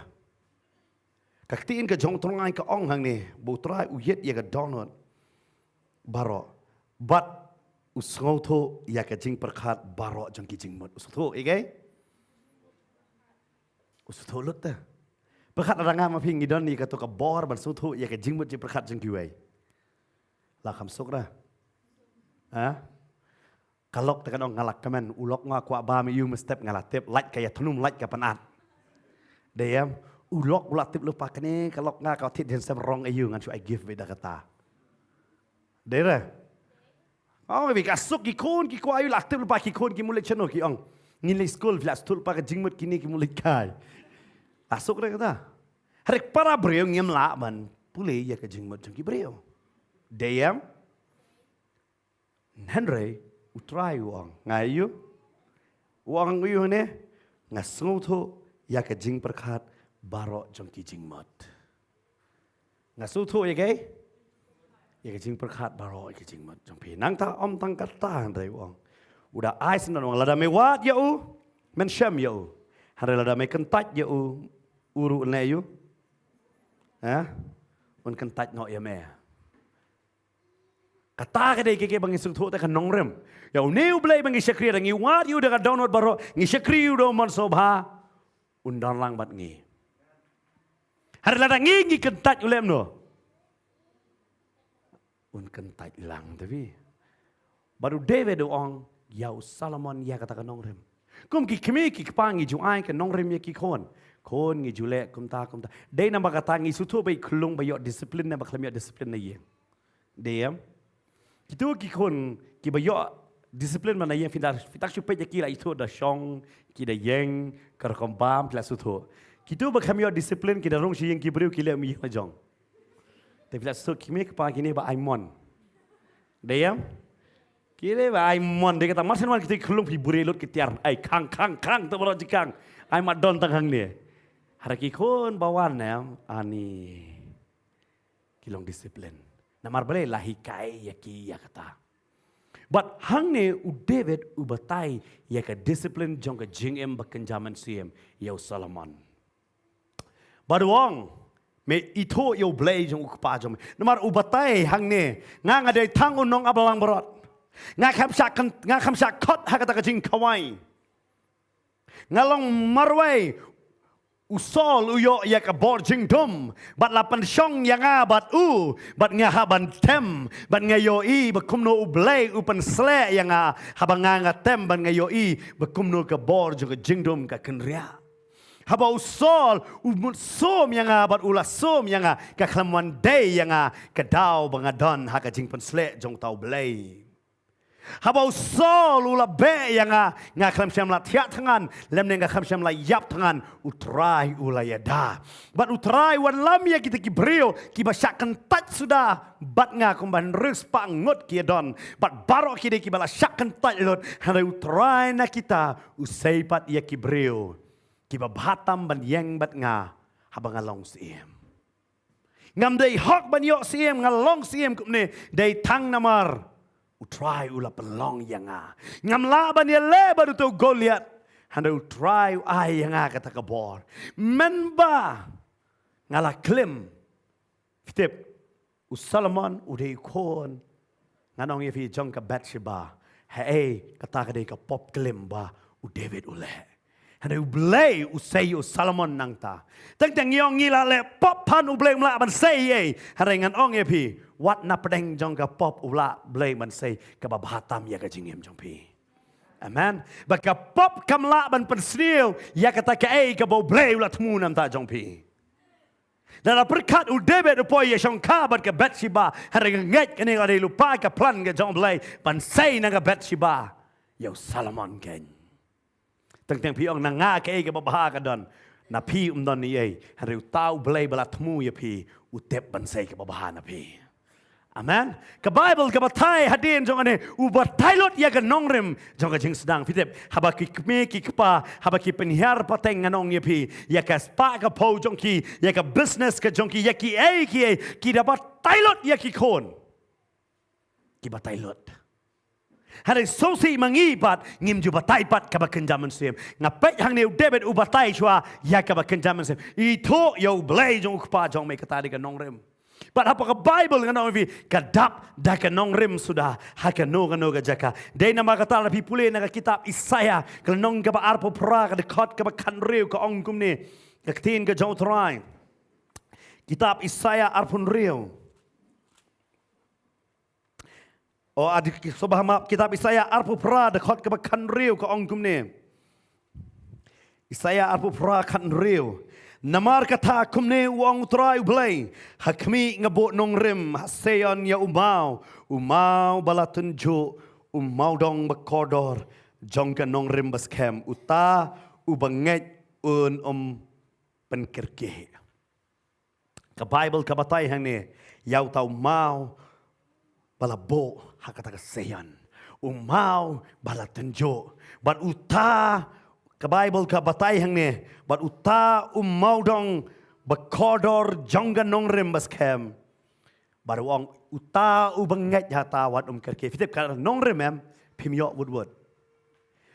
Ka ktien ka jong U Trai ka ong hangne, ba U Trai u hiat ïa ka dohnud baroh. Bad u sngewthuh ïa ka jingpyrkhat baroh jong ki jingmut. U sngewthuh ïa kaei? U sngewthuh lut te. Pyrkhat lada nga ma phi ngi don ïa kato ka bor ban sngewthuh ïa ka jingmut jingpyrkhat jong kiwei. La kham suk ra. Ha? Ka lok te kan ong nga la kmen, u lok nga kwah bam ïa u mynstep nga la tip, lait ka ïa thnum, lait ka pynat. Dei em, u lok u la tip lypa kane, ka lok nga ka thied handsome wrong ïa u ngan shu ai gift beit da kata. Dei re? Oh, bad ka suk ki khun ki kwah ïa u la tip lypa ki khun ki mut leit shano ki ong. Ngin leit skul phi la sngewthuh lypa ka jingmut kine ki mut leit kai. La suk re kata. Hynrei para briew ngim lah ban pule ïa ka jingmut jong ki briew. Dei em? Hynrei, U Trai u ong. Nga ïoh. U ong ïoh ne. Nga sngewthuh ïa ka jingpyrkhat baroh jong ki jingmut. Nga sngewthuh ïa kaei? Ïa ka jingpyrkhat baroh ïa ki jingmut jong phi. Nangta ym tang kata hynrei u ong. U da ai sngewthuh u ong lada me wad ïa u, men shem ïa u. Hynrei lada me kyntait ïa u, u ruh ne ïa u. Ha? Un kyntait noh ïa me. Kata ka dei ka, ka ba ngi sngewthuh te ka nongrim. Ïa une U Blei ba ngi shakri da ngi wad ïa u da ka dohnud baroh, ngi shakri ïa u da u mon sngewbha. Un don lang bad ngi. Hynrei lada ngi ngi kyntait u leh kumno? Un kyntait lang te phi. Bad u David u ong ïa u Solomon ïa kata ka nongrim. Kum ki kmie ki kpa ngi ju ai ka nongrim ïa ki khun. Khun ngi ju leh kumta kumta. Dei namar kata ngi sngewthuh ba i khyllung ba ïoh discipline ne ba khlem ïoh discipline na ïing. Dei em? Kito ki khun kiba ïoh discipline man la ïing phi da, phi da shu peit ïa ki la ithuh da shong, ki da ïeng, ka rukom bam, phi la sngewthuh. Kito ba khlem ïoh discipline ki da rung sha ïing ki briew ki leh ïing la jong. Te phi la sngewthuh ki kmie ki kpa kine ba ai mon. Dei em? Kine ba ai mon dei kata mar shen wan kito ki khyllung phi buhrieh lut ki tiar ai khang khang khang to baroh jingkhang. Ai mat don tang hangne. Hynrei ki khun ba wan em ani. Ki long discipline. Namar balei la hikai ïa ki ïa kata. Bad hangne u David u batai ïa ka discipline jong ka jingim ba kynja mynsiem ïa u Solomon. Bad u ong me ithuh ïa u Blei jong u kpa jong me. Namar u batai hangne nga nga dei tang u nongabalang baroh. Nga kham shah kyn-, nga kham shah khot ha kata ka jingkhawai. Nga long marwei, u Saul u ïoh ïa ka bor jingdum, bad la pynshong ïa nga bad u, bad nga hap ban tem, bad nga ïohi ba kumno u Blei u pynsleh ïa nga, haba nga nga tem bad nga ïohi ba kumno ka bor jong ka jingdum ka kynriah. Haba u Saul u mut sum ïa nga bad u la sum ïa nga, ka khlem wan dei ïa nga ka daw ba nga don ha ka jingpynsleh jong uta u Blei. Haba u Saul u la beh ïa nga, nga khlem shym la thiah thngan, lymne nga khlem shym la ïap thngan, u Trai u la ïada. Bad u Trai u wanlam ïa kita ki briew kiba shah kyntait suda bad nga kumba hynriew spah ngut ki ïadon. Bad baroh ki dei kiba la shah kyntait lut, hynrei u Trai na kita u sei pat ïa ki briew kiba bha tam ban ïeng bad nga haba nga long syiem. Ngam dei hok ban ïoh syiem, nga long syiem kumne, dei tang namar u Trai u la pynlong ïa nga. Ngam lah ban ïaleh bad uto u Goliath, hynrei u Trai u ai ïa nga kata ka bor. Mynba nga la klim, phi tip, u Solomon u dei u khun, ngan ong ïa phi, jong ka Bathsheba. Haei, kata ka dei ka pop klim ba u David u leh. Hynrei u Blei u sei ïa u Solomon nangta. Teng teng ngi ong ngi la leh pop phan u Blei um lah ban sei ei. Hynrei ngan ong ïa phi, wat na pdeng jong ka pop u lah Blei ban sei kaba bha tam ïa ka jingim jong phi. Amen. Ba ka pop kam lah ban pynsniew ïa kata kaei kaba U Blei u la thmu namar jong phi. Lada pyrkhat u David u poi ïashongkha bad ka Bathsheba, hynrei nga ngeit kane ka dei lypa ka plan ka jong U Blei ban sei na ka Bathsheba ïa u Solomon kein. Teng teng phi ong na nga kaei kaba bha ka don. Na phi um don ei ei, hynrei uta U Blei ba la thmu ïa phi u tip ban sei kaba bha na phi. Amen. Ka Baibl ka batai hadien jong kane, u batai lut ïa ka nongrim jong ka jingsdang. Phi tip, haba ki kmie ki kpa, haba ki pynhiar pateng, ngan ong ïa phi, ïa ka spah ka phew jong ki, ïa ka business ka jong ki, ïa kiei kiei, ki da batai lut ïa ki khun. Ki batai lut. Hynrei sngewsih ma ngi pat, ngim ju batai pat kaba kynja mynsiem. Nga peit hangne u David u batai shuwa ïa kaba kynja mynsiem. Ithuh ïa U Blei jong u kpa jong me, kata dei ka nongrim. Bad hapoh ka Baibl ngan ong ïa phi, ka dap da ka nongrim suda ha kano kano ka jaka. Dei namar kata lada phi pule na ka kitab Isaïah, ka lynnong kaba arphew phra, ka dkhot kaba khathynriew, ka ong kumne. Ka ktien ka jong U Trai. Kitab Isaïah arphew hynriew. O, adi ki, sngewbha map, kitab Isaïah arphew phra, dkhot kaba khathynriew, ka ong kumne. Isaïah arphew phra, khathynriew. Namar kata kumne u ong U Trai U Blei: Ha khmih, nga buh nongrim ha Seion ïa u maw, u maw ba la tynjuh, u mawdong ba kordor jong ka nongrim ba skhem, uta uba ngeit un ym pynkyrkieh. Ka Baibl ka batai hangne ïa uta u maw ba la buh ha kata ka Seion, u maw ba la tynjuh. Bad uta, ka Baibl ka batai hangne, bad uta u mawdong ba kordor jong ka nongrim ba skhem. Bad u ong, uta uba ngeit ha uta wat um kyrkieh. Phi tip ka nongrim em, phim ïoh wut wut.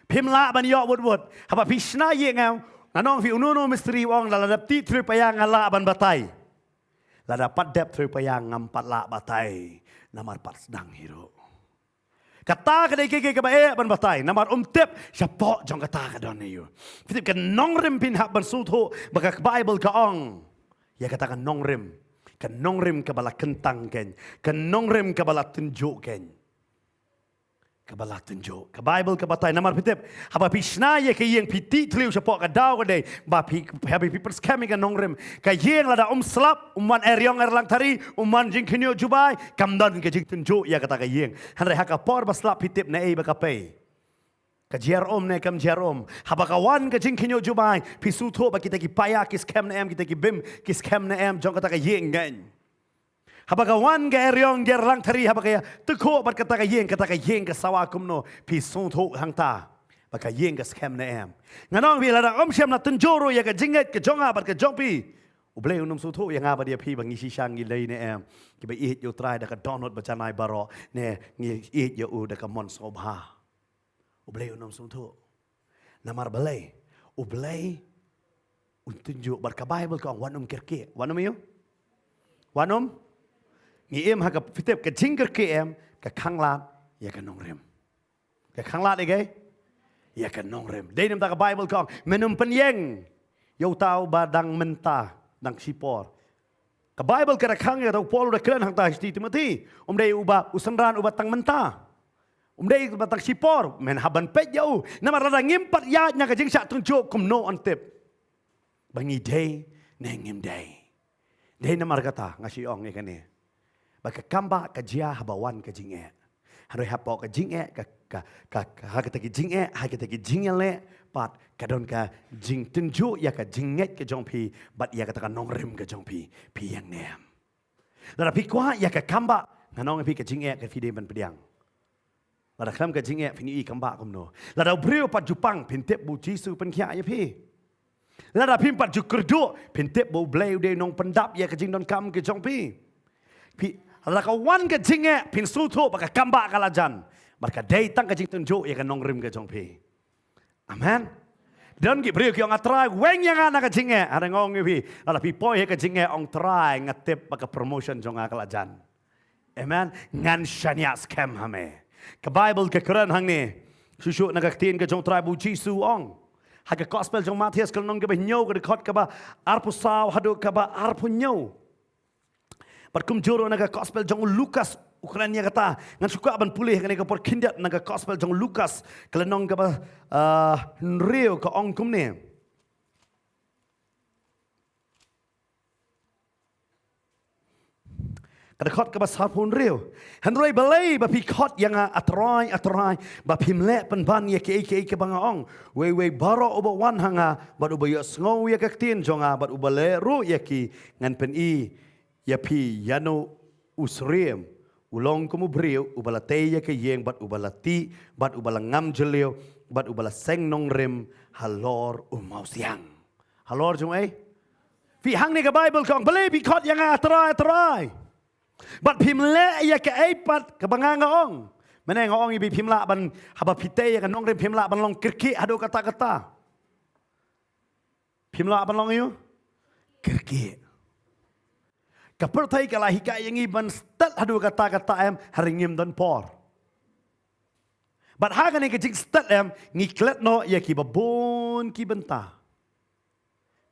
Phim lah ban ïoh wut wut. Haba phi shna ïing em, ngan ong ïa phi, uno uno u mistri u ong, lada dep tih three payang nga lah ban batai. Lada pat dep three payang ngam pat lah batai. Namar pat sdang hi ruh. Kata ka dei ka, ka, kaba eh ban batai. Namar um tip shapoh jong kata ka don aïu. Phi tip, ka nongrim phin hap ban sngewthuh ba ka Baibl ka ong ïa kata ka nongrim. Ka nongrim kaba la kyntang kein. Ka nongrim kaba la tynjuh kein. Kaba la tynjuh. Ka Baibl ka batai, namar phi tip, haba phi shna ïa ka ïing, phi tih thliew shapoh, ka daw ka dei ba phi, haba phi pynskhem ïa ka nongrim, ka ïing lada um slap, um wan eriong erlang thari, um wan jingkhynñiuh jubai, kam don ka jingtynjuh ïa kata ka ïing. Hynrei ha ka por ba slap phi tip naei ba ka pei. Ka jia um ne kam jia um. Haba ka wan ka jingkhynñiuh jubai, phi sngewthuh ba kita ki paia ki skhem ne em, kita ki beam ki skhem ne em jong kata ka ïing kein. Haba ka wan ka eriong, ka erlang thari, haba ka ïa tyrkhuh bad kata ka ïing, kata ka ïing ka sawa kumno, phi sngewthuh hangta ba ka ïing ka skhem ne em. Ngan ong ïa phi, lada um shym la tynjuh ruh ïa ka jingngeit ka jong nga bad ka jong phi, U Blei un ym sngewthuh ïa nga bad ïa phi ba ngi shisha ngi dei ne em kiba ïeit ïa U Trai da ka dohnud ba janai baroh, ne ngi ïeit ïa u da ka mon sngewbha. U Blei un ym sngewthuh. Namar balei? U Blei un tynjuh, bad ka Baibl ka ong wat nym kyrkieh. Wat nym aïu? Wat nym. Ngi im ha ka, phi tip, ka jingkyrkieh em ka khanglad ïa ka nongrim. Ka khanglad ïa ka, ïa ka nongrim. Dei namar ka Baibl ka ong, men ym pynïeng ïa uta uba dang mynta, dang shipor. Ka Baibl ka da khang ïa uta u Paul u da kren hangta ha Shithi Timothy. Um dei uba, u synran uba tang mynta. Um dei uba tang shipor, men hap ban peit ïa u. Namar lada ngim pat ïaid na ka jingshah tynjuh, kumno yn tip ba ngi dei ne ngim dei. Dei namar kata nga shu ong ïa kane, ba ka kambah ka jia haba wan ka jingeh. Hynrei hapoh ka jingeh, ka, ka, ka, ka, ha kita ki jingeh, ha kita ki jingïaleh pat, ka don ka jingtynjuh ïa ka jingngeit ka jong phi bad ïa kata ka nongrim ka jong phi. Phi ïeng ne em? Lada phi kwah ïa ka kambah, ngan ong ïa phi, ka jingeh ka phi dei ban pdiang. Lada khlem ka jingeh phin ïohi kambah kumno. Lada u briew pat ju pang, phin tip ba U Jisu u pynkhiah ïa phi. Lada phim pat ju kyrduh, phin tip ba U Blei u dei u nongpyndap ïa ka jingdonkam ka jong phi. Phi, lada ka wan ka jingeh, phin sngewthuh ba ka kambah ka la jan. Bad ka dei tang ka jingtynjuh ïa ka nongrim ka jong phi. Amen. Don ki briew ki ong, ah Trai, weng ïa nga na ka jingeh. Hynrei nga ong ïa phi, lada phi poi ha ka jingeh, ong, Trai, nga tip ba ka promotion jong nga ka la jan. Amen. Ngan shaniah skhem ha me. Ka Baibl ka kren hangne, shuh shuh na ka ktien ka jong U Trai ba U Jisu u ong ha ka Gospel jong u Mathaios, ka lynnong kaba hynñiew, ka dkhot kaba arphew saw haduh kaba arphew hynñiew. Bad kumjuh ruh na ka Gospel jong u Lukas, U kren ïa kata, ngan shu kwah ban pule ha kane ka por khyndiat na ka gospel jong Lukas, ka lynnong kaba, ah, hynriew ka ong kumne. Ka dkhot kaba sanphew hynriew. Hynrei balei ba phi khot ïa nga, A Trai, A Trai, ba phim leh pynban ïa kiei kiei kiba nga ong? Uwei uwei baroh uba wan ha nga bad uba ïohsngew ïa ka ktien jong nga bad uba leh ruh ïa ki, ngan pyni ïa phi ïano u syriem u long kum u briew uba la tei ïa ka ïing bad uba la tih bad uba la ngam jylliew bad uba la seng nongrim halor u mawsiang. Halor jong ei? Phi, hangne ka Bible ka ong, balei phi khot ïa nga, A Trai, A Trai, bad phim leh ïa kaei pat kaba nga nga ong? Mynne nga ong ïa phi, phim lah ban, haba phi tei ïa ka nongrim, phim lah ban long kyrkieh haduh katta katta. Phim lah ban long ïa u kyrkieh. Ka pyrthei ka la hikai ïa ngi ban stet haduh katta katta em, hynrei ngim don por. Bad ha kane ka jingstet em, ngi klet noh ïa kiba bun ki bynta.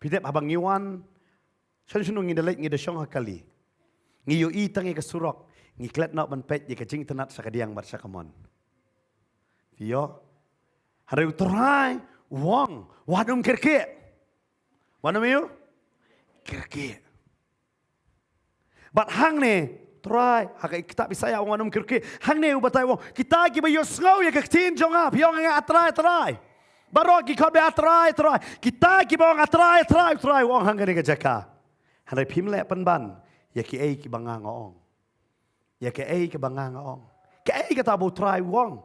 Phi tip, haba ngi wan, shano shano ngi da leit, ngi da shong ha kali, ngi ïohi tang ïa ka surok, ngi klet noh ban peit ïa ka jingitynnad sha kadiang bad sha kamon. Phi ïoh? Hynrei U Trai u ong, wat nym kyrkieh. Wat nym ïa u kyrkieh. Bad hangne, Trai, ha ka kitab Isaïah u ong wat nym kyrkieh. Hangne u batai u ong, kita kiba ïohsngew ïa ka ktien jong nga, phi ong ïa nga, A Trai, A Trai. Baroh ki khot beit, A Trai, A Trai. Kita kiba ong, A Trai, A Trai, U Trai u ong hangne ka jaka. Hynrei phim leh pynban ïa kiei kiba nga nga ong. Ïa kaei kaba nga nga ong. Kaei kata ba U Trai u ong?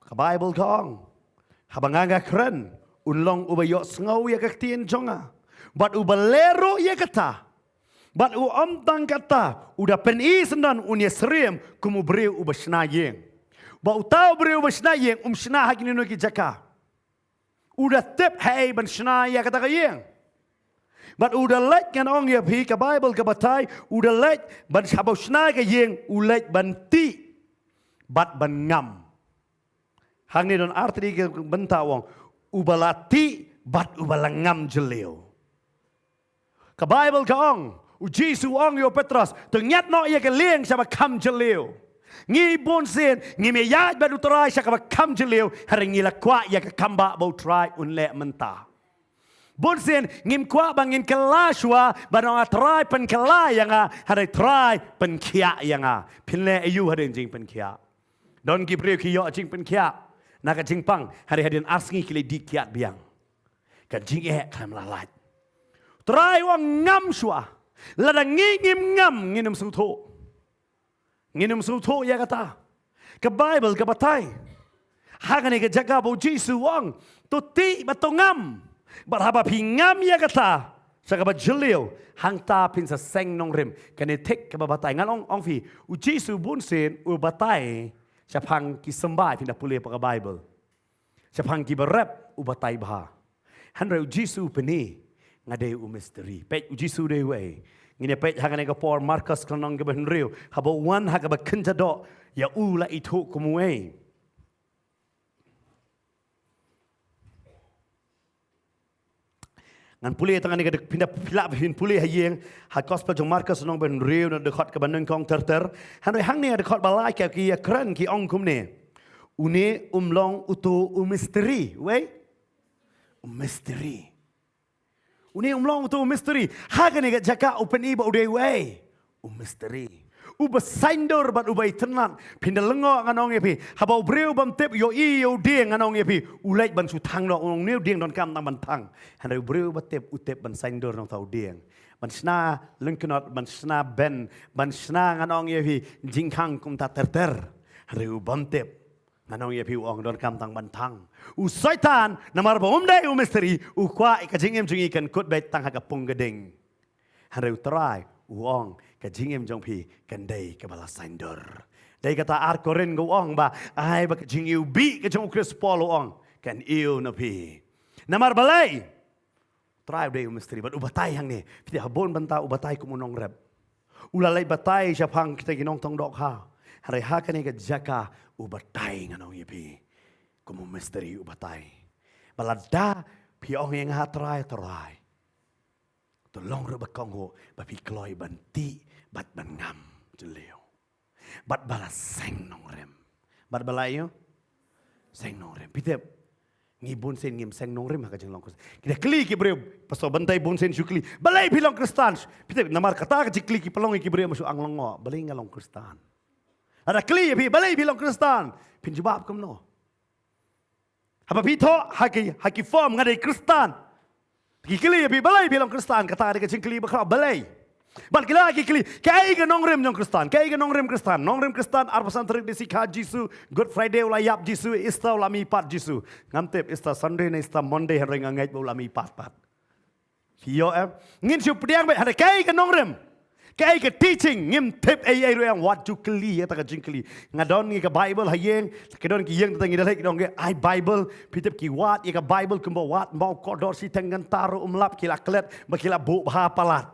Ka Bible ka ong, haba nga nga kren, un long uba ïohsngew ïa ka ktien jong nga, bad uba leh ruh ïa kata. Bad u ym tang kata, u da pyni syndon un ïasyriem kum u briew uba shna ïing. Ba uta u briew uba shna ïing um shna ha kino kino ki jaka. U da tip haei ban shna ïa kata ka ïing. Bad u da leit, ngan ong ïa phi, ka Bible ka batai, u da leit ban, haba u shna ka ïing, u leit ban tih bad ban ngam. Hangne don artylli ki bynta, u ong, uba la tih bad uba la ngam jylliew. Ka Bible ka ong, U Jisu u ong ïa u Petros, to ngiat noh ïa ka lieng sha ba kham jylliew. Ngi bunsien ngim ïaid bad U Trai sha kaba kham jylliew, hynrei ngi la kwah ïa ka kam ba U Trai un leh mynta. Bunsien ngim kwah ba ngin kylla shuwa ban ong, A Trai, pynkylla ïa nga, hynrei Trai, pynkhiah ïa nga. Phin leh aïu hadien jingpynkhiah? Don ki briew ki ïoh jingpynkhiah na ka jingpang, hynrei hadien ar sngi ki la dih kiad biang. Ka jingeh kam lah lait. Trai u ong ngam shuwa. Lada ngi ngim ngam, ngin ym sngewthuh. Ngin ym sngewthuh ïa kata. Ka Bible ka batai, ha kane ka jaka ba U Jisu u ong, to tih bad to ngam. Bad haba phi ngam ïa kata sha kaba jylliew, hangta phin sa seng nongrim. Kane thik kaba batai. Ngan ong, ong phi, U Jisu bunsien u batai shaphang ki symbai, phin da pule ha ka Bible, shaphang kiba rep u batai bha. Hynrei U Jisu u pyni, nga dei u mistri. Peit, U Jisu u dei uei? Ngin ïa peit ha kane ka por, Markos ka lynnong kaba hynriew, haba u wan ha kaba kynja doh, ïa u la ithuh kum uei? Ngan pule tang kane ka dkhot, phin da, phi lah phin pule ha ïing, ha Gospel jong Markos lynnong ba hynriew, na dkhot kaba nyngkong ter ter. Hynrei hangne ha dkhot ba lai, ki ïakren ki ong kumne, une um long uto u mistri. Uei? U mistri. Une um long uto u mistri. Ha kane ka jaka u pyni ba u dei uei? U mistri. Uba saiñdur bad uba itynnad. Phin da lyngngoh, ngan ong ïa phi, haba u briew bym tip u ïohi ïa u dieng, ngan ong ïa phi, u leit ban shu thang noh, u ong, une u dieng donkam tang ban thang. Hynrei u briew ba tip, u tip ban saiñdur na uta u dieng, ban shna lyngknot, ban shna ben, ban shna, ngan ong ïa phi, jingkhang kumta ter ter. Hynrei u bym tip, ngan ong ïa phi, u ong donkam tang ban thang. U Soitan, namar ba um dei u mistri, u kwah ïa ka jingim jong ngi kan kut beit tang ha ka pung ka ding. Hynrei U Trai u ong, ka jingim jong phi kan dei kaba la saiñdur. Dei kata ar Korinth ka ong ba, ai ba ka jingiwbih ka jong U Khrist, Paul u ong, kan ïew na phi. Namar balei? Trai u dei u mistri, bad u batai hangne. Phi tip, ha bun bynta u batai kum u nongrep. U la leit batai shaphang kita ki nongtong dohkha. Hynrei ha kane ka jaka u batai, ngan ong ïa phi, kum u mistri u batai. Ba lada phi ong ïa nga Trai, Trai, to long ruh ba kohnguh ba phi kloi ban tih bad ban ngam jylliew. Bad ba la seng nongrim. Bad ba la ïoh seng nongrim. Phi tip, ngi bun sien ngim seng nongrim ha ka jinglong Khristan. Ki da kylli ki briew, pastor, ban dei bun sien shu kylli, balei phi long Khristan? Phi tip, namar kata ka jingkylli ki pynlong ïa ki briew ma shu ang long ngo, balei nga long Khristan? Lada kylli ïa phi, balei phi long Khristan? Phin jubab kumno? Haba phi thoh ha ki, ha ki form nga dei Khristan. Ki kylli ïa phi, balei phi long Khristan? Kata ka dei ka jingkylli bakhraw, balei? Bad ki la ki kylli, kaei ka nongrim jong Khristan? Kaei ka nongrim Khristan? Nongrim Khristan, arphew san tarik da sikha Jisu, Good Friday u la ïap Jisu, Easter u la mihpat Jisu. Ngam tip Easter Sunday ne Easter Monday, hynrei nga ngeit ba u la mihpat pat. Phi ïoh em? Ngin shu pdiang beit, hynrei kaei ka nongrim? Kaei ka teaching? Ngim tip ei ei ruh em, wat ju kylli ïa kata ka jingkylli. Nga don ngi ka Bible ha ïing, ki don ki ïing, tang ngi da leh, ki don ngi ai Bible, phi tip ki wad ïa ka Bible kumba wad maw kordor, shi teng ngan taru um lap, ki la klet ba ki la buh bha palat.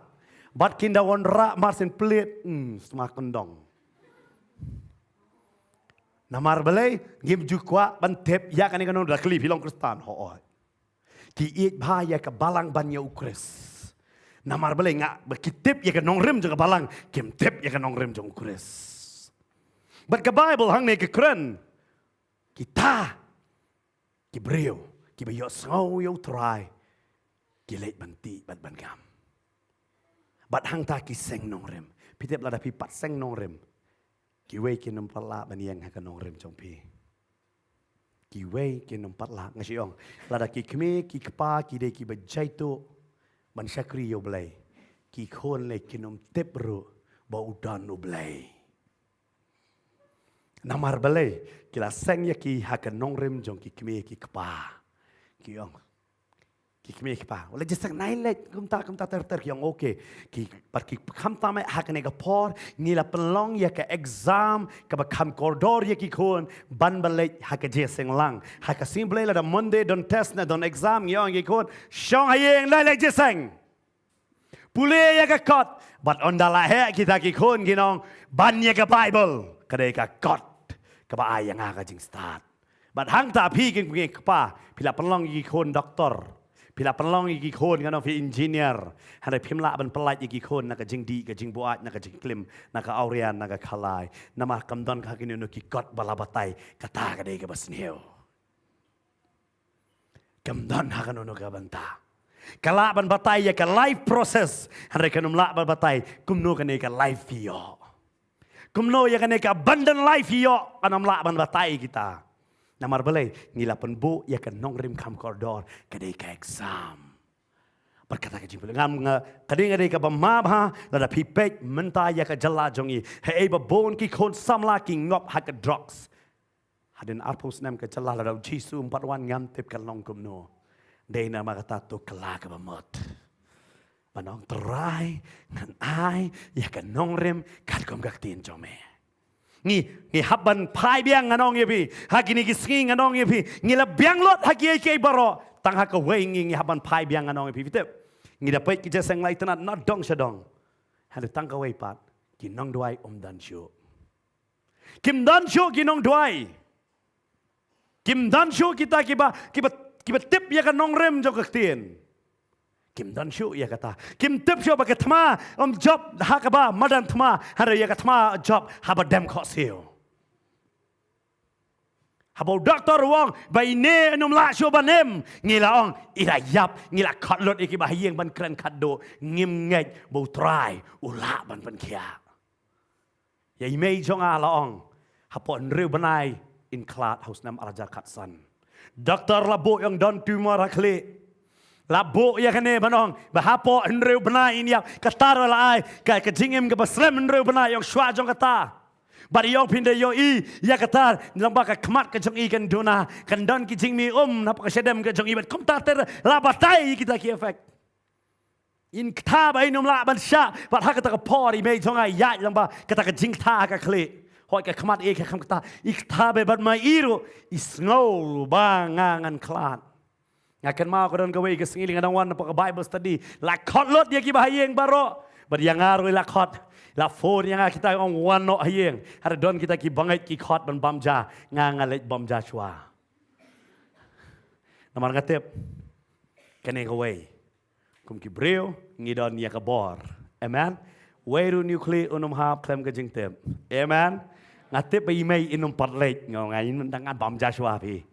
Bad kin da wanrah mar sien plit, hmm, sma kyndong. Namar balei? Ngim ju kwah ban tip ïa kane ka nongrim. Da kylli, phi long Khristan? Hooid. Ki ïeit bha ïa ka balang ban ïa u Khrist. Namar balei? Nga ba ki tip ïa ka nongrim jong ka balang, kim tip ïa ka nongrim jong u Khrist. Bad ka Bible hangne ka kren, kita ki briew kiba ïohsngew ïa u Trai, ki leit ban tih bad ban gam. Bad hangta ki seng nongrim. Phi tip lada phi pat seng nongrim, kiwei kin ym pat lah ban ïeng ha ka nongrim jong phi. Kiwei kin ym pat lah. Nga shu ong, lada ki kmie ki kpa ki dei kiba jaituh ban shakri ïa u Blei, ki khun lei kin ym tip ruh ba u don u Blei. Namar balei? Ki la seng ïa ki ha ka nongrim jong ki kmie ki kpa. Ki ong, ki kmie ki kpa, u leit jingïaseng, nai leit kumta kumta ter ter, ki ong okay. Ki pat ki, khamtam eh ha kane ka por ngi la pynlong ïa ka exam kaba kham kordor ïa ki khun ban ba leit ha ka jingïaseng lang. Ha ka sngi Blei lada Monday don test ne don exam, ngi ong ïa ki khun, shong ha ïing, nai leit jingïaseng. Pule ïa ka kot. Bad ynda la heh kita ki khun kin ong, ban ïa ka Bible, ka dei ka kot kaba ai ïa nga ka jingstad. Bad hangta phi ki kmie ki kpa, phi la pynlong ïa ki khun doktor, phi la pynlong ïa ki khun, ngan ong phi, engineer, hynrei phim lah ban pyllait ïa ki khun na ka jingdih, ka jingbuaid, na ka jingklim, na ka awrian, na ka khalai. Namar kam don ha kino kino ki kot ba la batai. Kata ka dei kaba sniew. Kam don ha kano kano ka bynta. Ka lah ban batai ïa ka life process, hynrei kam lah ban batai kumno kane ka life phi ïoh. Kumno ïa kane ka abundant life phi ïoh, kam lah ban batai kita. Namar balei? Ngi la pynbuh ïa ka nongrim kham kordor, ka dei ka exam. Bad kata ka jingpule, ngam nga, ka dei, ka dei kaba ma bha lada phi peit mynta ïa ka jylla jong ngi. Haei ba bun ki khun samla ki ngop ha ka drugs. Hadien arphew snem ka jylla lada u Jisu um pat wan, ngam tip kan long kumno. Dei namar kata to kylla kaba mut. Ban ong, Trai, ngan ai ïa ka nongrim katkum ka ktien jong me. Ngi, ngi hap ban phai biang, ngan ong ïa phi. Ha kine ki sngi ngan ong ïa phi, ngi la biang lut ha kiei kiei baroh. Tang ha kawei ngi, ngi hap ban phai biang, ngan ong ïa phi. Phi tip, ngi da peit ki jingïaseng la itynnad na dong sha dong. Hynrei tang kawei pat, ki nongduwai um don shuh. Kim don shuh ki nongduwai. Kim don shuh kita kiba, kiba, kiba tip ïa ka nongrim jong ka ktien. Kim don shuh ïa kata. Kim tip shuh ba ka thma ym jop ha kaba madan thma, hynrei ïa ka thma jop haba dem khohsiew. Haba u doktor u ong ba ine ym lah shuh ban im, ngi la ong, i la ïap, ngi la khot lut ïa kiba ha ïing ban kren khatduh, ngim ngeit ba u Trai u lah ban pynkhiah. Ïa i mei jong nga, la ong, hapoh hynriew bnai in khlad ha u snem ar hajar khatsan. Doktor la buh ïa u don tumor ha khlieh. La buh ïa kane ban ong ba hapoh hynriew bnai in ïap. Kata ruh la ai ka, ka jingim kaba slem hynriew bnai, ïa u shuwa jong kata. Bad ïa u phin da ïohi ïa kata, lyngba ka khmat ka jong i kan duna, kan don ki jingmih um na ka shadem ka jong i, bad kumta ter la batai kita ki effect. In kata ba in ym lah ban shah, bad ha kata ka por i mei jong nga ïaid lyngba kata ka jingkata ha ka khlieh. Hooid, ka khmat i ka kham kata, i kata ba bad ma i ruh i sngew ba nga ngan khlad. Nga kynmaw ka don kawei ka sngi lei nga dang wan hapoh ka Bible study, la khot lut ïa kiba ha ïing baroh. Bad ïa nga ruh i la khot, la phone ïa nga, kita ong wan noh ha ïing. Hynrei don kita ki bangeit ki khot ban bam ja, nga nga leit bam ja shuwa. Namar nga tip kane kawei, kum ki briew ngi don ïa ka bor. Amen. Wei ruh nuclear un ym hap khlem ka jingtip. Amen. Nga tip ba i mei in ym pat leit, nga ong nga in dang ngan bam Joshua phi.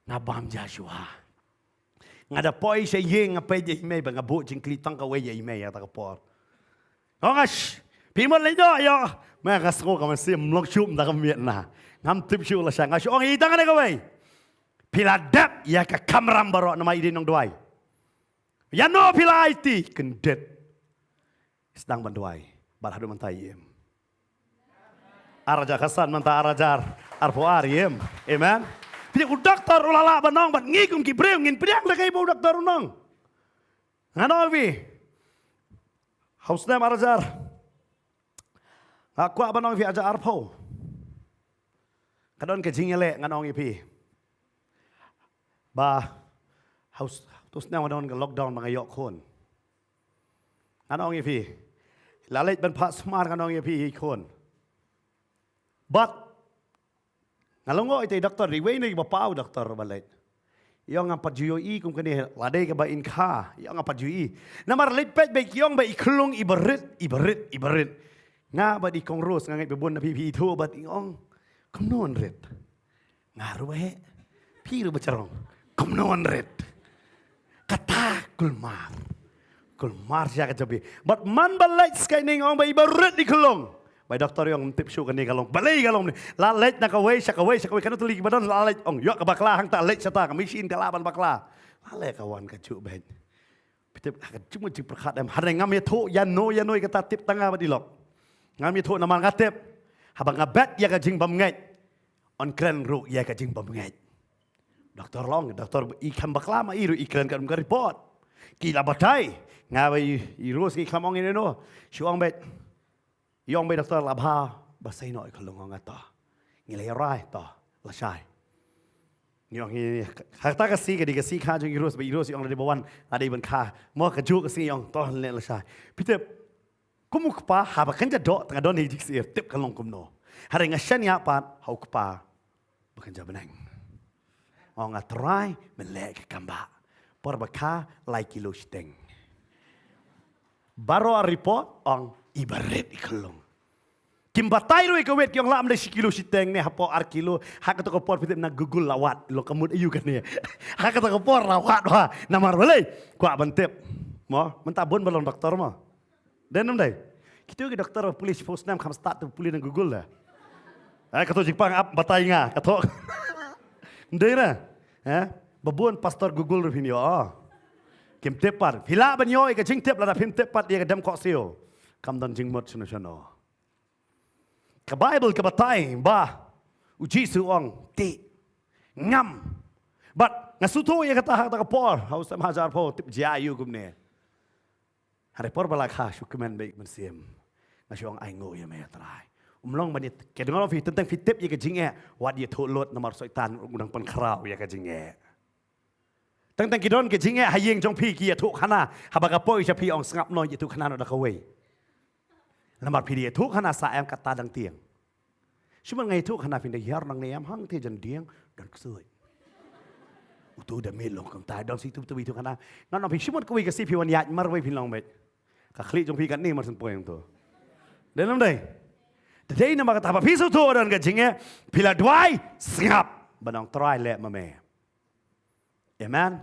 Nga bam Joshua. Nga da poi sha ïing nga peit ïa i mei ba nga buh jingkylli tang kawei ïa i mei ïa kata ka por. Nga ong nga, "Shh, phi mut leit noh ïoh." Ma nga sngew ka mynsiem long shuh mynta ka miet na. Ngam tip shuh lashai, nga shu ong ïa i tang kane kawei. Phi la dep ïa ka kamram baroh namar i dei nongduwai. Ïa no phi la aiti kyndit. Sdang ban duwai. Bad haduh mynta i im. Ar hajar khatsan mynta ar hajar arphew ar i im. Amen. Phi u doktor u la lah ban ong bad ngi kum ki briew ngin pdiang da kaei ba u doktor u ong. Ngan ong ïa phi. Ha u snem ar hajar. Nga kwah ban ong ïa phi ar hajar arphew. Ka don ka jingïaleh ngan ong ïa phi. Ba ha u s-, ha u snem ka don ka lockdown ba nga ïoh khun. Ngan ong ïa phi. La leit ban phah sumar ngan ong ïa phi ïa i khun. Bad nga la ong ïa i doktor, iwei na i ba paw doktor ba leit. Ïa nga pat ju ïohi kum kane la dei kaba in kha. Ïa nga pat ju ïohi. Namar leit peit ba ki ong ba i khlung i barit, i barit, i barit. Nga bad i kong Rose nga ngeit ba bun na phi phi ithuh bad i ong. Kumno un rit. Nga ruh eh. Phi ruh ba charong. Kumno un rit. Kata kulmar. Kulmar sha ka jabi. Bad man ba leit scanning ong ba i barit i khlung. Ba i doktor i ong ym tip shuh kane ka long. Balei ka long ne. La leit na kawei sha kawei sha kawei kano tylli ki ba don la leit ong. Ïoh ka bakla hangta leit shata ka machine ka lah ban bakla. La leit ka wan ka juh beit. Phi tip ha ka jingmut jingpyrkhat em. Hynrei ngam ïathuh ïa no ïa no ïa kata tip tang nga bad i lok. Ngam ïathuh namar nga tip. Haba nga bet ïa ka jingbymngeit. Yn kren ruh ïa ka jingbymngeit. Doktor la ong, doktor i khlem bakla ma i ruh i kren ka dum ka report. Ki la batai. Nga bad i, i Rose ki khlem ong ïa no. Shu ong beit. Ïa ong beit doktor la bha ba sei noh i khlung ong nga to. Ngi la ïa rai to lashai. Ngi ong ngi ha kata ka sngi ka dei ka sngi kha jong i Rose ba i Rose i ong la dei ba wan la dei ban kha. Mo ka juh ka sngi i ong to leh lashai. Phi tip kum u kpa haba kynja doh tang ka don hi jingsngewsih tip ka long kumno. Hynrei nga shaniah pat ha u kpa ba kynja bneng. Ong nga Trai men leh ka kam ba por ba kha lai kilo shiteng. Baroh report ong i barit i khlung. Kim batai ruh ïa ka wet ki ong lah ym dei shi kilo shiteng ne hapoh ar kilo. Ha kata ka por phi tip na Google la wad long ka mut aïu kane. Ha kata ka por la wad ba namar balei kwah ban tip. Mo mynta bun ba long doktor mo. Dei ym dei. Kito ki doktor ba pule shiphew snem kham stad tu pule na Google da. Eh kato jingpang ap batai nga kato. Ym dei na. Eh ba bun pastor Google ruh phin ïoh. Kim tip pat. Phi lah ban ïoh ïa ka jingtip lada phim tip pat ïa ka dem khohsiew. Kam don jingmut shano shano. Ka Baibl ka batai ba u Jisu u ong te ngam. Bad nga sngewthuh ïa kata ha kata ka por ha u snem hajar phew tip jia ïa u kumne. Hynrei por ba la kha shu kmen beit mynsiem. Nga shu ong ai nguh ïa me Trai. Um long ban ïa ka dei nga ong phi teng teng phi tip ïa ka jingeh wat ïathuh lut namar Soitan u dang pynkhraw ïa ka jingeh. Teng teng ki don ki jingeh ha ïing jong phi ki ïathuh khana haba ka poi sha phi ong sngap noh ïathuh khana noh da kawei. Namar phi da ïathuh khana sa em kata dang tieng. Shu man nga ïathuh khana phin da hiar nangne em hangte jan dieng don ksuid. Utu da mih long kumta don si tu tu ïathuh khana. Ngan ong phi shu man kawei ka si phi wan ïaid marwei phin long beit. Ka khlieh jong phi katne mar syn poi ong to. Dei lam dei. Dei namar kata haba phi sngewthuh don ka jingeh phi la duwai sngap ban ong Trai leh ma me. Amen.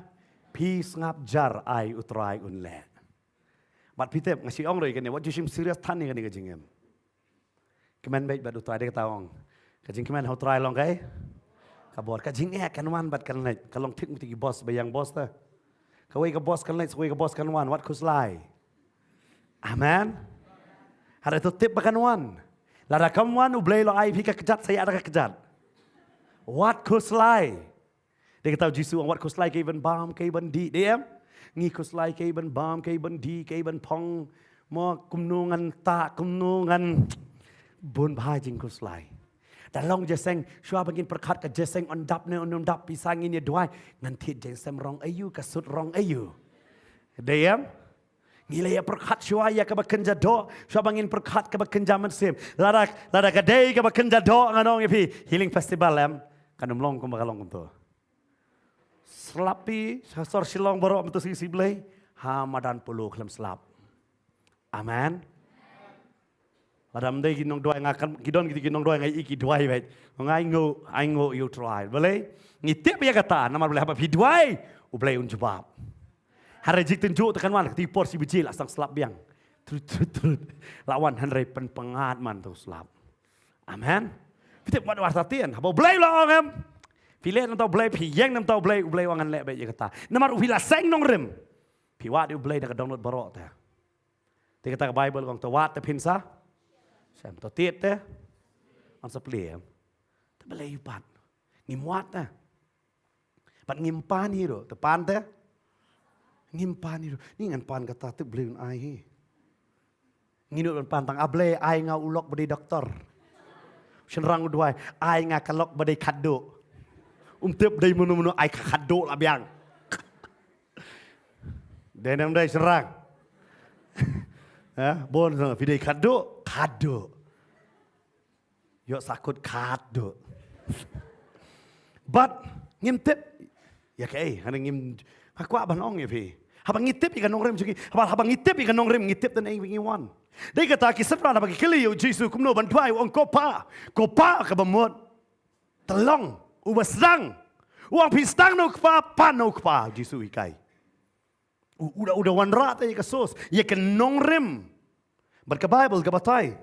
Phi sngap jar ai u Trai un leh. Bad phi tip nga shu ong ruh ïa kane wat ju shim serious than ïa kane ka jingim. Kmen beit bad u Trai dei kata ong. Ka jingkmen ha u Trai long kai. Ka bor ka jingeh kan wan bad kan leit ka long thik mut ki boss ba ïang boss ta. Kawei ka boss kan leit kawei ka boss kan wan wat khuslai. Amen. Hynrei to tip ba kan wan. Lada kam wan u Blei lo ai phi ka kjat sa ïa da ka kjat. Wat khuslai. Dei kata u Jisu ong wat khuslai kaei ban bam kaei ban dih dei em. Ngi khuslai kaei ban bam kaei ban dih kaei ban phong. Mo kumno ngan ta kumno ngan bun bha jingkhuslai. Da long jeseng shuwa ba ngin pyrkhat ka jeseng un dap ne un ym dap pisa ngin ïa duwai ngan thied jeng sem rong aïu ka sut rong aïu. Dei em. Ngi la ïa pyrkhat shuwa ïa kaba kynja doh shuwa ba ngin pyrkhat kaba kynja mynsiem. Lada lada ka dei kaba kynja doh ngan ong ïa phi healing festival em. Kan ym long kumba ka long kumto. Slap phi ha sor Shillong baroh mynta sngi shi Blei ha madan polo khlem slap. Amen. Lada ym dei ki nongduwai nga kan, ki don ki, ki nongduwai nga i ki duwai beit. Nga ainguh, ainguh ïa U Trai. Balei? Ngi tip ïa kata, namar balei? Haba phi duwai, U Blei un jubab. Hynrei jingtynjuh te kan wan, kti por shi baje la sdang slap biang. Trut, trut, trut. La wan hynrei pynpyngngad man to slap. Amen. Phi tip wat, wat sa tien. Haba U Blei u la ong em, phi leh namar U Blei, phi ïeng namar U Blei, U Blei u ong ngan leh beit ïa kata. Namar u phi la seng nongrim. Phi wad ïa U Blei da ka dohnud baroh te. Te kata ka Baibl ka ong, to wad te phin sa shem, to tied te yn sa plie. Te balei pat ngim wad te? Bad ngim pan hi ruh, te pan te? Ngim pan hi ruh. Ni ngan pan kata te, Blei un ai hi. Ngi nud ban pan tang, A Blei, ai nga u lok ba dei doktor. Shynrang u duwai, ai nga ka lok ba dei khatduh. Um tip dei mano mano, ai ka khatduh la biang. Dei ne ym dei shynrang? Ha, bun sa phi dei khatduh, khatduh. Ïoh sa kut khatduh. Bad ngim tip ïa kaei, hynrei ngim, nga kwah ban ong ïa phi, haba ngi tip ïa ka nongrim jong ngi, haba, haba ngi tip ïa ka nongrim, ngi tip tang ïa ngi wan. Dei kata ki synran haba ki kylli ïa U Jisu kumno ban duwai, u ong, ko Pa, ko Pa kaba mut, te long uba sdang. U ong phi sdang na u Kpa, pan na u Kpa, U Jisu u hikai. U, u da, u da wanrah te ïa ka source, ïa ka nongrim. Bad ka Baibl ka batai,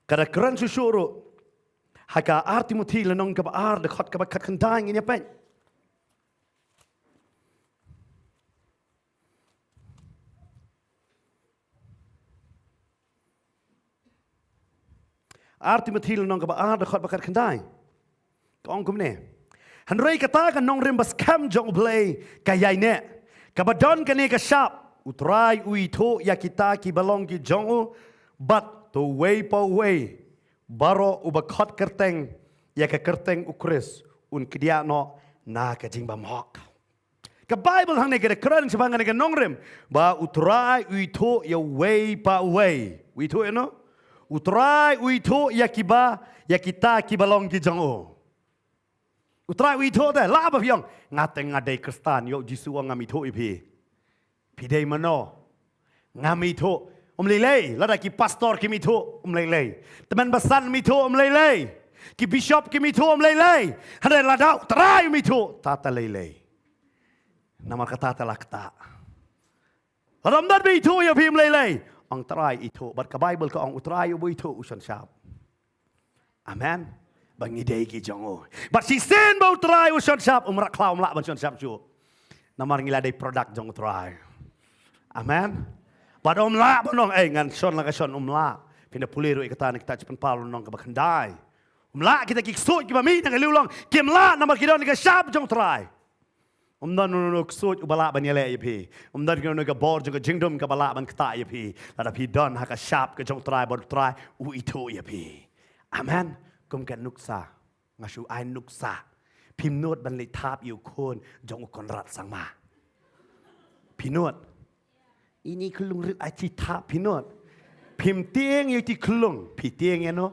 ka da kren shuh shuh ruh ha ka Ar Timothi lynnong kaba ar, dkhot kaba khatkhyndai, ngin ïa peit. Ar Timothi lynnong kaba ar, dkhot ba khatkhyndai. Ka ong kumne: Hynrei kata ka nongrim ba skhem jong U Blei ka ïaineh, kaba don kane ka shap: U Trai u ithuh ïa kita kiba long ki jong u, bad to uwei pa uwei baroh uba khot kyrteng ïa ka kyrteng U Khrist un kdiah noh na ka jingbymhok. Ka Baibl hangne ka da kren shaphang kane ka nongrim ba U Trai u ithuh ïa uwei pa uwei. U ithuh ïa no? U Trai u ithuh ïa kiba, ïa kita kiba long ki jong u. U Trai u ithuh te, lah ba phi ong, nga te nga dei Khristan, ïoh U Jisu u ong ngam ithuh ïa phi. Phi dei mano? Ngam ithuh. Um lei lei, lada ki pastor kim ithuh, um lei lei. Tymmen basan ym ithuh, um lei lei. Ki bishop kim ithuh, um lei lei. Hynrei lada U Trai um ithuh, ta ta lei lei. Namar kata te la ktah. Lada ym don ba ithuh ïa phi, um lei lei. Ong Trai ithuh, bad ka Baibl ka ong U Trai uba ithuh u shon shap. Amen. Ba ngi dei ki jong u. Bad shisien ba U Trai u shon shap, um rah khlaw, um lah ban shon shap shuh. Namar ngi la dei product jong U Trai. Amen. Bad um lah ban ong, ei, ngan shon la ka shon, um lah. Phin da pule ruh ïa kata na Kitab Jingpynpaw lynnong kaba khyndai. Um lah kita ki ksuid kiba mih na ka liang long, kim lah namar ki don ka shap jong U Trai. Um don uno uno u ksuid uba lah ban ïaleh ïa phi. Um don uno uno ka bor jong ka jingdum kaba lah ban ktah ïa phi. Lada phi don ha ka shap ka jong U Trai, bad U Trai u ithuh ïa phi. Amen. Kum ka nuksa. Nga shu ai nuksa. Phim nud ban leit thap ïa u khun jong u Conrad Sangma? Phi nud? Ini khlung rit ai chi thap, phi nud? Phim tieng ïa uti khlung, phi tieng ïa no?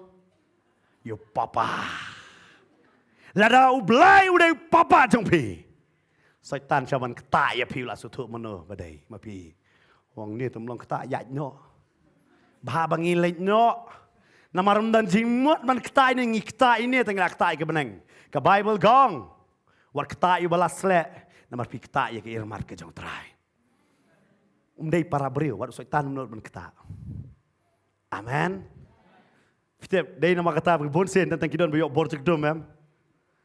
Ïa u papa. Lada U Blei u dei u papa jong phi, Soitan sha ban ktah ïa phi, u la sngewthuh mano ba dei ma phi. Ong ne, ym long ktah, ïaid noh. Bha ba ngi leit noh. Namar ym don jingmut ban ktah ine, ngi ktah ine, tang ngi la ktah ïa ka bneng. Ka Baibl ka ong, wat ktah ïa uba la sleh, namar phi ktah ïa ka irmat ka jong U Trai. Um dei para briew, wat u Soitan um nud ban ktah. Amen. Phi tip, dei namar kata ba bun sien tang ki don ba ïoh bor jingdum, em.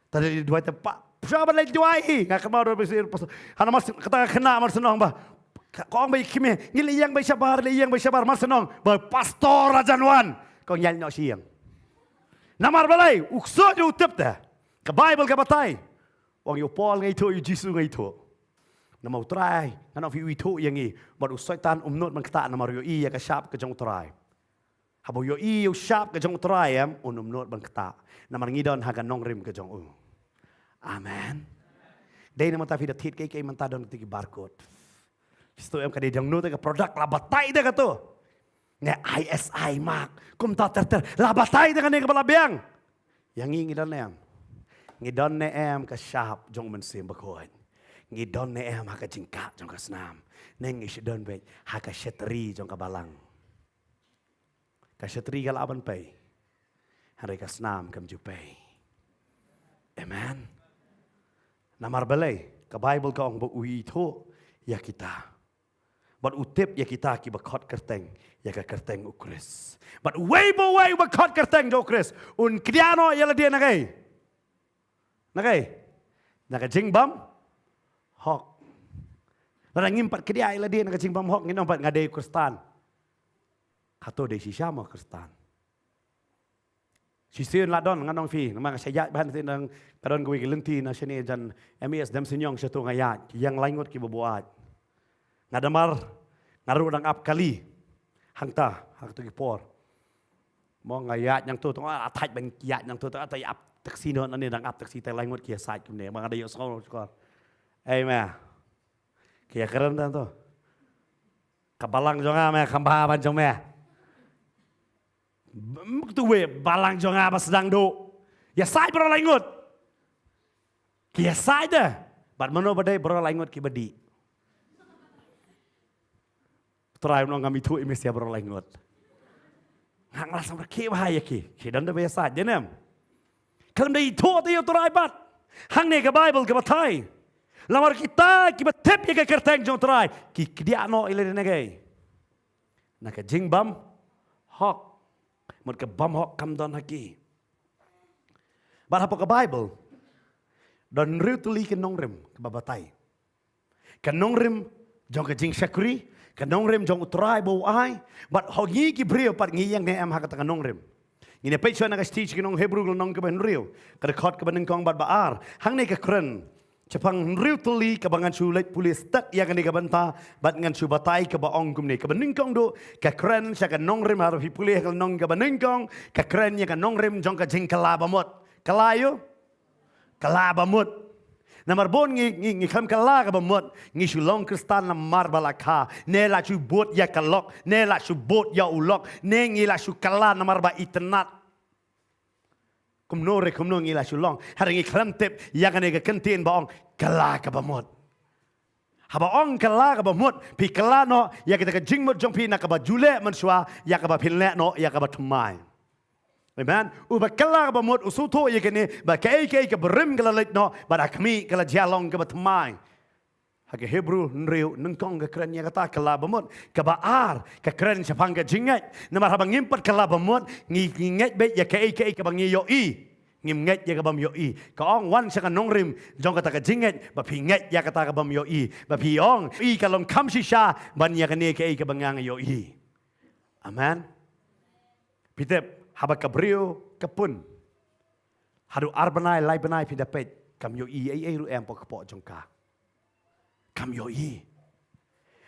Te dei duwai te, pa, sha ban leit duwai hi. Nga kynmaw da ba sien pastor. Hana mar kata nga khynnah mar shen ong ba, ka ong ba i kmie, ngi leit ïeng ba shabar, leit ïeng ba shabar, mar shen ong ba pastor la jan wan. Ka ong ïaid noh sha ïing. Namar balei? U ksuid u tip te. Ka Baibl ka batai. Ong ïa u Paul nga ithuh, ïa u Jisu nga ithuh. Namar U Trai, nga ong ïa phi, u ithuh ïa ngi. Bad u Soitan um nud ban ktah namar u ïohi ïa ka shap ka jong U Trai. Haba u ïohi ïa u shap ka jong U Trai, em, un ym nud ban ktah. Namar ngi don ha ka nongrim ka jong u. Amen. Dei namar ta phi da thied kaei kaei mynta don kita ki barcode. Phi sngewthuh em, ka dei jong no te ka product, la batai te kato. Ne I S I mark. Kumta ter ter. La batai te kane kaba la biang. Ïa ngi, ngi don ne em? Ngi don ne em ka shap jong U Mynsiem Bakhuid? Ngi don ne em ha ka jingkah jong ka snam, ne ngi shu don beit ha ka shatri jong ka balang? Ka shatri ka lah ban pei, hynrei ka snam kam ju pei. Amen. Namar balei? Ka Baibl ka ong ba u ithuh ïa kita, bad u tip ïa kita kiba khot kyrteng ïa ka kyrteng u Khrist. Bad uwei pa uwei uba khot kyrteng jong u Khrist un kdiah noh ïa lade na kaei? Na kaei? Na ka jingbam hok. Lada ngim pat kdiah ïa lade na ka jingbam hok, ngin ong pat nga dei u Khristan. Hato dei shisha mo Khristan? Shisien la don, ngan ong phi, namar nga sha ïaid bha na sien, ka don kawei ka lynti na shane jan M E S Demsniang, shato nga ïaid, ki ïeng lai ngut kiba buaid. Nga, namar nga ruh dang ap kali hangta ha kato ki por. Mo nga ïaid nangto, to nga thait ban ïaid nangto, to ta ap taxi noh, nane dang ap taxi, te lai ngut ki ïasaid kumne, ma nga da ïohsngew shukor. Ei ma, ki ïakren tang to. Ka balang jong nga me, kham bha ban jong me. Bym, tu wei balang jong nga ba sdang duh. Ïasaid baroh lai ngut. Ki ïasaid de. Bad mano ba dei baroh lai ngut kiba dih? Trai, mano ngam ithuh i mess ïa baroh lai ngut? Nga, nga la sngewthuh ba ha ïa ki, ki don da ba ïasaid, dei ne em? Khlem da ithuh te ïa u Trai pat. Hangne ka Baibl ka batai, lamar kita kiba tip ïa ka kyrteng jong u Trai ki kdiah noh ïa lade na kaei? Na ka jingbam hok. Mut ka bam hok kam don ha ki. Bad hapoh ka Baibl don hynriew tylli ka nongrim kaba batai. Ka nongrim jong ka jingshakri, ka nongrim jong u Trai ba u ai, bad ho ngi ki briew pat ngi ïeng ne em ha kata ka nongrim. Ngin ïa peit shuwa na ka shithi sha ki nong Hebru, ka lynnong kaba hynriew, ka dkhot kaba nyngkong bad ba ar. Hangne ka kren shaphang hynriew tylli kaba ngan shu leit pule stek ïa kane ka bynta, bad ngan shu batai kaba ong kumne. Kaba nyngkong duh, ka kren sha ka nongrim, haba phi pule ha ka lynnong kaba nyngkong, ka kren ïa ka nongrim jong ka jingkylla bamut. Kylla ïa u Kylla bamut. Namar bun ngi, ngi, ngi khlem kylla ka bamut, ngi shu long Khristan namar ba la kha, ne la shu bud ïa ka lok, ne la shu bud ïa u lok, ne ngi la shu kylla namar ba itynnad. Kumno re kumno ngi la shu long, hynrei ngi khlem tip ïa kane ka kyntien ba ong kylla ka bamut. Haba ong kylla ka bamut, phi kylla noh ïa kata ka jingmut jong phi na kaba ju leh mynshuwa, ïa kaba phin leh noh ïa kaba thymmai. Amen. Uba kylla ka bamut u sngewthuh ïa kane, ba kaei kaei kaba rim ka la leit noh, bad ha khmih ka la jia long kaba thymmai. Ha ka Hebru hynriew nyngkong ka kren ïa kata kylla bamut. Kaba ar ka kren shaphang ka jingngeit. Namar haba ngim pat kylla bamut, ngi, ngi ngeit beit ïa kaei kaei kaba ngi ïohi. Ngim ngeit ïa ka bym ïohi. Ka ong wan sha ka nongrim jong kata ka jingngeit, ba phi ngeit ïa kata ka bym ïohi. Ba phi ong, i ka long kham shisha ban ïa kane kaei kaba nga nga ïohi. Amen. Phi tip, haba ka briew ka pun, haduh ar bnai, lai bnai phi da peit, kam ïohi ei ei ruh em hapoh kpoh jong ka. Kam ïohi.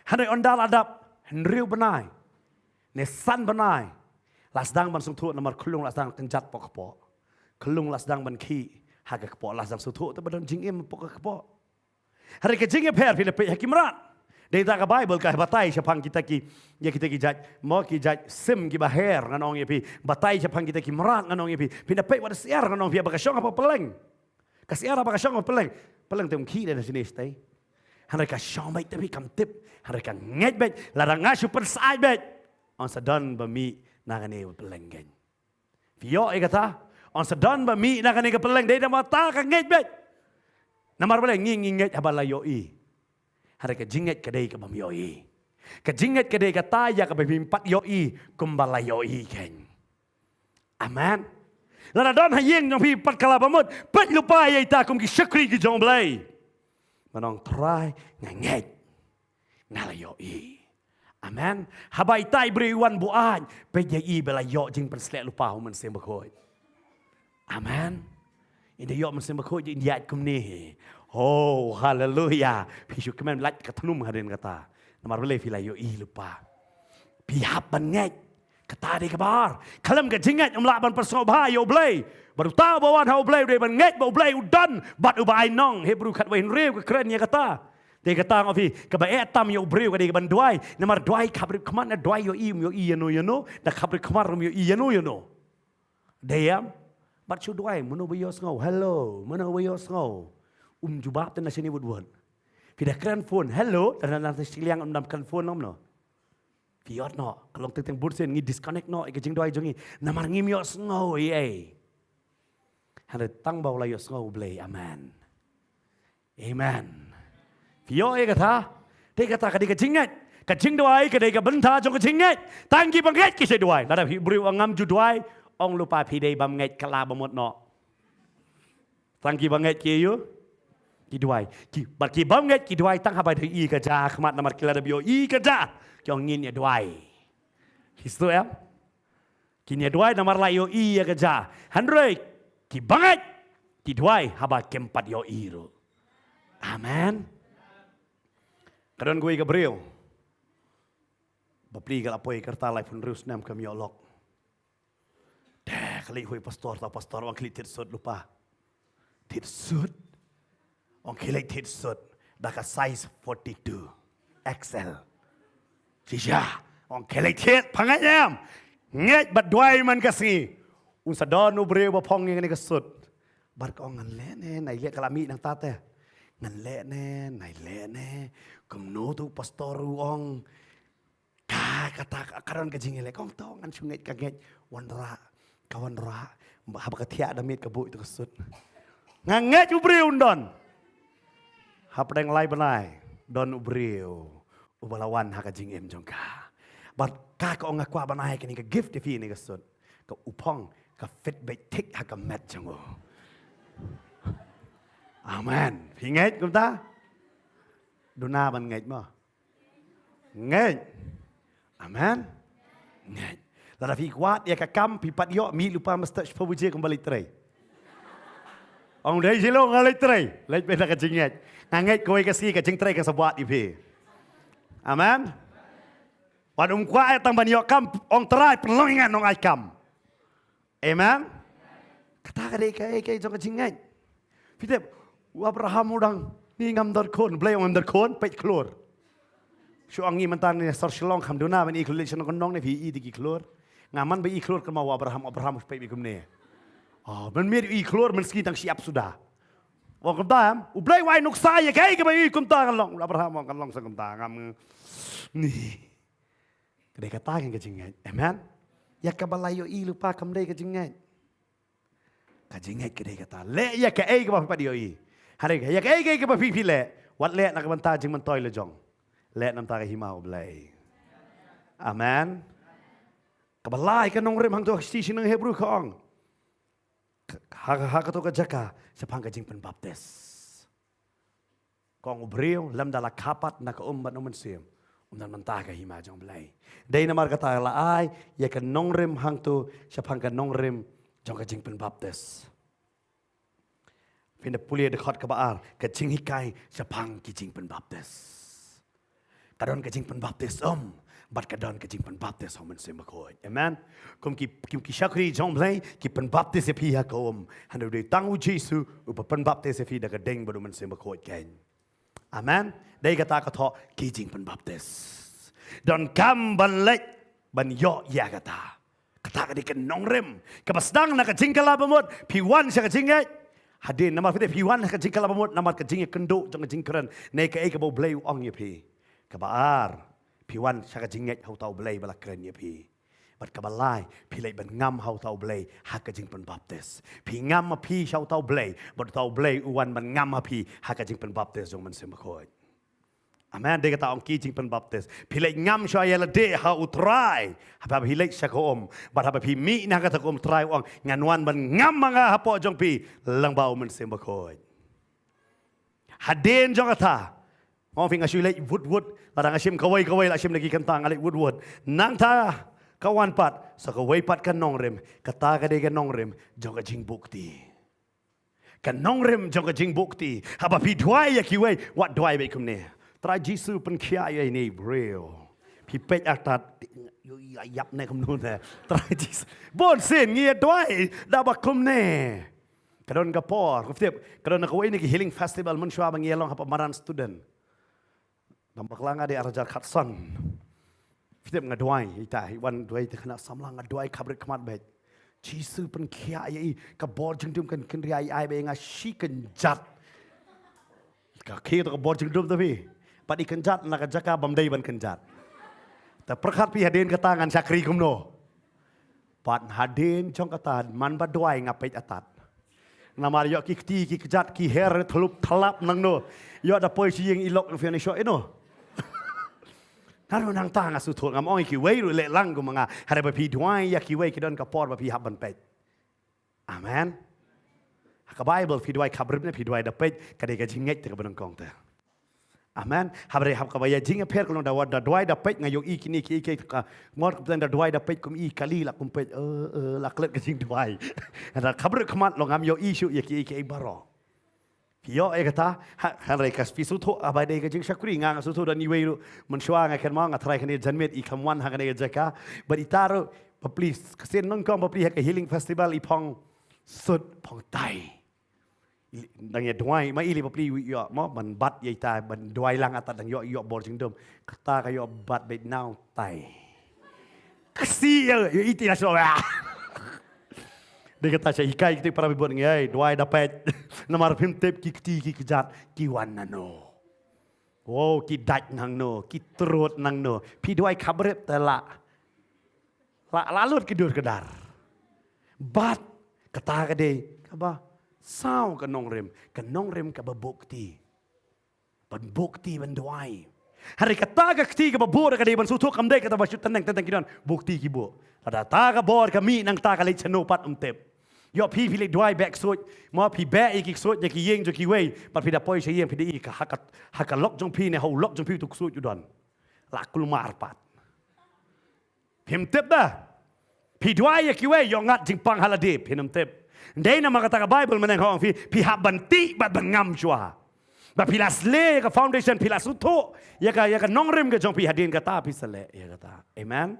Hynrei ynda la dap hynriew bnai, ne san bnai, la sdang ban sngewthuh namar khyllung la sdang kynjat hapoh kpoh. Khyllung la sdang ban khih ha ka kpoh, la sdang sngewthuh te ba don jingim hapoh ka kpoh. Hynrei ka jingïapher phi da peit ha ki mrad. Dei da ka Baibl ka batai shaphang kita ki, ïa kita ki jait, mo ki jait sim kiba her ngan ong ïa phi. Batai shaphang kita ki mrad ngan ong ïa phi. Phi da peit wat syiar ngan ong phi ba ka shong hapoh pylleng. Ka syiar ba ka shong hapoh pylleng. Pylleng te um khih da na shane shatei. Hynrei ka shong beit te phi kam tip. Hynrei ka ngeit beit. Lada nga shu pynsyaid beit, yn sa don ba mih na kane ka pylleng kein. Phi ïoh ïa kata? Yn sa don ba mih na kane ka pylleng, dei namar kata ka ngeit beit. Namar balei? Ngi, ngi ngeit haba la ïohi. Hynrei ka jingngeit ka dei ka bym ïohi. Ka jingngeit ka dei kata ïa kaba phim pat ïohi kumba la ïohi kein. Amen. Lada don ha ïing jong phi pat kylla bamut, peit lypa ïa ita kum ki shakri ki jong U Blei. Ban ong, Trai, nga ngeit. Nga la ïohi. Amen. Haba ita i briew i wan buaid, peit ïa i ba la ïoh jingpynshlur lypa ha U Mynsiem Bakhuid. Amen. Ynda ïoh Mynsiem Bakhuid, ynda ïaid kumne hi. Oh, haleluya. Phi shu kmen lait ka tnum hadien kata. Namar balei? Phi la ïohi lypa. Phi hap ban ngeit. Kata dei kaba ar. Khlem ka jingngeit ym lah ban pynsngewbha ïa U Blei. Bad uta uba wan ha U Blei u dei ban ngeit ba U Blei u don bad uba ai nong. Hebru khatwei hynriew ka kren ïa kata. Dei kata nga ong phi, kaba eh tam ïa u briew ka dei kaban duwai. Namar duwai khapbriew khmat, ne duwai ïohi, um ïohi ïano ïano, da khapbriew khmat um ïohi ïano ïano. Dei em? Bad shu duwai, mano ba ïohsngew? Hello, mano ba ïohsngew? Um jubab te na shane wut wut. Phi da kren phone, hello, da na na shiliang ym dam kren phone ym no. Phi ïoh noh, ka long teng teng bun sien ngi disconnect noh ïa ka jingduwai jong ngi. Namar ngim ïohsngew ei ei. Hynrei tang ba u la ïohsngew U Blei. Amen. Amen. Phi ïoh ïa kata? Dei kata ka dei ka jingngeit. Ka jingduwai ka dei ka bynta jong ka jingngeit. Tang kiba ngeit ki sa duwai. Lada phi briew ong ngam ju duwai, ong lypa phi dei bym ngeit, kylla ba mut noh. Tang kiba ngeit ki ïa u, ki duwai. Ki, bad ki bym ngeit ki duwai tang haba ïohi ka jia ha khmat, namar ki la dep ïohi ka jia, ki ong ngin ïa duwai. Phi sngewthuh em? Kin ïa duwai namar la ïohi ïa ka jia. Hynrei kiba ngeit ki duwai haba kim pat ïohi ruh. Amen. Ka don kawei ka briew. Bapli ka la poi ka rta laiphew hynriew snem kam ïoh lok. Te ka leit ha u pastor, ta u pastor u ong khie leit thied suit lypa. Thied suit. Ong khie leit thied suit da ka size forty-two X L. Shisha. Ong khie leit thied, pha ngeit em? Ngeit bad duwai man ka sngi. Un sa don u briew ba phong ïa kane ka suit. Bad ka ong ngan leh ne, nai leh, ka la mih nangta te. Ngan leh ne, nai leh ne. Kumno te u pastor u ong. Ka, kata, ka, ka don ka jingïaleh, kong to, ngan shu ngeit ka ngeit, wanrah, ka wanrah, haba ka thiah da miet ka buh ïa ka suit. Nga ngeit u briew un don. Hapdeng lai bnai, don u briew uba la wan ha ka jingim jong ka. Bad ka, ka ong nga kwah ban ai kane ka gift ïa phi ne ka suit. Ka u phong, ka fit beit thik ha ka met jong u. Amen. Phi ngeit kumta? Duna ban ngeit mo. Ngeit. Amen. Ngeit. Lada phi kwah ïa ka kam phi pat ïoh, mih lypa mynstep shiphew baje kumba leit trei. Ong dei jong nga leit trei, leit beit da ka jingngeit. Nga ngeit kawei ka sngi ka jingtrei kan sa buaid ïa phi. Amen. Wat ym kwah ïa tang ban ïoh kam, ong Trai pynlong ïa nga nongai kam. Amen. Kata ka dei kaei kaei jong ka jingngeit. Phi tip, u Abraham u dang, ni ngam don khun, Blei ong ngam don khun, peit khlur. Shu ong ngi mynta ne sor Shillong kham duna ban i khlur, leit sha nongkyndong ne phi i te ki khlur. Nga man ba i khlur kynmaw u Abraham, Abraham peit beit kumne. Oh, mynmiet i khlur, mynsngi tang shi ap suda. Ong kumta em, u Blei u ai nuksa ïa kaei kaba i kumta kan long, u Abraham ong kan long sa kumta, ngam ni. Ka dei kata ka jingngeit. Amen. Ïa kaba la ïohi lypa kam dei ka jingngeit. Ka jingngeit ka dei kata. Leh ïa kaei kaba phi pat ïohi. Hynrei ïa kaei kaei kaba phi phi leh, wat leh na ka bynta jingmyntoi la jong. Leh na ka bynta ka hima U Blei. Amen. Kaba lai ka nongrim hangto ha ka shithi sha ki nong Hebru ka ong. Ha, ha kato ka jaka shaphang ka jingpynbaptis. Ka ong u briew lymda la kha pat na ka um bad u mynsiem, um don mynta ha ka hima jong U Blei. Dei namar kata la ai ïa ka nongrim hangto shaphang ka nongrim jong ka jingpynbaptis. Phin da pule dkhot kaba ar, ka jinghikai shaphang ki jingpynbaptis. Ka don ka jingpynbaptis um, bad ka don ka jingpynbaptis ha u Mynsiem Bakhuid. Amen. Kum ki, kum ki shakri jong U Blei, ki pynbaptis ïa phi ha ka um. Hynrei dei tang u Jisu uba pynbaptis ïa phi da ka ding bad u Mynsiem Bakhuid keiñ. Amen. Dei kata ka thoh ki jingpynbaptis. Donkam ban leit ban ïoh ïa kata. Kata ka dei ka nongrim kaba sdang na ka jingkylla bamut. Phi wan sha ka jingngeit. Hadien namar phi dei phi wan sha ka jingkylla bamut namar ka jingïakynduh jong ka jingkren ne kaei kaba U Blei u ong ïa phi. Kaba ar, phi wan sha ka jingngeit ha uta U Blei ba la kren ïa phi. Bad kaba lai, phi leit ban ngam ha uta U Blei ha ka jingpynbaptis. Phi ngam ma phi sha uta U Blei bad uta U Blei u wan ban ngam ma phi ha ka jingpynbaptis jong u Mynsiem Bakhuid. Amen. Dei kata ong ki jingpynbaptis. Phi leit ngam shuwa ïa lade ha u Trai. Haba phi leit sha ka um. Bad haba phi mih na kata ka um, Trai u ong, ngan wan ban ngam ma nga hapoh jong phi lyngba u Mynsiem Bakhuid. Hadien jong kata. Nga ong phi nga shu leit wut wut. Lada nga shim kawei kawei la shim na ki kynta nga leit wut wut. Nangta ka wan pat. Sa kawei pat ka nongrim. Kata ka dei ka nongrim jong ka jingbuh kti. Ka nongrim jong ka jingbuh kti. Haba phi duwai ïa kiwei, wat duwai beit kumne. Trai Jisu pynkhiah ïa ine i briew. Phi peit artat. Ïa ïap ne kumno ne. Trai Jisu. Bun sien ngi ïa duwai da ba kumne. Ka don ka por. Ka don kawei ne ki healing festival mynshuwa ba ngi ïa long hapoh Maran Student. Dang bakla nga dei ar hajar khatsan. Phi tip nga duwai, ita, i wan duwai te khynnah samla nga duwai khaprit khmat beit. Jisu pynkhiah ïa i, ka bor jingdum kan kynriah ïa i bad nga shi kynjat. Ka khie to ka bor jingdum to phi. Pat i kynjat na ka jaka bym dei ban kynjat. Te pyrkhat phi hadien kata ngan shakri kumno. Pat hadien jong kata man ba duwai nga peit atat. Namar ïoh ki kti ki kjat ki her thlup thlap nangno. Ïoh da poi sha ïing i lok phi ne sho ino. Nga ruh nangta nga sngewthuh ngam ong ïa kiwei ruh leh lang kum ma nga. Hynrei ba phi duwai ïa kiwei ki don ka por ba phi hap ban peit. Amen. Ha ka Baibl phi duwai khabrip ne phi duwai da peit ka dei ka jingngeit te kaba nyngkong te. Amen. Haba re hap kaba ïa jingïapher ka long da wat da duwai da peit nga ïohi kine ki ki ka mot ka da duwai da peit kum i kali la kum peit eh eh la klet ka jingduwai. Da khabrip khmat long ngam ïohi shuh ïa ki ki baroh. Phi ïoh ïa kata ha hynrei ka phi sngewthuh haba dei ka jingshakri nga nga sngewthuh da iwei ruh mynshuwa nga kynmaw nga trai kane janmiet i kham wan ha kane ka jaka. Bad ita ruh bapli ka sien nyngkong bapli ha ka healing festival i phong sut phong tai. Dang ïa duwai ma ili bapli ïoh mo ban bat ïa ita ban duwai lang ata dang ïoh ïoh bor jingdum. Kata ka ïoh bat beit naw tai. Ka si ïa ïa iti la shuwa. Dei kata sha hikai kiti para bibun ngi ai duwai da peit. Namar phim tip ki kti ki kjat ki wan nano. Wow ki dait nangno ki trut nangno. Phi duwai khabrip te la la la lut ki dur ki dar. Bad kata ka dei kaba saw ka nongrim ka nongrim kaba buk kti. Ban buk kti ban duwai. Hynrei kata ka kti kaba buk ka dei ban sngewthuh kam dei kata ba shu tneng tneng ki don buk kti ki buk. Lada ta ka bor ka mih nangta ka leit shano pat um tip. Ïoh phi phi leit duwai beh ksuid. Mo phi beh ïa ki ksuid ïa ki ïing jong kiwei. Pat phi da poi sha ïing phi da i ka ha ka ha ka lok jong phi ne ha u lok jong phi u tu ksuid u don. La kulmar pat. Phim tip da. Phi duwai ïa kiwei ïoh ngat jingpang ha lade phin ym tip. Dei namar kata ka Baibl mynne nga ong phi phi hap ban tih bad ban ngam shuwa. Ba phi la sleh ïa ka foundation phi la sngewthuh ïa ka ïa ka nongrim ka jong phi hadien kata phi sa leh ïa kata. Amen.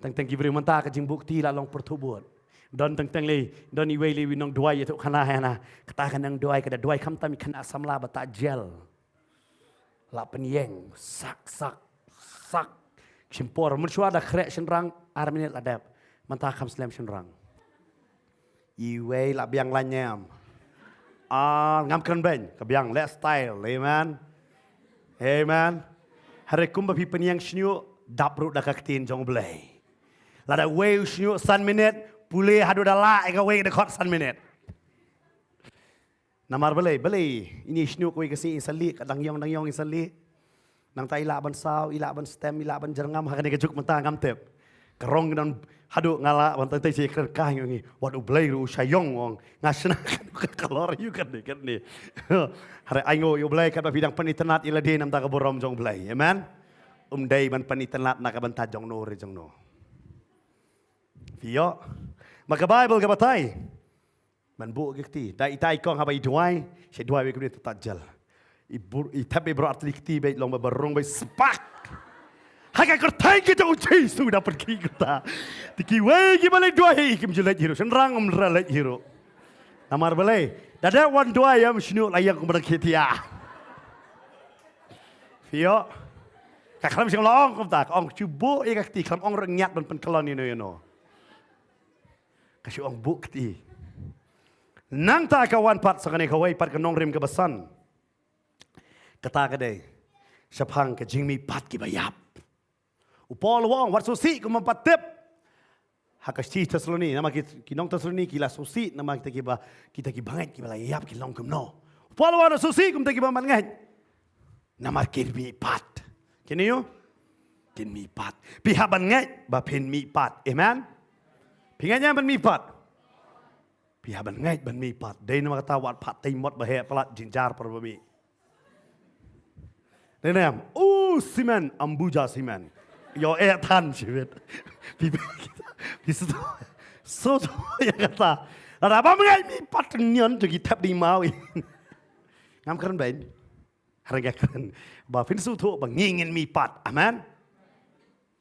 Teng teng ki briew mynta ka jingbuk kti la long pyrthuh bud. Don teng teng lei don iwei lei iwei nongduwai ïathuh khana hana. Kata ka nongduwai ka da duwai khamtam ïa khana samla ba ta jel. La pynïeng sak sak sak. Shim por mynshuwa da khreh shynrang ar minit la dep. Mynta kham slem shynrang. Iwei la biang la ñiam. Ah ngam kren beiñ ka biang leh style. Amen. Amen. Hynrei kumba phi pynïeng shñiuh dap ruh da ka ktien jong U Blei. Lada wei u shñiuh san minit pule haduh da lah ïa kawei da khot san minit. Namar balei balei ini shñiuh kawei ka sngi i sa lieh ka dang ïong dang ïong i sa lieh. Nangta i lah ban saw i lah ban stem i lah ban jyrngam ha kane ka juk mynta ngam tip. Ka rong ki don haduh nga lah ban tei tei shi kren ka ngi wat U Blei ruh u sha ïong ong nga shna ka lor ïu kane kane. Hynrei ai ngo ïa U Blei katba phi dang pynitynnad ïa lade namar ka burom jong U Blei. Amen. Um dei ban pynitynnad na ka bynta jong no re jong no. Phi ïoh ma ka Baibl ka batai. Man buh ki kti da ita i kong haba i duwai. Shi duwai wei kumne ta jel. I bur i thep i bro atli kti bei long ba barung bei spak. Ha ka kyrteng ki jong u Jisu da pergi kata. Ti kiwei ki balei duwai i kim ju leit hi ruh shynrang um ra leit hi ruh. Namar balei da da wan duwai ïa mshnu la ïa kum ba ki tia. Phi ïoh ka khlem shong la ong kumta ka ong shu buh ïa ka kti khlem ong ruh ngiat ban pynkyllon ïa no ïa no. Ka shu ong buh kti. Nangta ka wan pat sa kane kawei pat ka nongrim kaba san. Kata ka dei shaphang ka jingmihpat kiba ïap. U Paul u ong wat sngewsih kumba pat tip. Ha ka shi Thessaloni namar ki nong Thessaloni ki la sngewsih namar kita kiba kita kiba ngeit kiba la ïap ki long kumno. U Paul u ong wat sngewsih kum kita kiba mat ngeit. Namar kin mihpat. Kin ïoh? Kin mihpat. Phi hap ban ngeit ba phin mihpat. Amen. Phi ngeit ïa ban mihpat. Phi hap ban ngeit ban mihpat. Dei namar kata wat pat tei mot ba heh palat jinjar por ba mih. Dei nam. U simen ambuja simen. Ïoh eh than shibit. Phi phi so so ïa kata. Lada ba ngeit mihpat nyon jong ki thep dei mau. Ngam kren beiñ. Hynrei nga kren ba phin sngewthuh ba ngi ngin mihpat. Amen.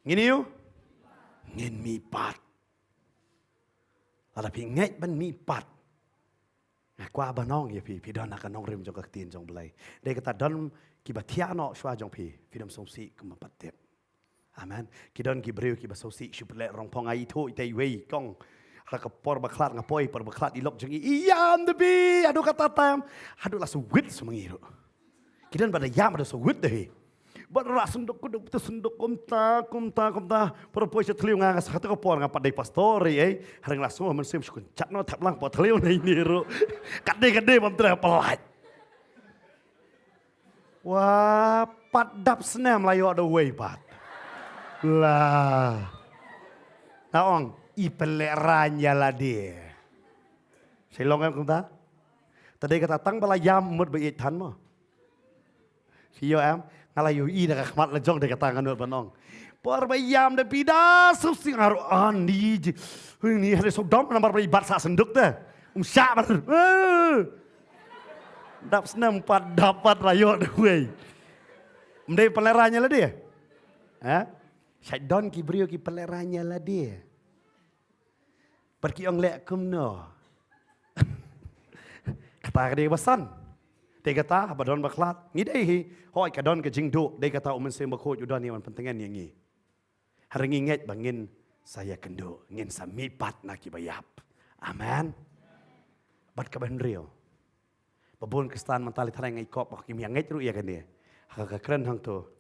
Ngin ïoh? Ngin mihpat. Lada phi ngeit ban mihpat. Nga kwah ban ong ïa phi phi don ha ka nongrim jong ka ktien jong Blei. Dei kata don kiba thiah noh shuwa jong phi phi dom sngewsih kumba pat tip. Amen. Ki don ki briew kiba sngewsih shu pynleh rong phong ai thu ita iwei kong. Ha ka por ba khlad nga poi por ba khlad i lok jong i ïam de bi haduh kata tam haduh la sngewit sngewmangi ruh. Ki don ba da ïam da sawit da hi. Bad la senduk kuduk te senduk kumta, kumta, kumta. Para poi sha thliew nga nga sa kata ka por nga pat dei pastor ei ei. Hynrei la sngew mynsiem shu kynjat noh thep lang pat thliew na ine ruh. Kat dei kat dei bam trai pynlait. Wa pat dap snem la ïoh da uwei pat. La. Nga ong i pynlehrain ïa lade. Sa long em kumta. Te dei kata tang ba la ïam mut ba ïeit than mo. Shu ïoh em, nga la ïohi da ka khmat la jong da kata nga nud ban ong. Por ba ïam da phi da suk sing aru ani ji. Hui ni hade suk dom namar ba i bat sa senduk te. Um sha bar. Eh. Dap snem pat dap pat la ïoh da wei. Mdei pynlehrain ïa lade. Ha? Sha don ki briew ki pynlehrain ïa lade. Bad ki ong leh kumno. Kata ka dei ba san. Te kata ba don ba khlad. Ngi dei hi. Hoi ka don ka jingduh. Dei kata u Mynsiem Bakhuid u don hi ban pyntngen ïa ngi. Hynrei ngi ngeit ba ngin sa ïakynduh. Ngin sa mihpat na ki ba ïap. Amen. Bad kaba hynriew. Ba bun Khristan mynta lei tharai ngi kop ba kim ïa ngeit ruh ïa kane. Ha ka kren hangto.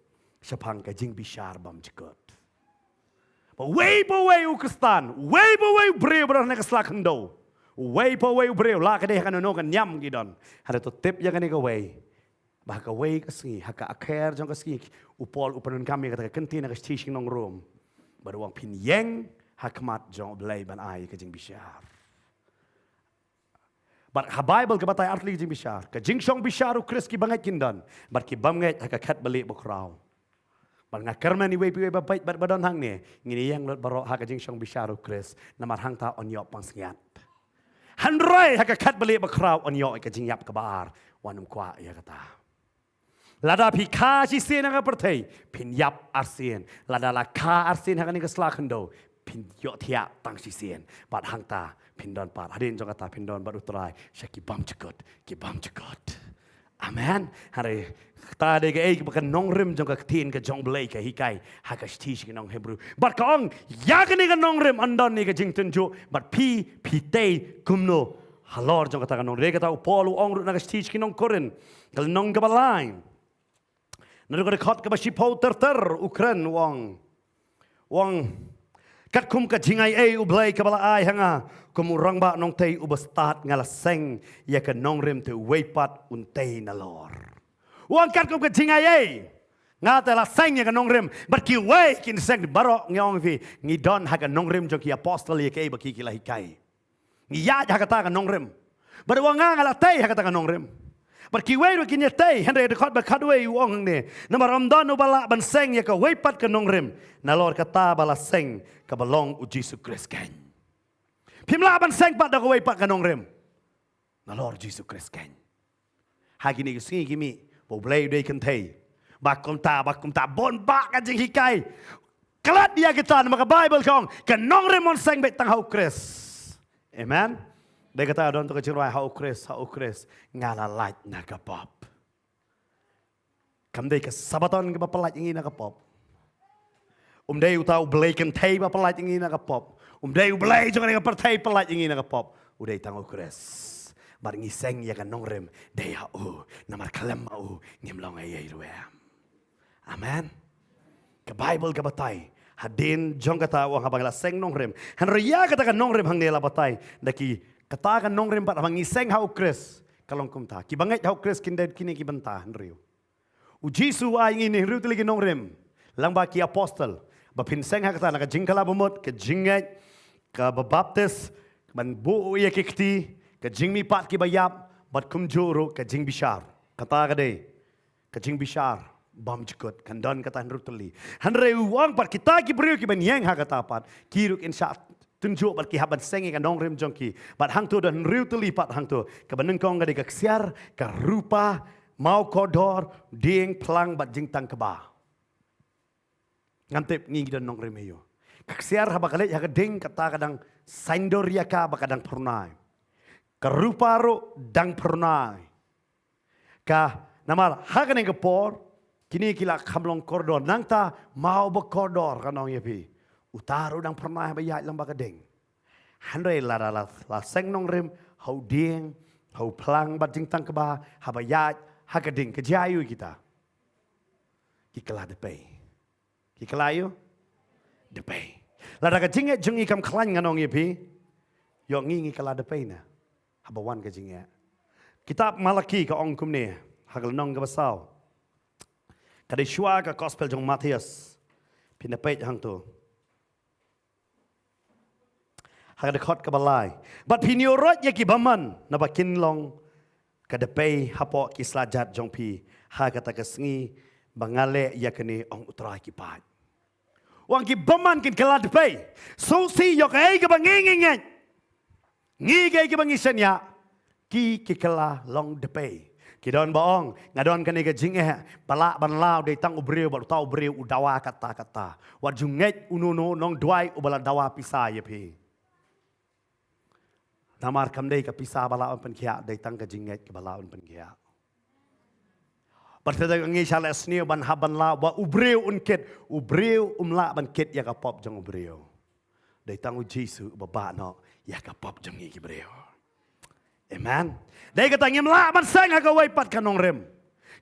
Shaphang ka jingbishar bymjukut. Ba wei pa wei u Khristan, wei pa wei u briew ba don ha ka sla khyndew. Wei pa wei u briew la ka dei ha kano kano ka niam ki don. Hynrei to tip ïa kane kawei. Ba ha kawei ka sngi, ha ka akher jong ka sngi, u Paul u pyndonkam ïa kata ka ktien ha ka shithi sha ki nong Rom. Ba u ong phin ïeng ha khmat jong U Blei ban ai ka jingbishar. Bad ha Baibl ka batai artylli ka jingbishar. Ka jingshong bishar u Khrist ki bangeit kin don. Bad ki bym ngeit ha ka khet balieh bakhraw. Bad nga kyrmen iwei pa iwei ba peit bad ba don hangne. Ngin ïeng lut baroh ha ka jingshong bishar u Khrist. Namar hangta yn ïoh pansngiat. Hynrei ha ka khet balieh bakhraw yn ïoh ka jingïap kaba ar. Wat nym kwah ïa kata. Lada phi kha shisien ha ka pyrthei, phin ïap arsien. Lada la kha arsien ha kane ka sla khyndew, phin ïohthiah tang shisien. Bad hangta, phin don pat. Hadien jong kata, phin don bad U Trai. Sha ki bymjukut, ki bymjukut. Amen. Hynrei, kata dei kaei kaba ka nongrim jong ka ktien ka jong U Blei ka hikai. Ha ka shithi sha ki nong Hebru. Bad ka ong, ïa kane ka nongrim yn don ïa ka jingtynjuh. Bad phi, phi tei kumno. Halor jong kata ka nongrim. Dei kata u Paul u ong ruh na ka shithi sha ki nong Korinth. Ka lynnong kaba lai. Naduh ka dkhot kaba shiphew ter ter u kren u ong. U ong. Katkum ka jingaiei U Blei kaba la ai ha nga. Kum u rangbah nongtei uba stad nga la seng ïa ka nongrim te uwei pat un tei nalor. U ong katkum ka jingaiei. Nga te la seng ïa ka nongrim. Bad kiwei kin seng baroh ngi ong phi. Ngi don ha ka nongrim jong ki apostol ïa kaei ba ki ki la hikai. Ngi ïaid ha kata ka nongrim. Bad u ong nga nga la tei ha kata ka nongrim. Bad kiwei ruh kin ïa tei, hynrei dkhot ba khatwei u ong hangne. Namar ym don uba lah ban seng ïa kawei pat ka nongrim. Nalor kata ba la seng kaba long u Jisu Khrist keiñ. Phim lah ban seng pat da kawei pat ka nongrim. Nalor Jisu Khrist keiñ. Ha kine ki sngi ki mih, ba U Blei u dei kynthei. Ba kumta, ba kumta, bun bah ka jinghikai. Klet ïa kita namar ka Baibl ka ong, ka nongrim yn seng beit tang ha u Khrist. Amen. Dei kata don to ka jingrwai ha u Khrist, ha u Khrist. Nga la lait na ka pop. Kam dei ka Sabaton kaba pynlait ïa ngi na ka pop. Um dei uta U Blei kynthei ba pynlait ïa ngi na ka pop. Um dei U Blei jong kane ka pyrthei pynlait ïa ngi na ka pop. U dei tang u Khrist. Bad ngi seng ïa ka nongrim dei ha u. Namar khlem ma u ngim long ei ei ruh em. Amen. Ka Baibl ka batai. Hadien jong kata u ong haba ngi la seng nongrim. Hynrei ïa kata ka nongrim hangne la batai. Da ki kata ka nongrim bad haba ngi seng ha u Khrist. Ka long kumta. Ki bangeit ha u Khrist kin dei kine ki bynta hynriew. U Jisu u ai ngi ne hynriew tylli ki nongrim. Lyngba ki apostol. Ba phin seng ha kata na ka jingkylla bamut, ka jingngeit, kaba baptis, ban buh ïa ki kti, ka jingmihpat kiba ïap, bad kumjuh ruh ka jingbishar. Kata ka dei, ka jingbishar, bymjukut, kan don kata hynriew tylli. Hynrei u ong pat kita ki briew kiban ïeng ha kata pat, ki ruh kin shah tynjuh bad ki hap ban seng ïa ka nongrim jong ki. Bad hangto don hynriew tylli pat hangto. Kaba nyngkong ka dei ka ksiar, ka rupa, maw kordor, dieng, phlang bad jingtang kba. Ngam tip ngi ngi don nongrim aïu. Ka ksiar haba ka leit ha ka dieng kata ka dang saiñdur ïa ka ba ka dang phyrnai. Ka rupa ruh dang phyrnai. Ka, namar, ha kane ka por, kine ki la kham long kordor, nangta, maw ba kordor, kan ong ïa phi. Uta ruh dang phyrnai haba ïaid lyngba ka dieng. Hynrei lada la, la seng nongrim, ha u dieng, ha u phlang bad jingtang kba, haba ïaid, Ha ka ding, ka jia ïa u kita. Ki kylla dpei. Ki kylla ïa u? Dpei. Lada ka jingeh jong ngi kam khlaiñ ngan ong ïa phi. Ïoh ngi ngi kylla dpei na. Haba wan ka jingeh. Kitab Malaki ka ong kumne. Ha ka lynnong kaba saw. Ka dei shuwa ka gospel jong Mathaios. Phin da peit hangto. Ha ka dkhot kaba lai. Bad phin ïuh roit ïa ki bymman, naba kin long ka dpei hapoh ki slajat jong phi. Ha kata ka sngi ba nga leh ïa kane, ong U Trai ki paid. Wan ki bymman kin kylla dpei. Sngewsih ïa kaei kaba ngi ngi ngeit. Ngi kaei kaba ngi shaniah. Ki ki kylla long dpei. Ki don ba ong, nga don kane ka jingeh, ba lah ban law dei tang u briew, bad uta u briew u dawa kata kata. Wat ju ngeit uno uno nongduwai uba la dawa pisa ïa phi. Namar kam dei ka pisa ba lah ban pynkhiah, dei tang ka jingngeit kaba lah ban pynkhiah. Bad te ngi sha leh sniew ban hap ban law ba u briew un kit, u briew um lah ban kit ïa ka pop jong u briew. Dei tang u Jisu uba bah noh ïa ka pop jong ngi ki briew. Amen. Dei kata ngim lah ban seng ha kawei pat ka nongrim.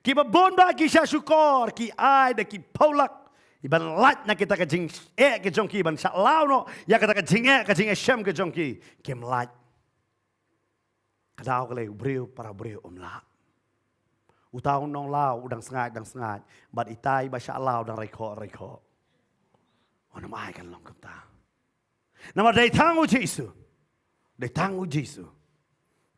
Kiba bun ba ki sha shukor, ki ai da ki phew lak. Iban lait na kita ka jingeh ka jong ki, ban shah law noh ïa kata ka jingeh, ka jingeh shem ka jong ki. Kim lait. Ka daw ka lei u briew para briew um lah. Uta u nonglaw u dang sngaid, dang sngaid. Bad itai ba shah law dang raikhoh, raikhoh. Wan ym ai kan long kumta. Namar dei tang u Jisu. Dei tang u Jisu.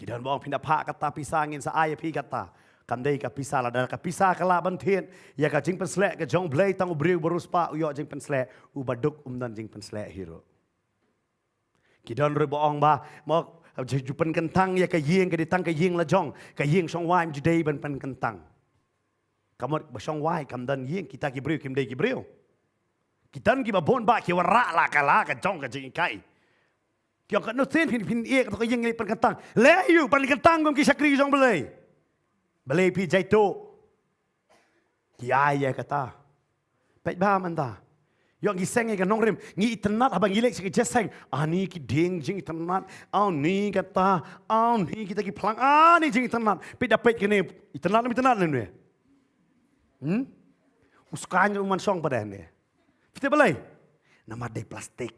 Ki don ba ong phin da phah kata pisa ngin sa ai ïa phi kata. Kam dei ka pisa, lada ka pisa ka lah ban thied ïa ka jingpynsleh ka jong U Blei, tang u briew ba riewspah u ïoh jingpynsleh, u baduk um don jingpynsleh hi ruh. Ki don ruh ba ong ba, mo, ju pynkyntang ïa ka ïing, ka dei tang ka ïing la jong, ka ïing shong wai ym ju dei ban pynkyntang. Ka mut ba shong wai kam don ïing, kita ki briew kim dei ki briew. Ki don kiba bun ba ki wanrah la ka la ka jong ka jinghikai. Ki ong katno sien phin, phin ïeh kato ka ïing, ngi pynkyntang. Leh ïa u, pynkyntang kum ki shakri jong U Blei. Balei phi jaituh? Ki ïa ïa kata. Peit bha mynta. Ïoh ngi seng ïa ka nongrim, ngi itynnad haba ngi leit sha ka jingïaseng. Ani ki dieng jingitynnad, ani kata, ani kita ki phlang, ani jingitynnad. Peit da peit kane, itynnad ne ym itynnad ne. Hmm? U skaiñ u man shong pat ne. Phi tip balei? Namar dei plastik.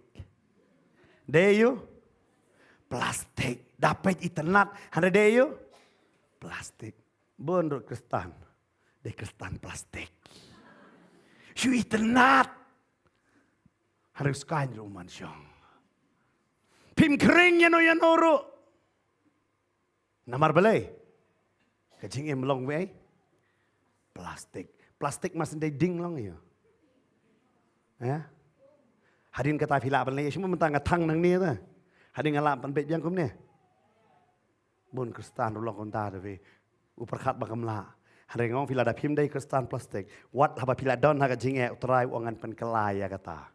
Dei ïa u? Plastik. Da peit itynnad, hynrei dei ïa u? Plastik. Bun ruh Khristan. Dei Khristan plastik. Shu itynnad. Hynrei u skaiñ ruh u man shong. Phim khring ïano ïano ruh. Namar balei? Ka jingim long wei? Plastik. Plastik mas dei ding long ïa. Eh? Hadien kata phi lah ban leh, shu mynta nga thang nangne ta. Hadien nga lah ban beit biang kumne. Bun Khristan ruh long kumta da phi. U pyrkhat ba kam lah. Hynrei nga ong phi, lada phim dei Khristan plastik, wat haba phi la don ha ka jingeh, U Trai u ong ngan pynkylla ïa kata.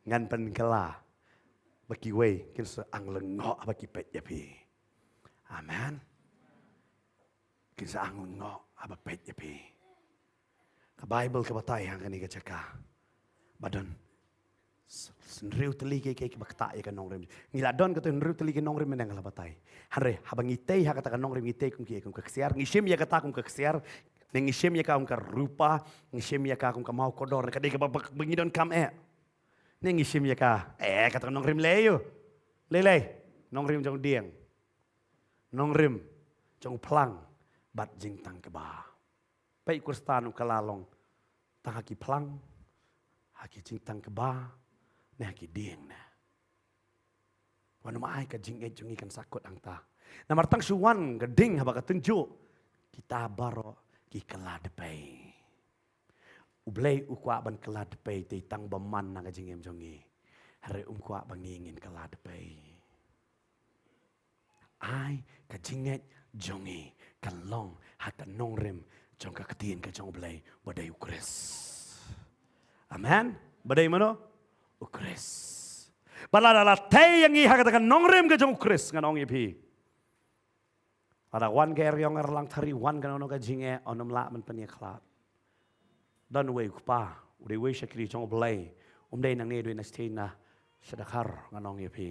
Ngan pynkylla. Ba kiwei kin sa ang lyngngoh haba ki peit ïa phi. Amen. Kin sa ang lyngngoh haba peit ïa phi. Ka Baibl ka batai ha kane ka jaka ba don s-, hynriew tylli kiei kiei kiba ktah ïa ka nongrim. Ngi la don kata hynriew tylli ki nongrim mynne nga la batai. Hynrei haba ngi tei ha kata ka nongrim, ngi tei kum kiei, kum ka ksiar. Ngi shim ïa kata kum ka ksiar. Ne ngi shim ïa ka kum ka rupa, ngi shim ïa ka kum ka mawkordor. Ne ka dei kaba, ba, ba ngi donkam eh. Ne ngi shim ïa ka, eh, kata ka nongrim lei ïa u. Lei lei, nongrim jong dieng. Nongrim jong phlang bad jingtang kba. Peit Khristan um kylla long tang ha ki phlang, ha ki jingtang kba, ne ha ki dieng ne. Wan ym ai ka jingngeit jong ngi kan sa kut hangta. Namar tang shu wan ka ding haba ka tynjuh, kita baroh ki kylla dpei. U Blei u kwah ban kylla dpei te tang ba man na ka jingim jong ngi. Hynrei um kwah ba ngi ngin kylla dpei. Ai ka jingngeit jong ngi kan long ha ka nongrim jong ka ktien ka jong U Blei ba dei U Khrist. Amen. Ba dei mano? U Khrist. Ba lada la tei ïa ngi ha kata ka nongrim ka jong U Khrist, ngan ong ïa phi. Lada wan ka eriong erlang thari, wan kano kano ka jingeh, un ym lah ban pynïakhlad. Don uwei u kpa, u dei uwei shakri jong U Blei, um dei nangne, u dei na shatei na Sadakhar, ngan ong ïa phi.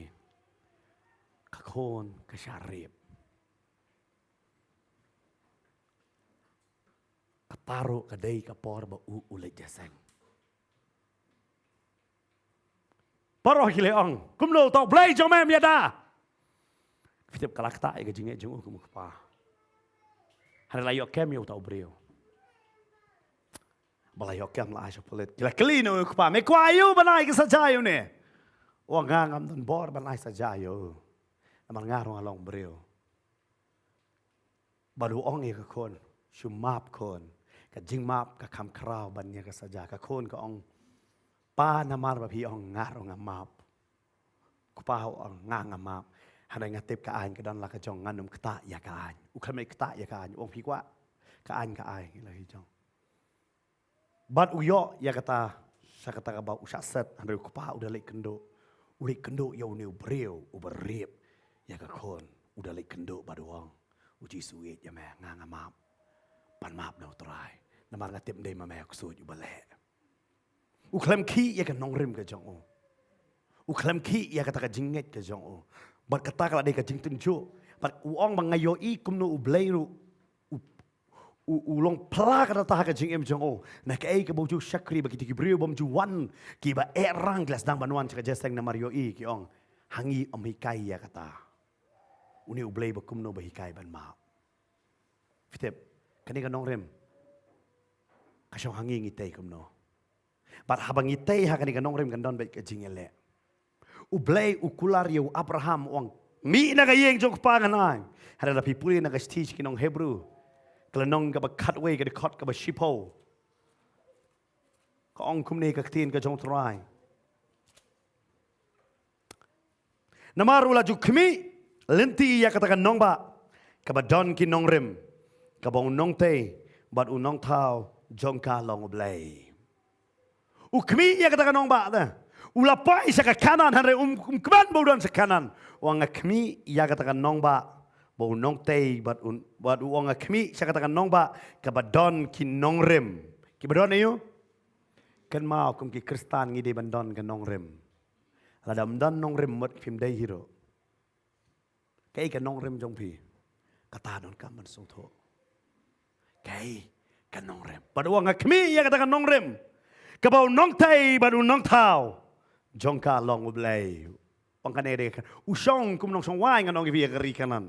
Ka khun ka shah rep. Kata ruh ka dei ka por ba u u leit jingïaseng. Baroh ki leh ong, kumno uta u Blei jong me ym ïada? Phi tip ka la ktah ïa ka jingngeit jong u kum u kpa. Hynrei la ïoh kem ïa uta u briew. Ba la ïoh kem la ai sha pulit. Ki la kylli na u kpa, me kwah aïu ban ai ka saja ïa une? U ong nga ngam don bor ban ai saja ïa u. Namar nga ruh nga long briew. Bad u ong ïa ka khun, shu map khun. Ka jingmap ka kham khraw ban ïa ka saja. Ka khun ka ong, pa, namar ba phi ong nga ruh nga map. Kpa u ong nga nga map. Hynrei nga tip ka aiñ ka don la ka jong, ngan ym ktah ïa ka aiñ. U khlem ktah ïa ka aiñ, u ong phi kwah ka aiñ ka ai la hi jong. Bad u ïoh ïa kata, sha kata kaba u shah set, hynrei u kpa u da leit kynduh. U leit kynduh ïa une u briew uba rape ïa ka khun, u da leit kynduh bad u ong, u Jisu, ïeit ïa me, nga nga map. Pan map na u Trai. Namar nga tip ym dei ma me u ksuid uba leh. U khlem khih ïa ka nongrim ka jong u. U khlem khih ïa kata ka jingngeit ka jong u. Bad kata ka la dei ka jingtynjuh. Bad u ong ba nga ïohi kumno u Blei ruh u, u, u long pla kata ha ka jingim jong u. Na kaei kaba u ju shakri ba kita ki briew bym ju wan kiba eh rang ki la sdang ban wan sha ka jingïaseng namar ïohi ki ong, ha ngi ym hikai ïa kata. Une u Blei ba kumno ba hikai ban map. Phi tip, kane ka nongrim ka shong ha ngi, ngi tei kumno. Bad haba ngi tei ha kane ka nongrim kan don beit ka jingïaleh. U Blei u kular ïa u Abraham u ong, mih na ka ïing jong u kpa ngan ai. Hynrei lada phi pule na ka shithi sha ki nong Hebru, ka lynnong kaba khatwei ka dkhot kaba shiphew, ka ong kumne ka ktien ka jong u Trai. Namar u la ju khmih lynti ïa kata ka nongbah kaba don ki nongrim, kaba u nongtei bad u nongthaw jong ka long U Blei. U khmih ïa kata ka nongbah te. U la poi sha ka Kanaan, hynrei um, um kmen ba u don sha Kanaan. U ong nga khmih ïa kata ka nongbah ba u nongtei bad u, bad u ong nga khmih sha kata ka nongbah kaba don ki nongrim. Kiba don aïu? Kynmaw, kum ki Khristan ngi dei ban don ka nongrim. Lada ym don nongrim mut phim dei hi ruh. Kaei ka nongrim jong phi? Kata donkam ban sngewthuh. Kaei ka nongrim? Bad u ong nga khmih ïa kata ka nongrim, kaba u nongtei bad u nongthaw jong ka long U Blei. Ong kane dei ka, u shong kum u nongshong wai, ngan ong ïa phi, ïa ka ri Kanaan.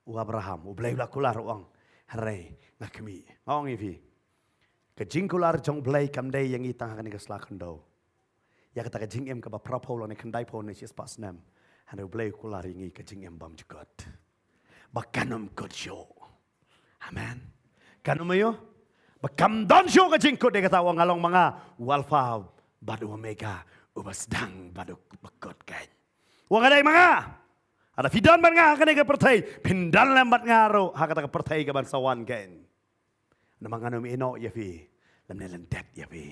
U Abraham, U Blei u la kular u ong, hynrei nga khmih. Nga ong ïa phi, ka jingkular jong U Blei kam dei ïa ngi tang ha kane ka sla khyndew. Ïa kata ka jingim kaba phra phew lane khyndai phew ne shispah snem. Hynrei U Blei u kular ïa ngi ka jingim bymjukut, ba kan ym kut shuh. Amen. Kan ym aïu? Ba kam don shuh ka jingkut. Dei kata u ong nga long ma nga u Alpha bad u Omega, uba sdang bad uba kut keiñ. U ong nga dei ma nga. Lada phi don bad nga ha kane ka pyrthei, phin don lem bad nga ruh ha kata ka pyrthei kaban sa wan keiñ. Namar ngan ym ïehnoh ïa phi, lymne lyndet ïa phi.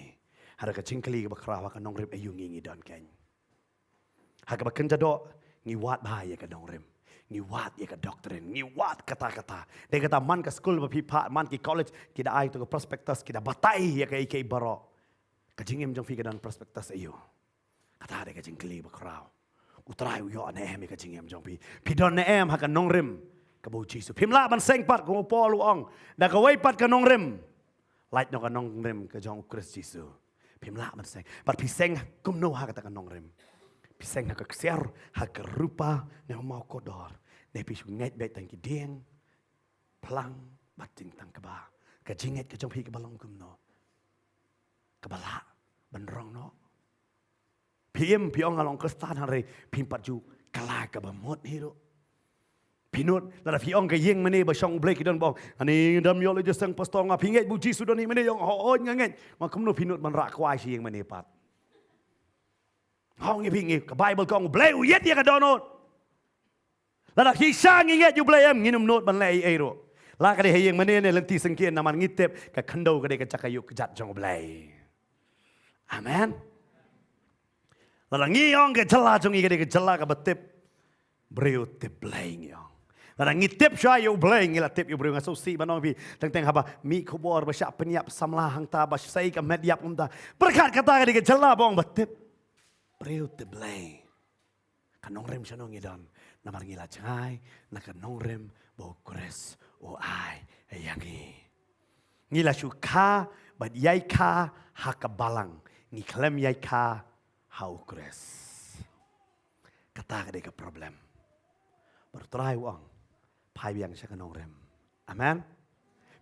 Hynrei ka jingkylli kaba khraw, ha ka nongrim aïu ngi ngi don keiñ? Ha kaba kynja doh, ngi wad bha ïa ka nongrim. Ngi wad ïa ka doctrine, ngi wad katta katta. Dei kata man ka skul ba phi phah, man ki college, ki da ai to ka prospectus, ki da batai ïa kaei kaei baroh. Ka jingim jong phi ka don prospectus aïu? Kata dei ka jingkylli ba khraw. U Trai u ïoh ne em ïa ka jingim jong phi? Phi don ne em ha ka nongrim kaba u Jisu? Phim lah ban seng pat, kum u Paul u ong, da kawei pat ka nongrim, lait noh ka nongrim ka jong u Khrist Jisu. Phim lah ban seng. Bad phi seng kumno ha kata ka nongrim? Phi seng ha ka ksiar, ha ka rupa, ne ha u maw kordor? Ne phi shu ngeit beit tang ki dieng phlang bad jingtang kba? Ka jingngeit ka jong phi kaba long kumno? Kaba lah ban rong noh? Phi im, phi ong nga long Khristan, hynrei phim pat ju kylla kaba mut hi ruh. Phi nud, lada phi ong ka ïing mane ba shong U Blei ki don ba ong, ani ngam ïoh leit jingïaseng pastor, nga, phi ngeit ba u Jisu don hi mane? Ong hooid nga ngeit. Ma kumno phi nud ban rah kwai sha ïing mane pat? Nga ong ïa phi, ngi, ka Baibl ka ong U Blei u ïeit ïa ka dohnud. Lada phi sha ngi ngeit ïa U Blei em, ngin ym nud ban leh ei ei ruh. La ka dei ha ïing mane ne lynti syngkien, namar ngi tip ka khyndew ka dei ka jaka ïuh kjat jong U Blei. Amen. Lada ngi ong ka jylla jong ngi ka dei ka jylla kaba tip briew tip Blei ngi ong. Lada ngi tip shuwa ïa U Blei ngi la tip ïa u briew. Nga sngewsih ban ong ïa phi, teng teng haba mih khubor ba shah pynïap samla hangta, ba sei ka met ïap kumta. Pyrkhat kata ka dei ka jylla ba ong ba tip briew tip Blei. Ka nongrim shano ngi don? Namar ngi la jngai na ka nongrim ba u Khrist u ai ïa ngi. Ngi la shu kha bad ïai kha ha ka balang, ngi khlem ïai kha ha u Khrist. Kata ka dei ka problem. Bad u Trai u ong, phai biang sha ka nongrim. Amen.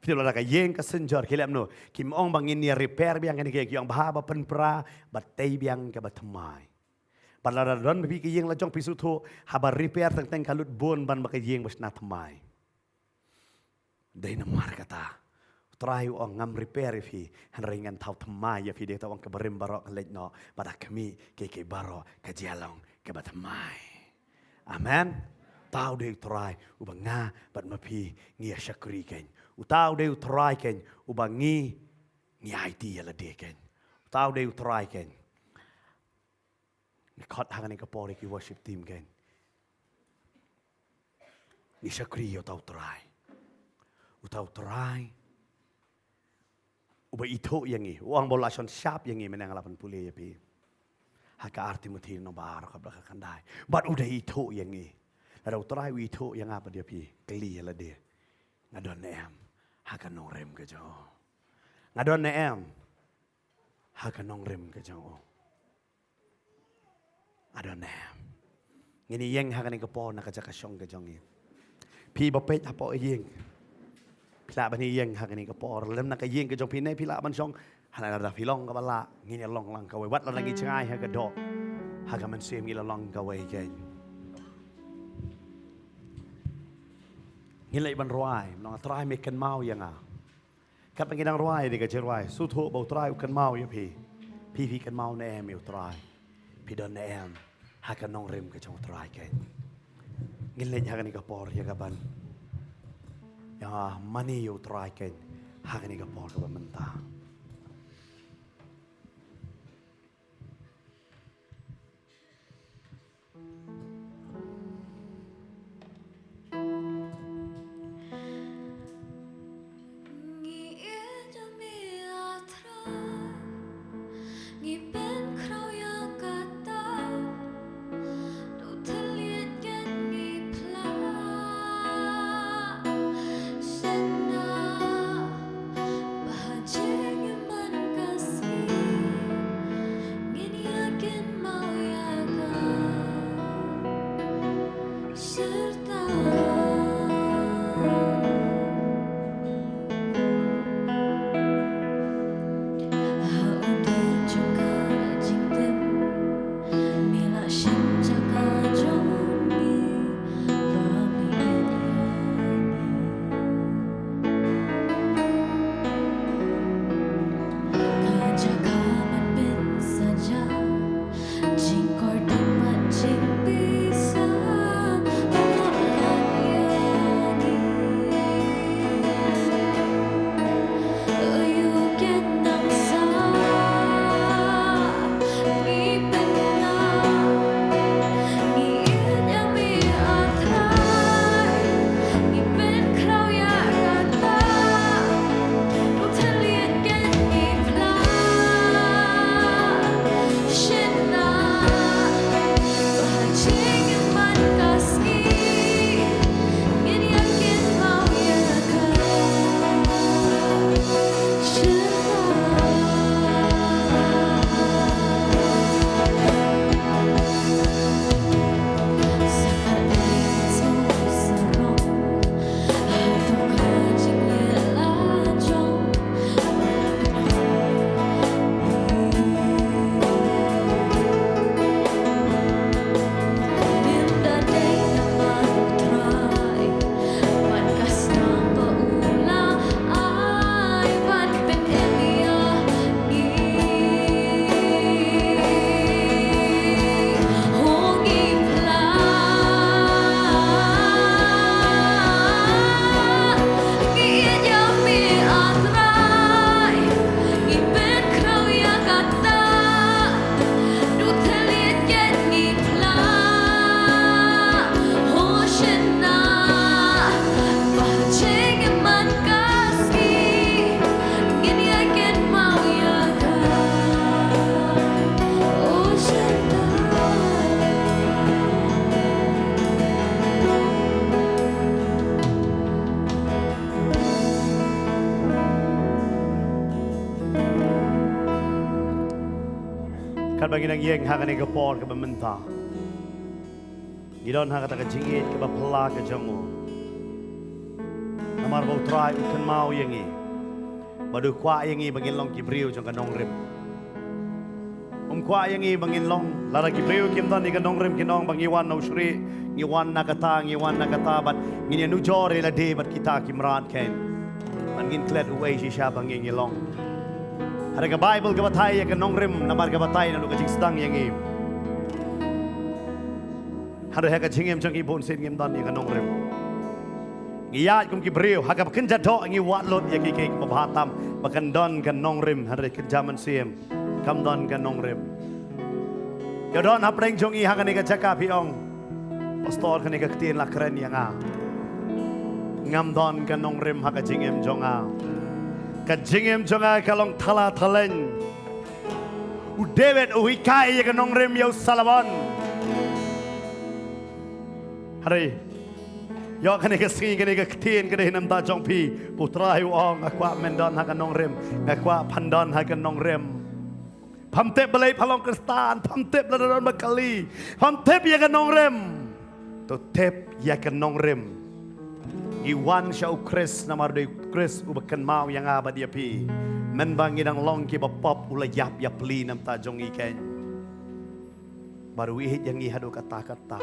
Phi tip lada ka ïing ka synjor, ki leh kumno? Kim ong ba ngin ïa repair biang kane ka ïing, ki ong ba haba pynpra bad tei biang kaba thymmai. Bad lada don phi ka ïing la jong phi sngewthuh, haba repair teng teng ka lut bun ban ba ka ïing ba shna thymmai. Dei namar kata u Trai u ong, ngam repair ïa phi, hynrei ngan thaw thymmai ïa phi. Dei uta u ong, ka barim baroh ka leit noh, bad ha khmih kiei kiei baroh ka jia long kaba thymmai. Amen. Uta u dei u Trai uba nga bad ma phi ngi ïa shakri kein. Uta u dei u Trai kein uba ngi, ngi aiti ïa lade kein. Uta u dei u Trai kein. Ngi khot ha kane ka por ïa ki worship team kein. Ngi shakri ïa uta u Trai. Uta u Trai uba ithuh ïa ngi. U ong ba u la shon shap ïa ngi, mynne nga la pynpule ïa phi ha ka ar Timothi lynnong ba ar, dkhot ba khatkhyndai. Bad u dei ithuh ïa ngi. Lada u Trai u ithuh ïa nga bad ïa phi, kylli ïa lade, nga don ne em ha ka nongrim ka jong u? Nga don ne em ha ka nongrim ka jong u? Nga don ne em? Ngin ïeng ha kane ka por na ka jaka shong ka jong ngi. Phi ba peit hapoh ïing, phi lah ban ïeng ha kane ka por. Lem na ka ïing ka jong phi ne phi lah ban shong. Hana lada phi long kaba lah, ngin ïa long lang kawei. Wat lada ngi jngai ha ka doh, ha ka mynsiem ngi la long kawei kein. Ngin leit ban rwai, nong Trai me kynmaw ïa nga. Katba ngi dang rwai, dei ka jingrwai, sngewthuh ba u Trai u kynmaw ïa phi. Phi phi kynmaw ne em ïa u Trai? Phi don ne em ha ka nongrim ka jong u Trai kein? Ngin leit ha kane ka por ïa ka ban ïa mane ïa u Trai kein ha kane ka por kaba mynta. Ngi ïeit ïa me, ah Trai, ngi pynkhraw ïa kata, to thylliej ïa ngi pla. Shynna ba ha jingim man ka sngi, ngin ïa kynmaw ïa ka shyrta. Ha u dieng jong ka jingtim, me la shim jaka jong ngi, ba me ïeit ïa ngi. Ka jaka ban pynsaja jingkordit bad jingpisa. Ba ngi dang ïeng ha kane ka por kaba mynta, ngi don ha kata ka jingïeit kaba phylla ka jong u. Namar ba U Trai u kynmaw ïa ngi, ba u kwah ïa ngi ba ngin long ki briew jong ka nongrim. Um kwah ïa ngi ba ngin long, lada ki briew kim don ïa ka nongrim, kin ong ba ngi wan na u shrieh, ngi wan na kata, ngi wan na kata, bad ngin ïanujor ïa lade bad kita ki mrad kein. Ban ngin klet uwei shisha ba ngi ngi long. Hynrei ka Baibl ka batai ïa ka nongrim, namar ka batai naduh ka jingsdang ïa ngi. Hynrei ha ka jingim jong ngi bunsien ngim don ïa ka nongrim. Ngi ïaid kum ki briew, ha kaba kynja doh ngi wad lut ïa kiei kiei kiba bha tam, ba kan don ka nongrim, hynrei kynja mynsiem kam don ka nongrim. Ïa don hapdeng jong ngi ha kane ka jaka phi ong, Pastor, kane ka ktien la kren ïa nga. Ngam don ka nongrim ha ka jingim jong nga. Ka jingim jong nga ka long thala thaleng. U David u hikai ïa ka nongrim ïa u Solomon. Hynrei ïa kane ka sngi, kane ka ktien ka dei na ka bynta jong phi. U Trai u ong, nga kwah men don ha ka nongrim, nga kwah phan don ha ka nongrim. Pham tip balei pha long Khristan, pham tip lada don ba kali, pham tip ïa ka nongrim. To tip ïa ka nongrim. Ngi wan sha U Khrist namar dei U Khrist uba kynmaw ïa nga bad ïa phi. Mynba ngi dang long kiba pop u la ïap ïapli na ka bynta jong ngi kein. Bad u ïeit ïa ngi haduh katta katta.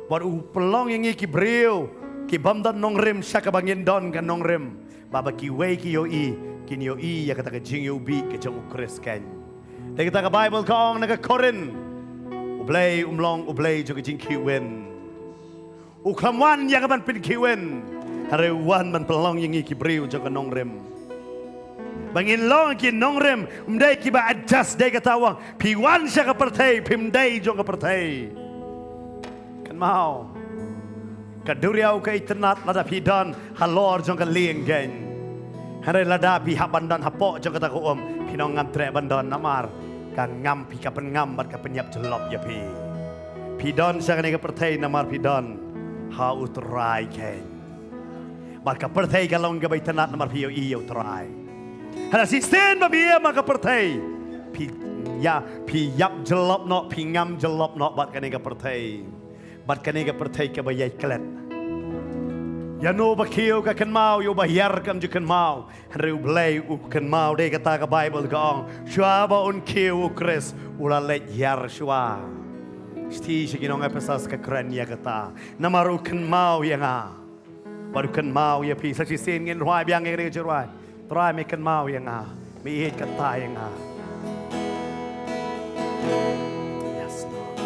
Bad u pynlong ïa ngi ki briew kibym don nongrim sha kaba ngin don ka nongrim. Ba haba kiwei ki ïohi, kin ïohi ïa kata ka jingïohi ka jong U Khrist kein. Dei kata ka Baibl ka ong na ka Korinth, U Blei um long U Blei jong ka jingkhih win. U khlem wan ïa ka ban pynkhih win, hynrei u wan ban pynlong ïa ngi ki briew jong ka nongrim. Ba ngin long ki nongrim, ym dei kiba adjust, dei kata u ong, phi wan sha ka pyrthei, phim dei jong ka pyrthei. Kynmaw, ka duriaw ka itynnad lada phi don halor jong ka lieng kein. Hynrei lada phi hap ban don hapoh jong kata ka um, phin ong ngam treh ban don namar ka ngam, phi ka pynngam bad ka pynïap jyllop ïa phi. Phi don sha kane ka pyrthei namar phi don ha U Trai kein. Bad ka pyrthei ka long kaba itynnad namar phi ïohi ïa U Trai. Hynrei shisien ba phi ïam ha ka pyrthei, phi ïa, phi ïap jyllop noh, phi ngam jyllop noh bad kane ka pyrthei. Bad kane ka pyrthei kaba ïai klet. Ïa uno ba khiew ka kynmaw ïa uba hiar kam ju kynmaw. Hynrei U Blei u kynmaw, dei kata ka Baibl ka ong, shuwa ba un khiew U Khrist u la leit hiar shuwa. Shithi sha ki nong Ephesus ka kren ïa kata. Namar u kynmaw ïa nga. Bad u kynmaw ïa phi. Sa shisien ngin rwai biang ïa kane ka jingrwai. Trai, me kynmaw ïa nga, me ïeit katta ïa nga. Yes, Lord.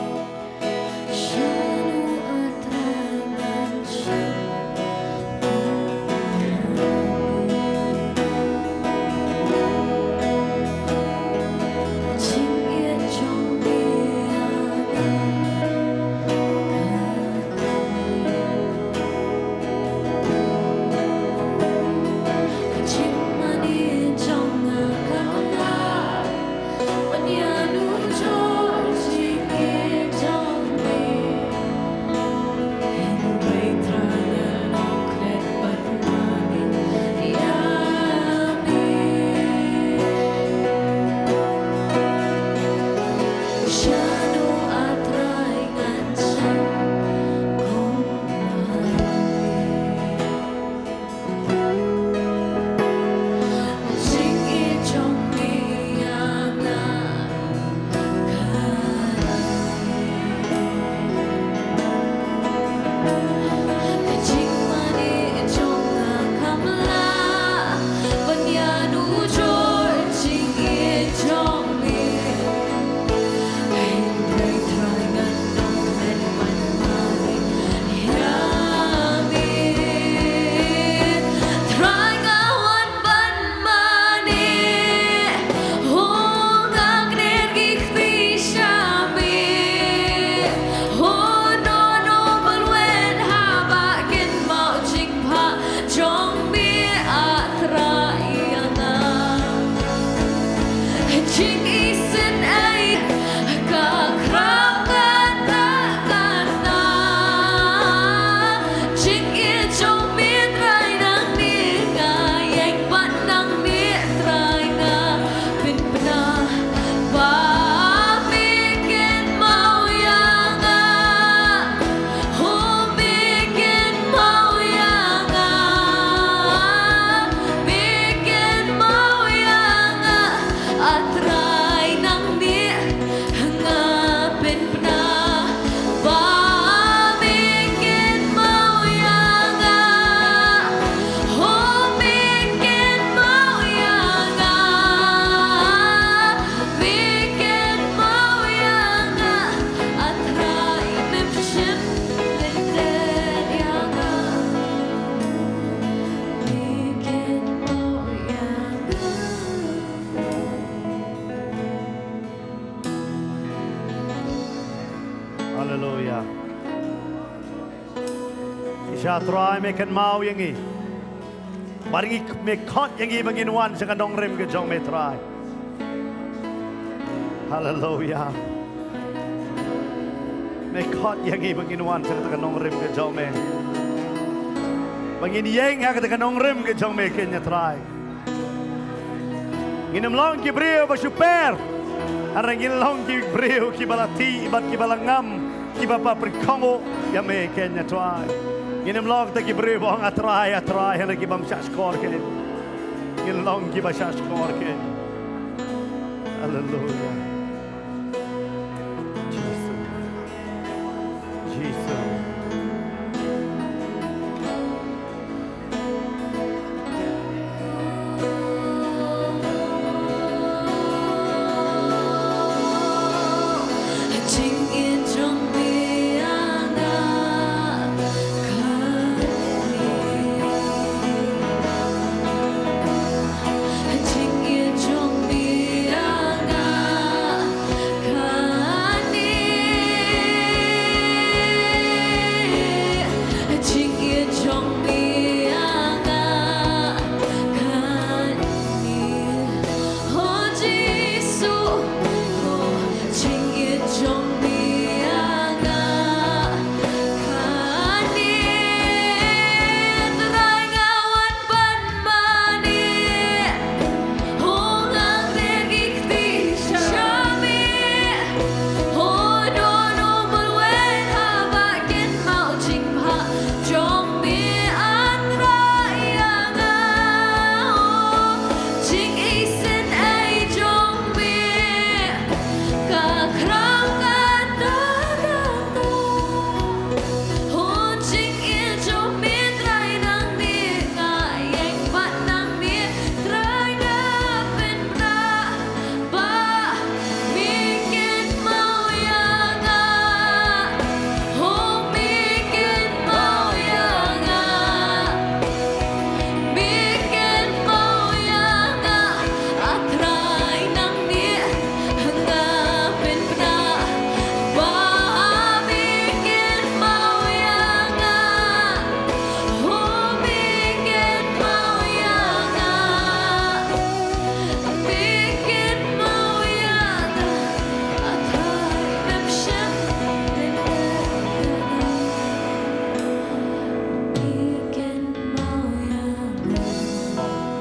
Haleluya. Shisha Trai me kynmaw ïa ngi. Bad ngi me khot ïa ngi ba ngin wan sha ka nongrim ka jong me Trai. Haleluya. Me khot ïa ngi ba ngin wan sha ka nongrim ka jong me. Ba ngin ïeng ha ka nongrim ka jong me keiñ Trai. Ngin ym long ki briew ba shu per. Hynrei ngin long ki briew kiba la tih bad kiba la ngam, kiba pynkhong ïa me keiñ Trai. Ngin ym long te ki briew ba ong A Trai, A Trai, hynrei ki bym shahshkor keiñ. Ngin long kiba shahshkor keiñ. Haleluya. Jisu. Jisu.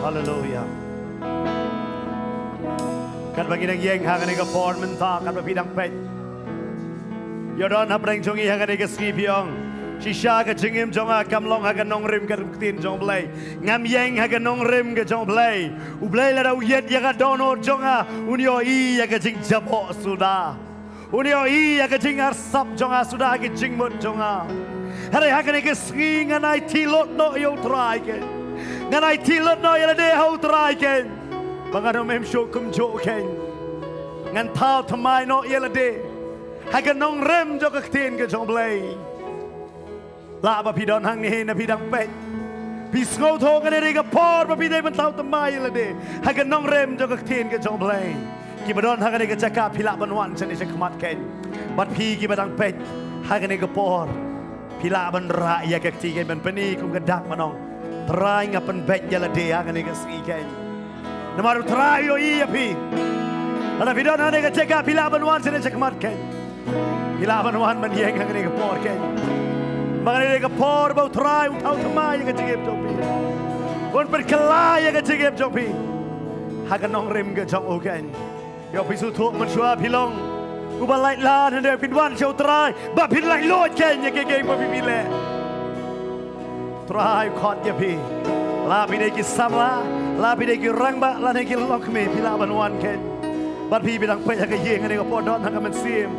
Haleluya. Katba ngi dang ïeng ha kane ka por mynta, katba phi dang peit, ïoh don hapdeng jong ngi ha kane ka sngi phi ong, shisha ka jingim jong nga kam long ha ka nongrim ka ktien jong U Blei. Ngam ïeng ha ka nongrim ka jong U Blei. U Blei lada u ïeit ïa ka dohnud jong nga, un ïohi ïa ka jingjaboh suda. Un ïohi ïa ka jingarsap jong nga suda ha ka jingmut jong nga. Hynrei ha kane ka sngi ngan aiti lut noh ïa U Trai keiñ. Ngan aiti lut noh ïa lade ha U Trai keiñ. Ba ngan ym im shuh kumjuh keiñ. Ngan thaw thymmai noh ïa lade ha ka nongrim jong ka ktien ka jong U Blei. Lah ba phi don hangne na phi dang peit. Phi sngewthuh kane dei ka por ba phi dei ban thaw thymmai ïa lade ha ka nongrim jong ka ktien ka jong U Blei. Kiba don ha kane ka jaka phi lah ban wan shane shakhmat keiñ. Bad phi kiba dang peit ha kane ka por, phi lah ban rah ïa ka kti keiñ ban pyni kum ka dak ban ong, Trai nga pynbeit ïa lade ha kane ka sngi keiñ. Namar U Trai u ïohi ïa phi. Lada phi don ha kane ka jaka phi lah ban wan shane shakhmat keiñ. Phi lah ban wan ban ïeng ha kane ka por keiñ. Ba kane ka por ba U Trai un thaw thymmai ïa ka jingim jong phi. Un pynkylla ïa ka jingim jong phi ha ka nongrim ka jong u keiñ. Ïoh phi sngewthuh mynshuwa phi long uba lait lad, hynrei phin wan sha U Trai ba phin laitluid keiñ ïa kiei kiei ba phi leh. Trai u khot ïa phi. La phi dei ki samla, la phi dei ki rangbah, lane ki longkmie, phi lah ban wan keiñ. Bad phi ba dang peit ha ka ïing ha kane ka por, don ha ka mynsiem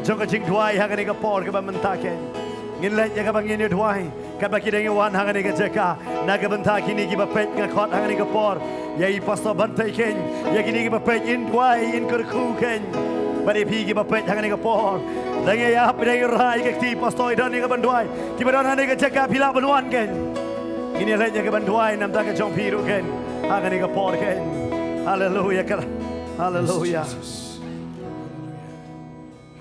jong ka jingduwai ha kane ka por kaba mynta keiñ. Ngin leit ïa kaba ngin ïa duwai katba ki dang ïa wan ha kane ka jaka. Na ka bynta kine kiba peit nga khot ha kane ka por ïa i Pastor Bantei keiñ, ïa kine kiba peit in duwai in kyrkhu keiñ. Bad ïa phi kiba peit ha kane ka por, dang ïa ïap, dang ïa rai ka kti Pastor, i don ïa kaban duwai. Kiba don ha kane ka jaka phi lah ban wan keiñ. Ngin ïa leit ïa kaban duwai na ka bynta ka jong phi ruh keiñ ha kane ka por keiñ. Haleluya. Haleluya.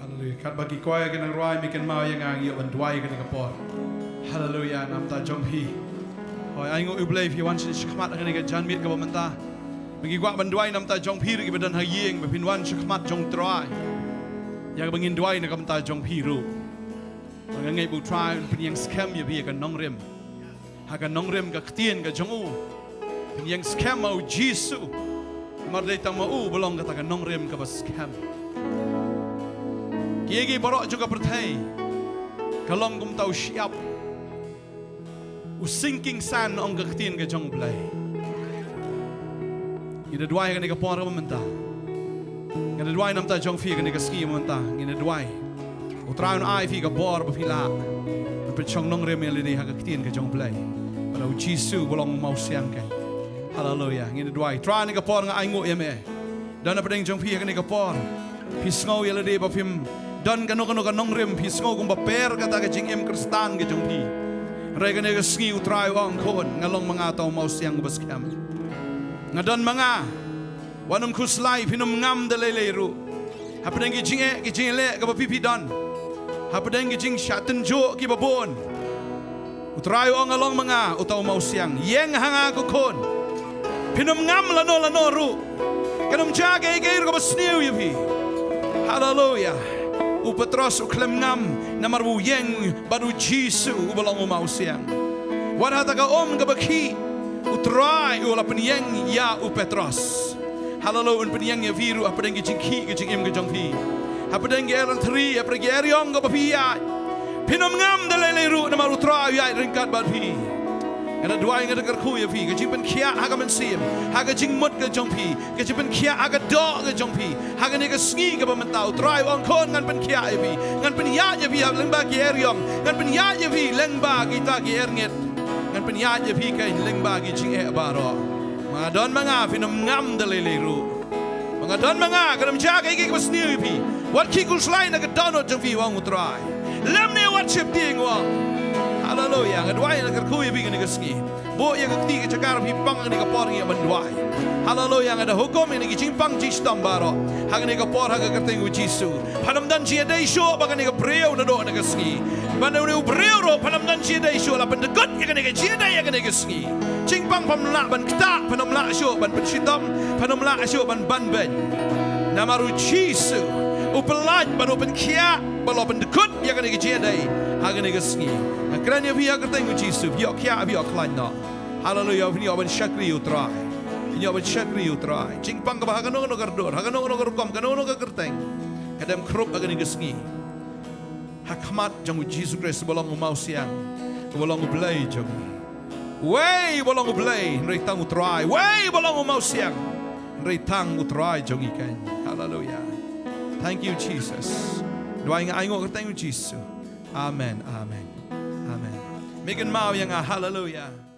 Haleluya. Katba ki kwaya ki nang rwai, me kynmaw ïa nga, ngi ïoh ban duwai kane ka por. Haleluya, namar ta jong phi. Hoi, ai nguh ïa U Blei phi wan sha khmat kane ka janmiet kaba mynta. Me ngi kwah ban duwai namar ta jong phi ruh kiba don ha ïing, ba phin wan sha khmat jong U Trai. Ïa kaba ngin duwai na ka bynta jong phi ruh. Ba nga ngeit ba U Trai un pynïeng skhem ïa phi ha ka nongrim. Ha ka nongrim ka ktien ka jong u. Pynïeng skhem ma U Jisu. Namar dei tang ma u ba long kata ka nongrim kaba skhem. Kiei kiei baroh jong ka pyrthei ka long kum uta u shyiap, u sinking sand, ong ka ktien ka jong U Blei. Ngi da duwai kane ka por kaba mynta. Ngi da duwai namar ta jong phi kane ka sngi mynta. Ngi da duwai U Trai un ai phi ka bor ba phi lah ban pynshong nongrim ïa lade ha ka ktien ka jong U Blei. Bad U Jisu ba long u mawsiang keiñ. Haleluya. Ngi da duwai. Trai, kane ka por nga ai nguh ïa me. Don hapdeng jong phi ha kane ka por, phi sngew ïa lade ba phim don kano kano ka nongrim, phi sngew kumba per kata ka jingim Khristan ka jong phi. Hynrei kane ka sngi U Trai u ong, khun, nga long ma nga uta u mawsiang uba skhem. Nga don ma nga. Wat nym khuslai, phin ym ngam da lei lei ruh. Hapdeng ki jingeh ki jingïaleh kaba phi phi don, hapdeng ki jingshah tynjuh kiba bun, U Trai u ong, nga long ma nga uta u mawsiang. Ïeng ha nga ko khun. Phin ym ngam lano lano ruh. Kan ym jia kaei kaei ruh kaba sniew ïa phi. Haleluya. U Petros u khlem ngam namar u ïeng bad U Jisu uba long u mawsiang. Wat ha kata ka um kaba khih, U Trai u la pynïeng ïa u Petros. Haleluya, un pynïeng ïa phi ruh hapdeng ki jingkhih ki jingim ka jong phi. Hapdeng ki erthri, hapdeng ki eriong kaba phi ïaid. Phin ym ngam da lei lei ruh namar U Trai u ïaid ryngkat bad phi. Nga da duwai, nga da kyrkhu ïa phi, ka jingpynkhiah ha ka mynsiem, ha ka jingmut ka jong phi, ka jingpynkhiah ha ka doh ka jong phi. Ha kane ka sngi kaba mynta U Trai u ong, khun, ngan pynkhiah ïa phi, ngan pynïaid ïa phi ha lyngba ki eriong, ngan pynïaid ïa phi lyngba kita ki erngit. Ngan pynïaid ïa phi keiñ lyngba ki jingeh baroh. Ma nga don ma nga, phin ym ngam da lei lei ruh. Ma nga don ma nga, kan ym jia kaei kaei kaba sniew ïa phi. Wat khih khuslai na ka dohnud jong phi, u ong U Trai. Lymne wat sheptieng, u ong. Haleluya. Nga duwai, nga kyrkhu ïa phi kane ka sngi. Buh ïa ka kti ka jaka ba phi pang ha kane ka por, ngi ïa ban duwai. Haleluya. Nga da hukum ïa kine ki jingpang jingshitom baroh ha kane ka por ha ka kyrteng U Jisu. Phan ym don jingïadei shuh bad kane ka briew naduh kane ka sngi. Bad une u briew ruh phan ym don jingïadei shuh, la pyndkut ïa kane ka jingïadei ha kane ka sngi. Jingpang phan ym lah ban ktah, phan ym lah shuh ban pynshitom, phan ym lah shuh ban ban beiñ. Namar U Jisu u pyllait bad u pynkhiah bad la pyndkut ïa kane ka jingïadei ha kane ka sngi. Nga kren ïa phi ha ka kyrteng U Jisu, phi ïoh khiah, phi ïoh khlaiñ noh. Haleluya, phi ïoh ban shakri U Trai. Phi ïoh ban shakri U Trai. Jingpang kaba ha kano kano ka dur, ha kano kano ka rukom, kano kano ka kyrteng, ka dem khrup ha kane ka sngi. Ha khmat jong U Jisu Khrist uba long u mawsiang, uba long U Blei jong ngi. Wei uba long U Blei, hynrei tang U Trai. Wei uba long u mawsiang, hynrei tang U Trai jong ngi keiñ. Haleluya. Thank you, Jesus. Duwai nga ai nguh ha ka kyrteng U Jisu. Amen, amen, amen. Me kynmaw ïa nga, haleluya.